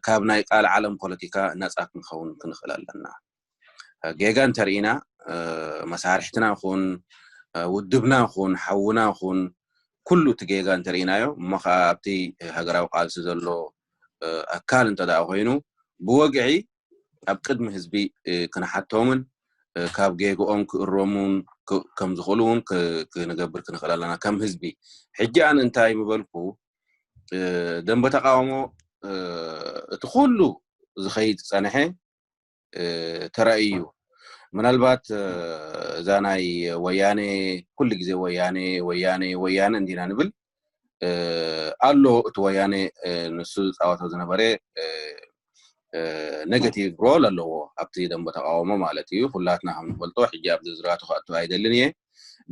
ካብ ናይ ቃል ዓለም ፖለቲካ ነፃ ክንኸውን ክንኽእል ኣለና። ጌጋ እንተርኢና መሳርሕትና ኹን ውድብና ኹን ሓውና ኹን ኩሉ እቲ ጌጋ እንተርኢናዮ እሞ ከዓ ኣብቲ ሃገራዊ ቃልሲ ዘሎ ኣካል እንተ ደኣ ኮይኑ ብወግዒ ኣብ ቅድሚ ህዝቢ ክንሓቶምን ካብ ጌግኦም ክእረሙን ከም ዝኽእሉ እውን ክንገብር ክንኽእል ኣለና ከም ህዝቢ። ሕጂ ኣነ እንታይ ምበልኩ፣ ደንበ ተቃውሞ እቲ ኩሉ ዝኸይድ ዝፀንሐ ተራእዩ እዩ። ምናልባት እዛ ናይ ወያኔ ኩሉ ግዜ ወያኔ ወያኔ ወያኔ እንዲና ንብል ኣሎ። እቲ ወያኔ ንሱ ዝፃወቶ ዝነበረ ኔጋቲቭ ሮል ኣለዎ ኣብቲ ደንበ ተቃውሞ ማለት እዩ። ኩላትና ከም ንፈልጦ ሕጂ ኣብ ዝርዝራቱ ክኣቱ ኣይደልን እየ።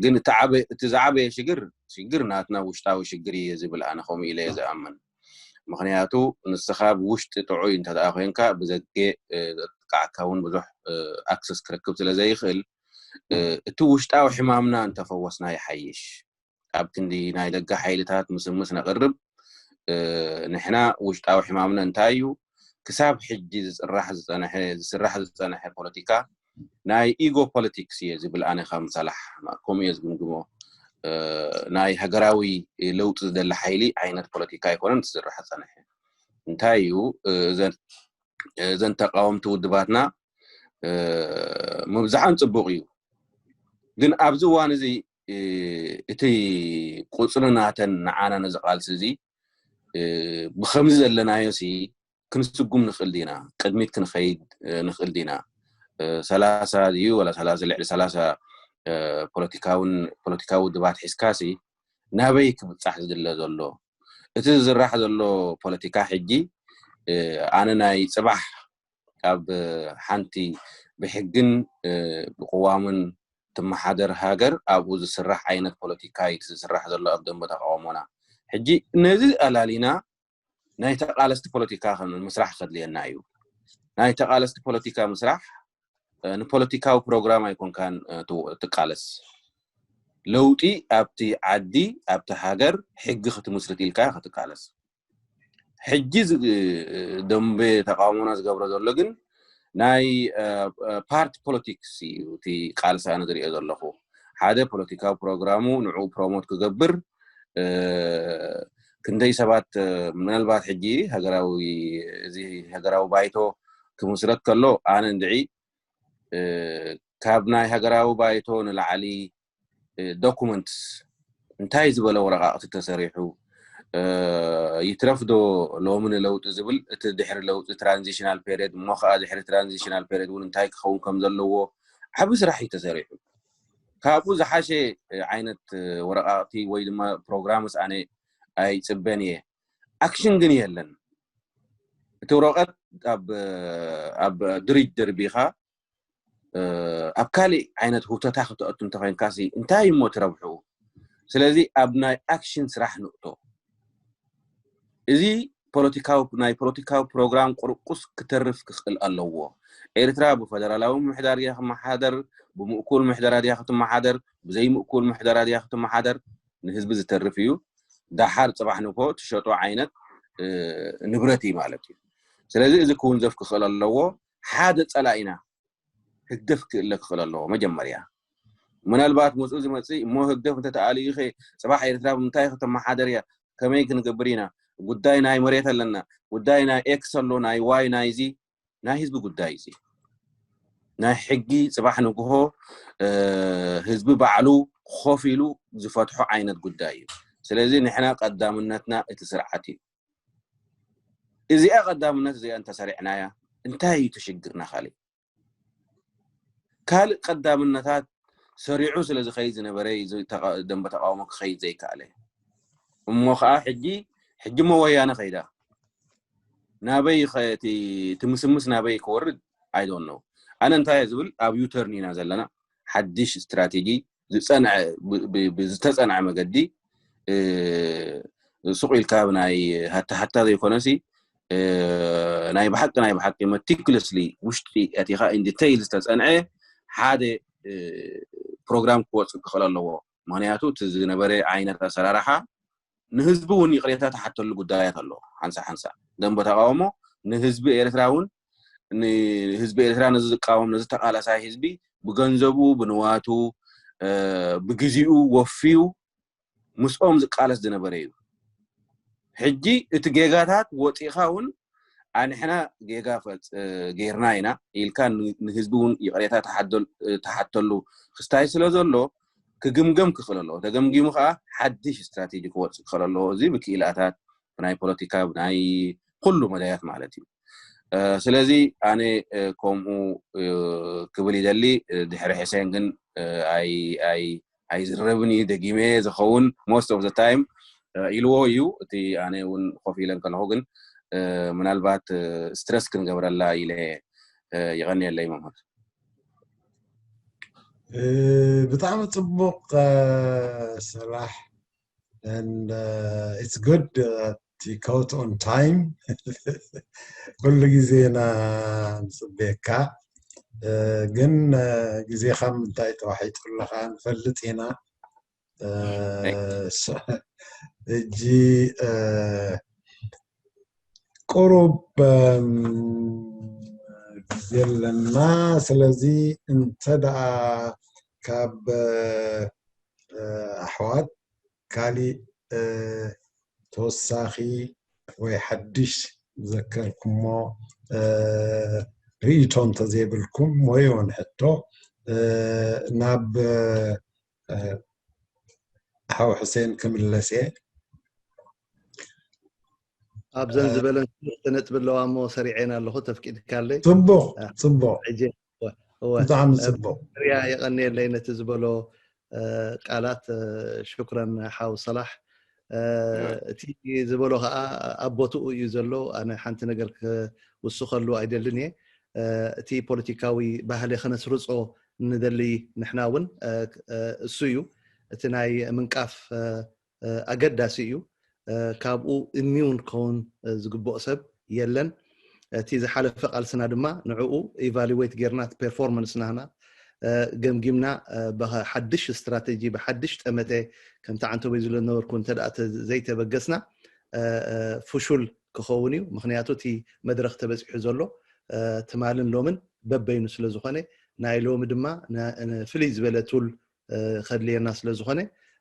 ግን እቲ ዓበ- እቲ ዝዓበየ ሽግር ሽግር ናትና ውሽጣዊ ሽግር እየ ዝብል ኣነ ከምኡ ኢለ እየ ዝኣምን። ምክንያቱ ንስኻ ብውሽጢ ጥዑይ እንተ ደኣ ኮይንካ ብዘጌ ዘጥቃዕካ እውን ብዙሕ ኣክሰስ ክረክብ ስለ ዘይኽእል እቲ ውሽጣዊ ሕማምና እንተፈወስና ይሓይሽ። ኣብ ክንዲ ናይ ደገ ሓይልታት ምስምስ ነቕርብ ንሕና ውሽጣዊ ሕማምና እንታይ እዩ? ክሳብ ሕጂ ዝፅራሕ ዝፀንሐ ዝስራሕ ዝፀንሐ ፖለቲካ ናይ ኢጎ ፖለቲክስ እየ ዝብል ኣነ ከም ሰላሕ ከምኡ እየ ዝግምግሞ። ናይ ሃገራዊ ለውጢ ዝደሊ ሓይሊ ዓይነት ፖለቲካ ኣይኮነን ዝስራሕ ዝፀንሐ። እንታይ እዩ እዘን እዘን ተቃወምቲ ውድባትና ምብዛሓን ፅቡቕ እዩ። ግን ኣብዚ እዋን እዚ እቲ ቁፅሪ ናተን ንዓና ነዚ ቃልሲ እዚ ብከምዚ ዘለናዮ ሲ ክንስጉም ንኽእል ዲና? ቅድሚት ክንኸይድ ንኽእል ዲና? ሰላሳ ድዩ ወላ ሰላሳ ልዕሊ ሰላሳ ፖለቲካውን ፖለቲካዊ ውድባት ሒዝካሲ ናበይ ክብፃሕ ዝድለ ዘሎ? እቲ ዝዝራሕ ዘሎ ፖለቲካ ሕጂ ኣነ ናይ ፅባሕ ኣብ ሓንቲ ብሕግን ብቅዋምን ትመሓደር ሃገር ኣብኡ ዝስራሕ ዓይነት ፖለቲካ እዩ ዝስራሕ ዘሎ ኣብ ደንበ ተቃውሞና። ሕጂ ነዚ ኣላሊና ናይ ተቃለስቲ ፖለቲካ ምስራሕ ከድልየና እዩ። ናይ ተቃለስቲ ፖለቲካ ምስራሕ ንፖለቲካዊ ፕሮግራም ኣይኮንካን ትቃለስ። ለውጢ ኣብቲ ዓዲ ኣብቲ ሃገር ሕጊ ክትምስርት ኢልካ ክትቃለስ። ሕጂ ደንበ ተቃውሞና ዝገብሮ ዘሎ ግን ናይ ፓርቲ ፖለቲክስ እዩ። እቲ ቃልሲ ኣነ ዝሪኦ ዘለኹ ሓደ ፖለቲካዊ ፕሮግራሙ ንዕኡ ፕሮሞት ክገብር ክንደይ ሰባት ምናልባት ሕጂ ሃገራዊ እዚ ሃገራዊ ባይቶ ክምስረት ከሎ ኣነ እንድዒ ካብ ናይ ሃገራዊ ባይቶ ንላዕሊ ዶኩመንትስ እንታይ ዝበለ ወረቃቅቲ ተሰሪሑ ይትረፍ ዶ ሎሚ ንለውጢ ዝብል እቲ ድሕሪ ለውጢ ትራንዚሽናል ፔሪድ እሞ ከዓ ድሕሪ ትራንዚሽናል ፔሪድ እውን እንታይ ክኸውን ከም ዘለዎ ዓቢ ስራሕ እዩ ተሰሪሑ። ካብኡ ዝሓሸ ዓይነት ወረቃቅቲ ወይ ድማ ፕሮግራምስ ኣነ ኣይፅበን እየ። ኣክሽን ግን የለን። እቲ ወረቀት ኣብ ድሪጅ ደርቢኻ ኣብ ካሊእ ዓይነት ህውተታ ክተእቱ እንተኮይንካሲ እንታይ እሞ ትረብሑ? ስለዚ ኣብ ናይ ኣክሽን ስራሕ ንእቶ። እዚ ፖለቲካዊ ናይ ፖለቲካዊ ፕሮግራም ቁርቁስ ክተርፍ ክኽእል ኣለዎ። ኤርትራ ብፈደራላዊ ምሕዳር ድያ ክመሓደር፣ ብምእኩል ምሕደራ ድያ ክትመሓደር፣ ብዘይምእኩል ምሕደራ ድያ ክትመሓደር ንህዝቢ ዝተርፍ እዩ። ደሓር ፅባሕ ንግሆ ትሸጦ ዓይነት ንብረት እዩ ማለት እዩ። ስለዚ እዚ ክውንዘፍ ክኽእል ኣለዎ። ሓደ ፀላኢና ህግደፍ ክእለ ክኽእል ኣለዎ። መጀመርያ ምናልባት ምስኡ ዝመፅእ እሞ ህግደፍ እንተተኣልዩ ኸ ፅባሕ ኤርትራ ብምንታይ ከተመሓደር እያ? ከመይ ክንገብር ኢና? ጉዳይ ናይ መሬት ኣለና፣ ጉዳይ ናይ ኤክስ ኣሎ፣ ናይ ዋይ፣ ናይዚ ናይ ህዝቢ ጉዳይ እዚ ናይ ሕጊ ፅባሕ ንግሆ ህዝቢ ባዕሉ ኮፍ ኢሉ ዝፈትሖ ዓይነት ጉዳይ እዩ። ስለዚ ንሕና ቀዳምነትና እቲ ስርዓት እዩ። እዚኣ ቀዳምነት እዚኣ እንተሰሪዕናያ እንታይ እዩ ትሽግርና? ካልእ ካልእ ቀዳምነታት ሰሪዑ ስለ ዝኸይድ ዝነበረ እዩ ደንበ ተቃውሞ ክኸይድ ዘይከኣለ። እሞ ከዓ ሕጂ ሕጂ እሞ ወያነ ከይዳ ናበይ ትምስምስ ናበይ ክወርድ ኣይዶን ነው። ኣነ እንታይ ዝብል ኣብ ዩተርን ኢና ዘለና። ሓድሽ ስትራቴጂ ዝፀንዐ ብዝተፀንዐ መገዲ ሱቕ ኢልካ ብናይ ሃታ ሃታ ዘይኮነሲ ናይ ብሓቂ ናይ ብሓቂ መቲክለስሊ ውሽጢ ኣቲኻ ኢን ዲቴይል ዝተፀንዐ ሓደ ፕሮግራም ክወፅእ ክኽእል ኣለዎ። ምክንያቱ እቲ ዝነበረ ዓይነት ኣሰራርሓ ንህዝቢ እውን ይቕሬታ ተሓተሉ ጉዳያት ኣሎ። ሓንሳ ሓንሳ ደንበ ተቃውሞ ንህዝቢ ኤርትራ እውን ንህዝቢ ኤርትራ ነዚ ዝቃወም ነዚ ተቃላሳይ ህዝቢ ብገንዘቡ ብንዋቱ ብግዚኡ ወፍዩ ምስኦም ዝቃለስ ዝነበረ እዩ። ሕጂ እቲ ጌጋታት ወፂእካ እውን ኣንሕና ጌጋ ጌርና ኢና ኢልካ ንህዝቢ እውን ይቕሬታ ተሓተሉ ክስታይ ስለ ዘሎ ክግምገም ክኽእል ኣለዎ። ተገምጊሙ ከዓ ሓድሽ ስትራቴጂ ክወፅእ ክኽእል ኣለዎ። እዚ ብክኢላታት ብናይ ፖለቲካ ብናይ ኩሉ መዳያት ማለት እዩ። ስለዚ ኣነ ከምኡ ክብል ይደሊ። ድሕሪ ሕሴን ግን ኣይዝረብን እዩ። ደጊመ ዝኸውን most of the time ኢልዎ እዩ። እቲ ኣነ እውን ኮፍ ኢለ ከለኹ ግን ምናልባት ስትረስ ክንገብረላ ኢለ። ይቐንየለይ መምህር። ብጣዕሚ ፅቡቕ ስራሕ and uh, it's good that you caught on time ኩሉ ግዜ ኢና ንፅበየካ ግን ግዜኻ ምንታይ ተዋሒጡ ኣለካ ንፈልጥ ኢና። ሕጂ ቁሩብ ግዜ ኣለና። ስለዚ እንተ ደኣ ካብ ኣሕዋት ካሊእ ተወሳኺ ወይ ሓድሽ ዘከርኩሞ ርእይቶ እንተዘይብልኩም ወይ እውን ሕቶ ናብ ሓው ሕሴን ክምለስ እየ። ኣብዘን ዝበለን ክልተ ነጥቢ ኣለዋ እሞ ሰሪዐን ኣለኹ ተፍቂድካለይ። ፅቡቕ ፅቡቕ። ብጣዕሚ ፅቡቕ። ርያ የቐንየለይ ነቲ ዝበሎ ቃላት። ሽኩረን ሓው ሰላሕ። እቲ ዝበሎ ከዓ ኣብ ቦትኡ እዩ ዘሎ። ኣነ ሓንቲ ነገር ክውስኸሉ ኣይደልን እየ። እቲ ፖለቲካዊ ባህሊ ከነስርፆ ንደሊ ንሕና እውን እሱ እዩ። እቲ ናይ ምንቃፍ ኣገዳሲ እዩ። ካብኡ ኢሚውን ክኸውን ዝግብኦ ሰብ የለን። እቲ ዝሓለፈ ቃልስና ድማ ንዕኡ ኢቫሉዌት ጌርና ፐርፎርማንስ ናህና ገምጊምና ብሓድሽ ስትራተጂ ብሓድሽ ጠመተ ከምቲ ዓንተቦይ ዝብሎ ነበርኩ እንተ ዘይተበገስና ፍሹል ክኸውን እዩ። ምክንያቱ እቲ መድረክ ተበፂሑ ዘሎ ትማልን ሎምን በበይኑ ስለ ዝኾነ ናይ ሎሚ ድማ ፍልይ ዝበለ ቱል ከድልየና ስለ ዝኾነ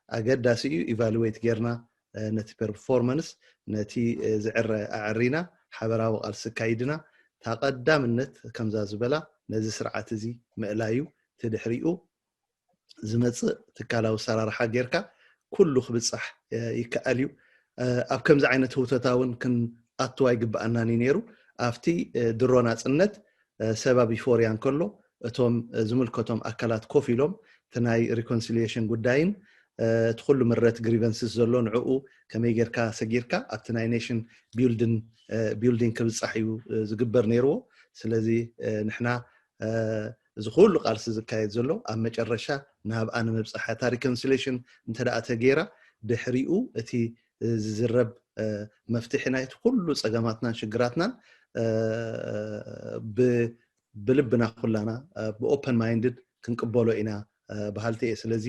ኣገዳሲ እዩ። ኢቫሉዌት ጌርና ነቲ ፐርፎርማንስ ነቲ ዝዕረ ኣዕሪና ሓበራዊ ቃልሲ ኣካይድና እታ ቀዳምነት ከምዛ ዝበላ ነዚ ስርዓት እዚ ምእላዩ ትድሕሪኡ ዝመፅእ ትካላዊ ኣሰራርሓ ጌርካ ኩሉ ክብፃሕ ይከኣል እዩ። ኣብ ከምዚ ዓይነት ህውተታ እውን ክንኣትዋ ይግብኣናን እዩ ነይሩ። ኣብቲ ድሮ ናፅነት ሰብ ኣብ ዩፎርያ እንከሎ እቶም ዝምልከቶም ኣካላት ኮፍ ኢሎም እቲ ናይ ሪኮንሲሊየሽን ጉዳይን እቲ ኩሉ ምረት ግሪቨንስስ ዘሎ ንዕኡ ከመይ ጌርካ ሰጊርካ ኣብቲ ናይ ኔሽን ቢልዲንግ ክብፃሕ እዩ ዝግበር ነይርዎ። ስለዚ ንሕና እዚ ኩሉ ቃልሲ ዝካየድ ዘሎ ኣብ መጨረሻ ናብኣ ንምብፃሕ እታ ሪኮንሲሌሽን እንተ ደኣ ተገይራ ድሕሪኡ እቲ ዝዝረብ መፍትሒ ናይቲ ኩሉ ፀገማትናን ሽግራትናን ብልብና ኩላና ብኦፐን ማይንድድ ክንቅበሎ ኢና በሃልቲ እየ። ስለዚ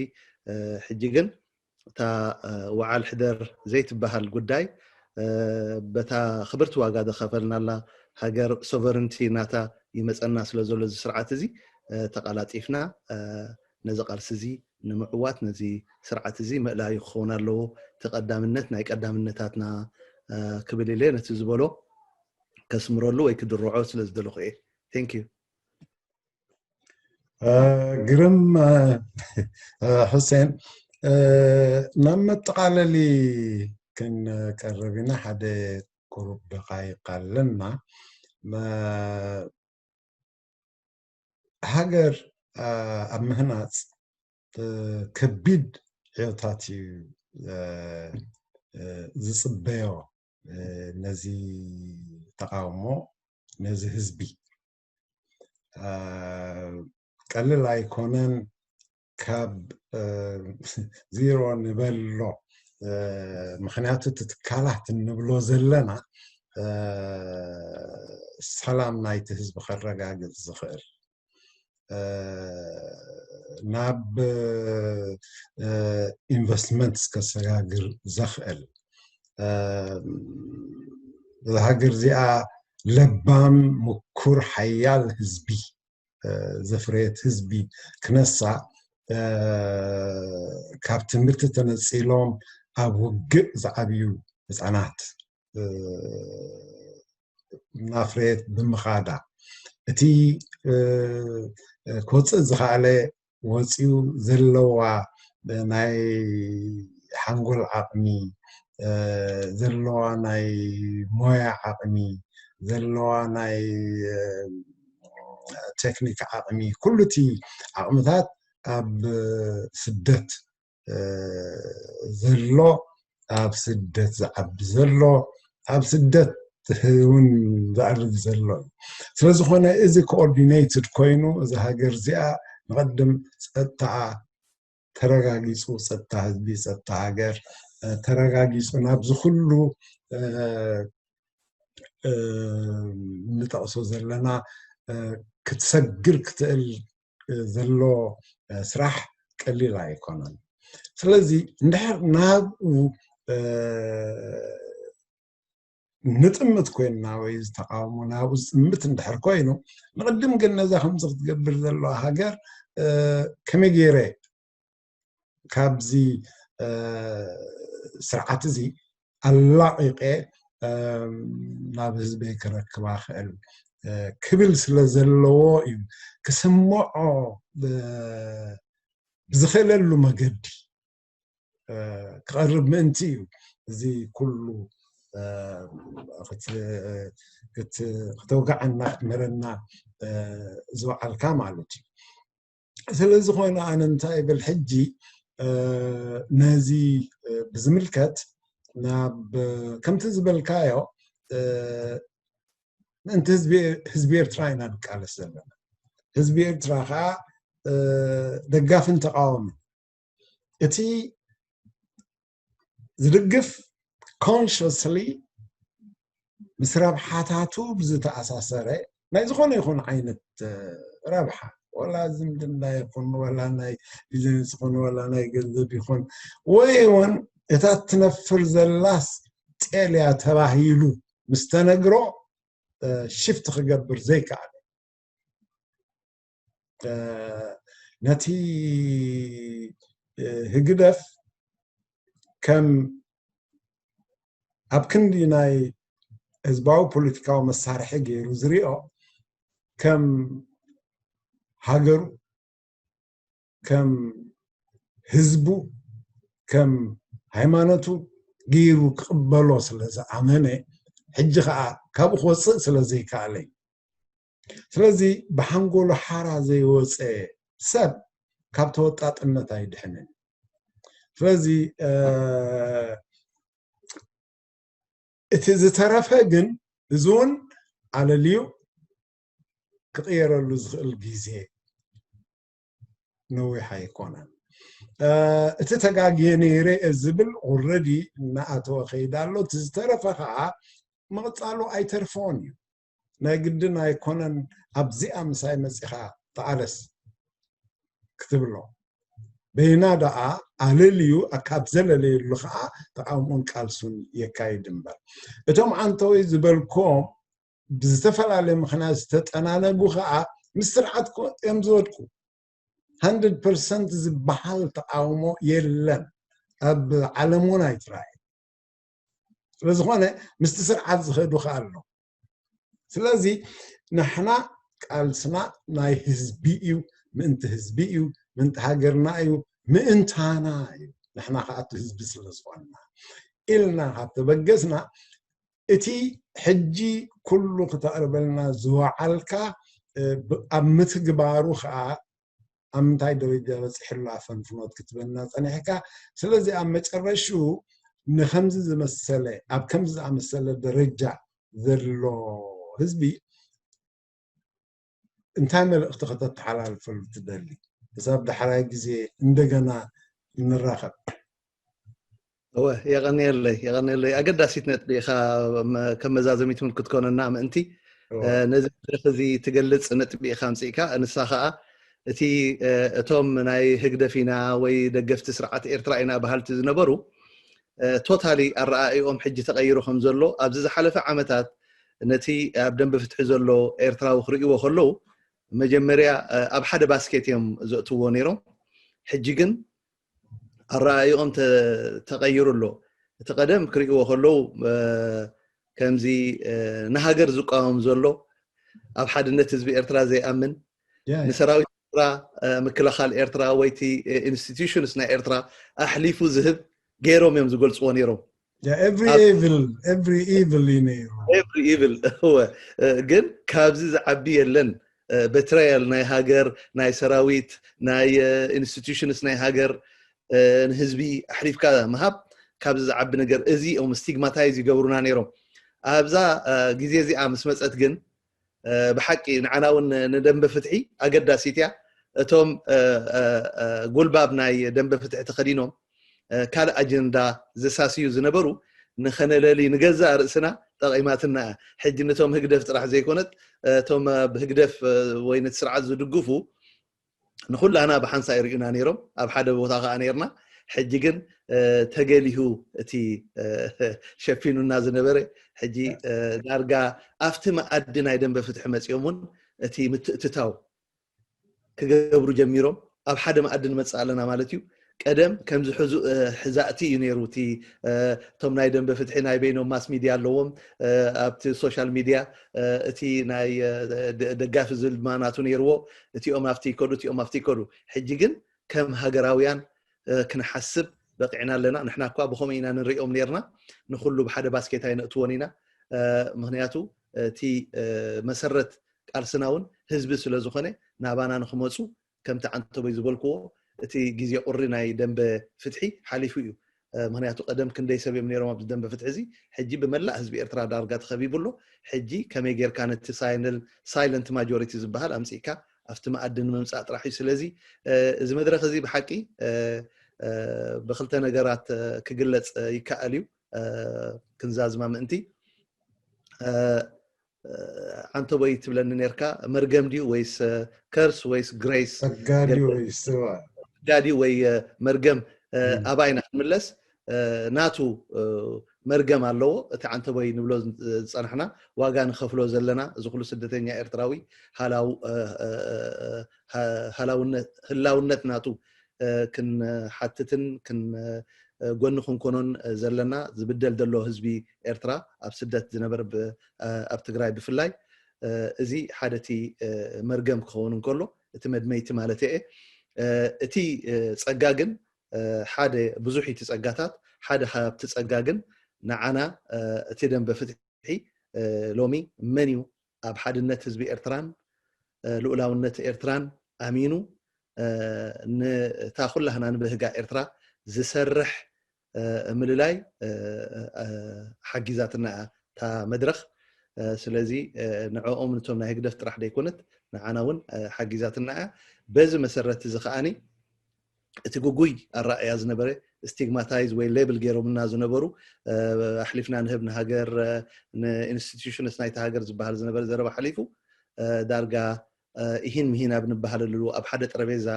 ሕጂ ግን እታ ወዓል ሕደር ዘይትበሃል ጉዳይ በታ ክብርቲ ዋጋ ዝኸፈልናላ ሃገር ሶቨርንቲ ናታ ይመፀና ስለ ዘሎ እዚ ስርዓት እዚ ተቐላጢፍና ነዚ ቃልሲ እዚ ንምዕዋት ነዚ ስርዓት እዚ ምእላዩ ክኸውን ኣለዎ። እቲ ቀዳምነት ናይ ቀዳምነታትና ክብል ኢለ ነቲ ዝበሎ ከስምረሉ ወይ ክድርዖ ስለ ዝደለኹ እየ። Thank you። ግርም። ሕሴን፣ ናብ መጠቓለሊ ክንቀርብ ኢና። ሓደ ቁሩብ ደቓይቕ ኣለና። ሃገር ኣብ ምህናፅ ከቢድ ዕዮታት እዩ ዝፅበዮ። ነዚ ተቃውሞ ነዚ ህዝቢ ቀልል ኣይኮነን። ካብ ዜሮ ንበሎ፣ ምክንያቱ እቲ ትካላት እንብሎ ዘለና ሰላም ናይቲ ህዝቢ ከረጋግፅ ዝኽእል ናብ ኢንቨስትመንት ከሰጋግር ዘኽእል፣ እዛ ሃገር እዚኣ ለባም፣ ምኩር፣ ሓያል ህዝቢ ዘፍረየት ህዝቢ ክነሳ፣ ካብ ትምህርቲ ተነፂሎም ኣብ ውግእ ዝዓብዩ ህፃናት እናፍረየት ብምኻዳ፣ እቲ ክወፅእ ዝኸኣለ ወፂኡ፣ ዘለዋ ናይ ሓንጎል ዓቕሚ፣ ዘለዋ ናይ ሞያ ዓቕሚ፣ ዘለዋ ናይ ቴክኒክ ዓቕሚ፣ ኩሉ እቲ ዓቕምታት ኣብ ስደት ዘሎ፣ ኣብ ስደት ዝዓቢ ዘሎ፣ ኣብ ስደት እውን ዘዕርግ ዘሎ እዩ። ስለዝኾነ እዚ ኮኦርዲኔትድ ኮይኑ እዛ ሃገር እዚኣ ንቐድም ጸጥታኣ ተረጋጊጹ፣ ጸጥታ ህዝቢ፣ ጸጥታ ሃገር ተረጋጊጹ ናብዚ ኩሉ እንጠቕሶ ዘለና ክትሰግር ክትእል ዘሎ ስራሕ ቀሊል ኣይኮነን። ስለዚ እንድሕር ናብኡ ንጥምት ኮይንና ወይ ዝተቃውሞ ናብኡ ዝጥምት እንድሕር ኮይኑ፣ ንቅድም ግን ነዛ ከምዚ ክትገብር ዘለዋ ሃገር ከመይ ገይረ ካብዚ ስርዓት እዚ ኣላቂቀ ናብ ህዝበይ ክረክባ ክእል ክብል ስለ ዘለዎ እዩ። ክስምዖ ብዝኽእለሉ መገዲ ክቐርብ ምእንቲ እዩ። እዚ ኩሉ ክተውግዓና ክትምህረና ዝወዓልካ ማለት እዩ። ስለዚ ኮይኑ ኣነ እንታይ ይብል ሕጂ ነዚ ብዝምልከት ናብ ከምቲ ዝበልካዮ ምእንቲ ህዝቢ ኤርትራ ኢና ንቃለስ ዘለና። ህዝቢ ኤርትራ ከዓ ደጋፍን ተቃወምን እቲ ዝድግፍ ኮንሽስሊ ምስ ረብሓታቱ ብዝተኣሳሰረ ናይ ዝኾነ ይኹን ዓይነት ረብሓ ዋላ ዝምድና ይኹን ዋላ ናይ ቢዝነስ ይኹን ዋላ ናይ ገንዘብ ይኹን ወይ እውን እታ ትነፍር ዘላስ ጤል እያ ተባሂሉ ምስ ተነግሮ ሽፍት ክገብር ዘይከኣለ ነቲ ህግደፍ ከም ኣብ ክንዲ ናይ ህዝባዊ ፖለቲካዊ መሳርሒ ገይሩ ዝሪኦ ከም ሃገሩ ከም ህዝቡ ከም ሃይማኖቱ ገይሩ ክቕበሎ ስለ ዝኣመነ ሕጂ ከዓ ካብኡ ክወፅእ ስለ ዘይከኣለ እዩ። ስለዚ ብሓንጎሉ ሓራ ዘይወፀ ሰብ ካብ ተወጣጥነት ኣይድሕንን። ስለዚ እቲ ዝተረፈ ግን እዚ እውን ኣለልዩ ክቕየረሉ ዝኽእል ግዜ ነዊሕ ኣይኮነን። እቲ ተጋግየ ነይረ ዝብል ኦረዲ እናኣተወ ከይዳ ኣሎ። እቲ ዝተረፈ ከዓ ምቕፃሉ ኣይተርፎን እዩ። ናይ ግድን ኣይኮነን ኣብዚኣ ምሳይ መፂኻ ተቓለስ ክትብሎ በይና ደኣ ኣለልዩ ካብ ዘለለየሉ ከዓ ተቃውሞን ቃልሱን የካይድ እምበር እቶም ዓንተወይ ዝበልኮም ብዝተፈላለየ ምክንያት ዝተጠናነጉ ከዓ ምስ ስርዓት እዮም ዝወድቁ። ሃንድረድ ፐርሰንት ዝበሃል ተቃውሞ የለን ኣብ ዓለም እውን ኣይትረኣየ። ስለዝኾነ ምስቲ ስርዓት ዝኸዱ ከዓ ኣሎ። ስለዚ ንሕና ቃልስና ናይ ህዝቢ እዩ፣ ምእንቲ ህዝቢ እዩ፣ ምእንቲ ሃገርና እዩ፣ ምእንታና እዩ። ንሕና ከዓ እቲ ህዝቢ ስለዝኾንና ኢልና ካብ ተበገስና እቲ ሕጂ ኩሉ ክተቕርበልና ዝወዓልካ ኣብ ምትግባሩ ከዓ ኣብ ምንታይ ደረጃ በፂሕሉ ኣፈንፍኖት ክትበና ፀኒሕካ። ስለዚ ኣብ መጨረሽኡ ንከምዚ ዝመሰለ ኣብ ከምዚ ዝኣመሰለ ደረጃ ዘሎ ህዝቢ እንታይ መልእኽቲ ከተተሓላልፈሉ ትደሊ? ክሳብ ዳሕራይ ግዜ እንደገና ንራኸብ። እወ የቐንየለይ የቐንየለይ። ኣገዳሲት ነጥቢ ኢኻ ከም መዛዘሚት እውን ክትኮነና ምእንቲ ነዚ መድረኽ እዚ ትገልፅ ነጥቢ ኢኻ ኣምፅእካ። ንሳ ከዓ እቲ እቶም ናይ ህግደፍ ኢና ወይ ደገፍቲ ስርዓት ኤርትራ ኢና በሃልቲ ዝነበሩ ቶታሊ ኣረኣእኦም ሕጂ ተቐይሩ ከም ዘሎ ኣብዚ ዝሓለፈ ዓመታት ነቲ ኣብ ደንበ ፍትሒ ዘሎ ኤርትራዊ ክርእይዎ ከለዉ መጀመርያ ኣብ ሓደ ባስኬት እዮም ዘእትዎ ነይሮም። ሕጂ ግን ኣረኣእኦም ተቐይሩ ኣሎ። እቲ ቀደም ክርእይዎ ከለዉ ከምዚ ንሃገር ዝቃወም ዘሎ ኣብ ሓድነት ህዝቢ ኤርትራ ዘይኣምን ንሰራዊት ኤርትራ ምክልኻል ኤርትራ ወይቲ ኢንስቲቱሽንስ ናይ ኤርትራ ኣሕሊፉ ዝህብ ገይሮም እዮም ዝገልፅዎ ነይሮም። Every evil, every evil እዩ ነይሩ። Every evil እወ። ግን ካብዚ ዝዓቢ የለን። በትራያል ናይ ሃገር ናይ ሰራዊት ናይ ኢንስቲቱሽንስ ናይ ሃገር ንህዝቢ ኣሕሊፍካ ምሃብ ካብዚ ዝዓቢ ነገር እዚ እዮም ስቲግማታይዝ ይገብሩና ነይሮም። ኣብዛ ግዜ እዚኣ ምስ መፀት ግን ብሓቂ ንዓና እውን ንደንበ ፍትሒ ኣገዳሲት እያ። እቶም ጉልባብ ናይ ደንበ ፍትሒ ተኸዲኖም ካልእ ኣጀንዳ ዘሳስዩ ዝነበሩ ንኸነለሊ ንገዛእ ርእስና ጠቒማትና እያ። ሕጂ ነቶም ህግደፍ ጥራሕ ዘይኮነት እቶም ኣብ ህግደፍ ወይ ነቲ ስርዓት ዝድግፉ ንኹላና ብሓንሳ ይርእዩና ነይሮም። ኣብ ሓደ ቦታ ከዓ ነይርና። ሕጂ ግን ተገሊሁ እቲ ሸፊኑና ዝነበረ ሕጂ ዳርጋ ኣብቲ መኣዲ ናይ ደንበ ፍትሒ መፂኦም እውን እቲ ምትእትታው ክገብሩ ጀሚሮም። ኣብ ሓደ መኣዲ ንመፅእ ኣለና ማለት እዩ። ቀደም ከምዚ ሕዛእቲ እዩ ነይሩ። እቲ እቶም ናይ ደንበ ፍትሒ ናይ በይኖም ማስ ሚድያ ኣለዎም። ኣብቲ ሶሻል ሚድያ እቲ ናይ ደጋፊ ዝብል ድማ ናቱ ነይርዎ። እቲኦም ኣብቲ ይከዱ፣ እቲኦም ኣብቲ ይከዱ። ሕጂ ግን ከም ሃገራውያን ክንሓስብ በቂዕና ኣለና። ንሕና እኳ ብኸምኡ ኢና ንሪኦም ነይርና። ንኹሉ ብሓደ ባስኬት ኣይነእትዎን ኢና። ምክንያቱ እቲ መሰረት ቃልስና እውን ህዝቢ ስለ ዝኾነ ናባና ንክመፁ ከምቲ ዓንተቦይ ዝበልክዎ እቲ ግዜ ቁሪ ናይ ደንበ ፍትሒ ሓሊፉ እዩ። ምክንያቱ ቀደም ክንደይ ሰብ እዮም ነይሮም ኣብዚ ደንበ ፍትሒ እዚ። ሕጂ ብመላእ ህዝቢ ኤርትራ ዳርጋ ተኸቢቡ ኣሎ። ሕጂ ከመይ ጌርካ ነቲ ሳይለንት ማጆሪቲ ዝበሃል ኣምፂእካ ኣብቲ መኣዲ ንምምፃእ ጥራሕ እዩ። ስለዚ እዚ መድረኽ እዚ ብሓቂ ብክልተ ነገራት ክግለፅ ይከኣል እዩ። ክንዛዝማ ምእንቲ ዓንተቦይ ትብለኒ ነርካ፣ መርገም ድዩ ወይስ ከርስ ወይስ ግሬስ? ጸጋ ድዩ ወይስ ጸጋ ድዩ ወይ መርገም? ኣባይና ክንምለስ፣ ናቱ መርገም ኣለዎ። እቲ ዓንተቦይ ንብሎ ዝጸናሕና፣ ዋጋ ንኸፍሎ ዘለና፣ እዚ ኩሉ ስደተኛ ኤርትራዊ ህላውነት ናቱ ክንሓትትን ጎኒ ክንኮኖን ዘለና፣ ዝብደል ዘሎ ህዝቢ ኤርትራ፣ ኣብ ስደት ዝነበር ኣብ ትግራይ ብፍላይ፣ እዚ ሓደ እቲ መርገም ክኸውን እንከሎ፣ እቲ መድመይቲ ማለት እየ። እቲ ጸጋ ግን ሓደ ብዙሕ እቲ ጸጋታት፣ ሓደ ካብቲ ጸጋ ግን ንዓና እቲ ደንበ ፍትሒ ሎሚ መን እዩ ኣብ ሓድነት ህዝቢ ኤርትራን ልኡላውነት ኤርትራን ኣሚኑ ንታ ኩላህና ንብህጋ ኤርትራ ዝሰርሕ ምልላይ ሓጊዛትና እያ እታ መድረኽ። ስለዚ ንዕኦም፣ ነቶም ናይ ህግደፍ ጥራሕ ደይኮነት፣ ንዓና እውን ሓጊዛትና እያ። በዚ መሰረት እዚ ከዓኒ እቲ ግጉይ ኣረኣእያ ዝነበረ፣ ስቲግማታይዝ ወይ ሌብል ገይሮምና ዝነበሩ፣ ኣሕሊፍና ንህብ ንሃገር፣ ንኢንስቲትዩሽንስ ናይቲ ሃገር ዝበሃል ዝነበረ ዘረባ ሓሊፉ፣ ዳርጋ ኢሂን ምሂን ኣብ ንበሃለሉ፣ ኣብ ሓደ ጠረቤዛ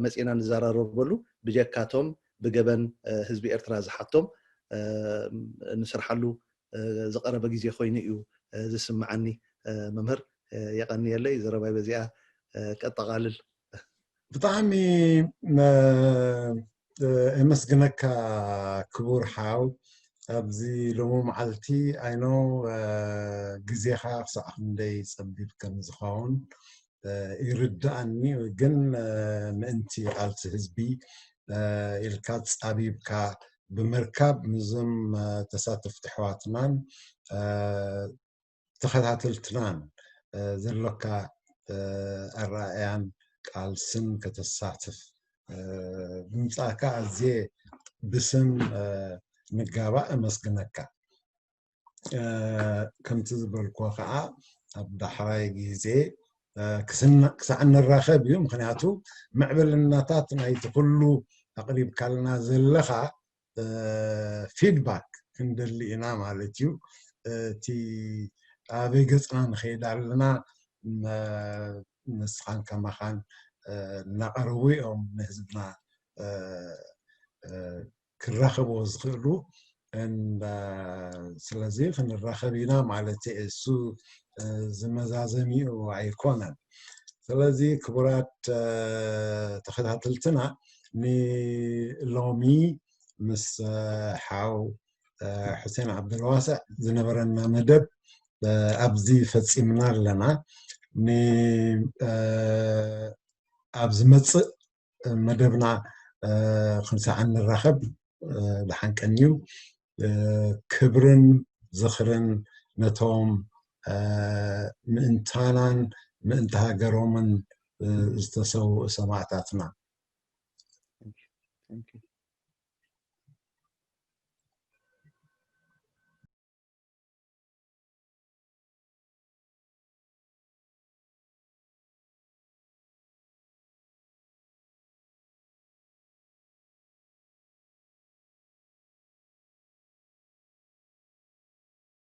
መፂና ንዘራረበሉ፣ ብጀካቶም ብገበን ህዝቢ ኤርትራ ዝሓቶም ንስርሓሉ ዝቐረበ ግዜ ኮይኑ እዩ ዝስምዓኒ። መምህር፣ የቐንየለይ። ዘረባይ በዚኣ ቀጠቓልል። ብጣዕሚ የመስግነካ ክቡር ሓው። ኣብዚ ሎሚ መዓልቲ፣ ኣይኖ፣ ግዜኻ ክሳዕ ክንደይ ጸቢብ ከም ዝኸውን ይርድኣኒ፣ ግን ምእንቲ ቃልሲ ህዝቢ ኢልካ ጻቢብካ ብምርካብ፣ ምስዞም ተሳተፍቲ ኣሕዋትናን ተኸታተልትናን ዘሎካ ኣረኣእያን ቃልስን ከተሳትፍ ብምጻእካ ኣዝየ ብስም ንጋባእ እመስግነካ። ከምቲ ዝበልኩዎ ከዓ፣ ኣብ ዳሕራይ ግዜ ክሳዕ እንራኸብ እዩ። ምኽንያቱ ምዕብልናታት ናይቲ ኩሉ ኣቕሪብካልና ዘለኻ ፊድባክ ክንደሊ ኢና ማለት እዩ። እቲ ኣበይ ገፅና ንኸይድ ኣለና፣ ንስኻን ከማኻን እናቐረቡ እዮም ንህዝብና ክራኸብዎ ዝኽእሉ። ስለዚ ክንራኸብ ኢና ማለት እየ። እሱ ዝመዛዘሚኡ ኣይኮነን። ስለዚ ክቡራት ተኸታተልትና፣ ንሎሚ ምስ ሓው ሑሴን ዓብደልዋስዕ ዝነበረና መደብ ኣብዚ ፈፂምና ኣለና። ኣብ ዝመፅእ መደብና ክንሳዕ እንራኸብ ደሓን ቀንዩ። ክብርን ዝኽርን ነቶም ምእንታናን ምእንቲ ሃገሮምን ዝተሰውኡ ሰማእታትና።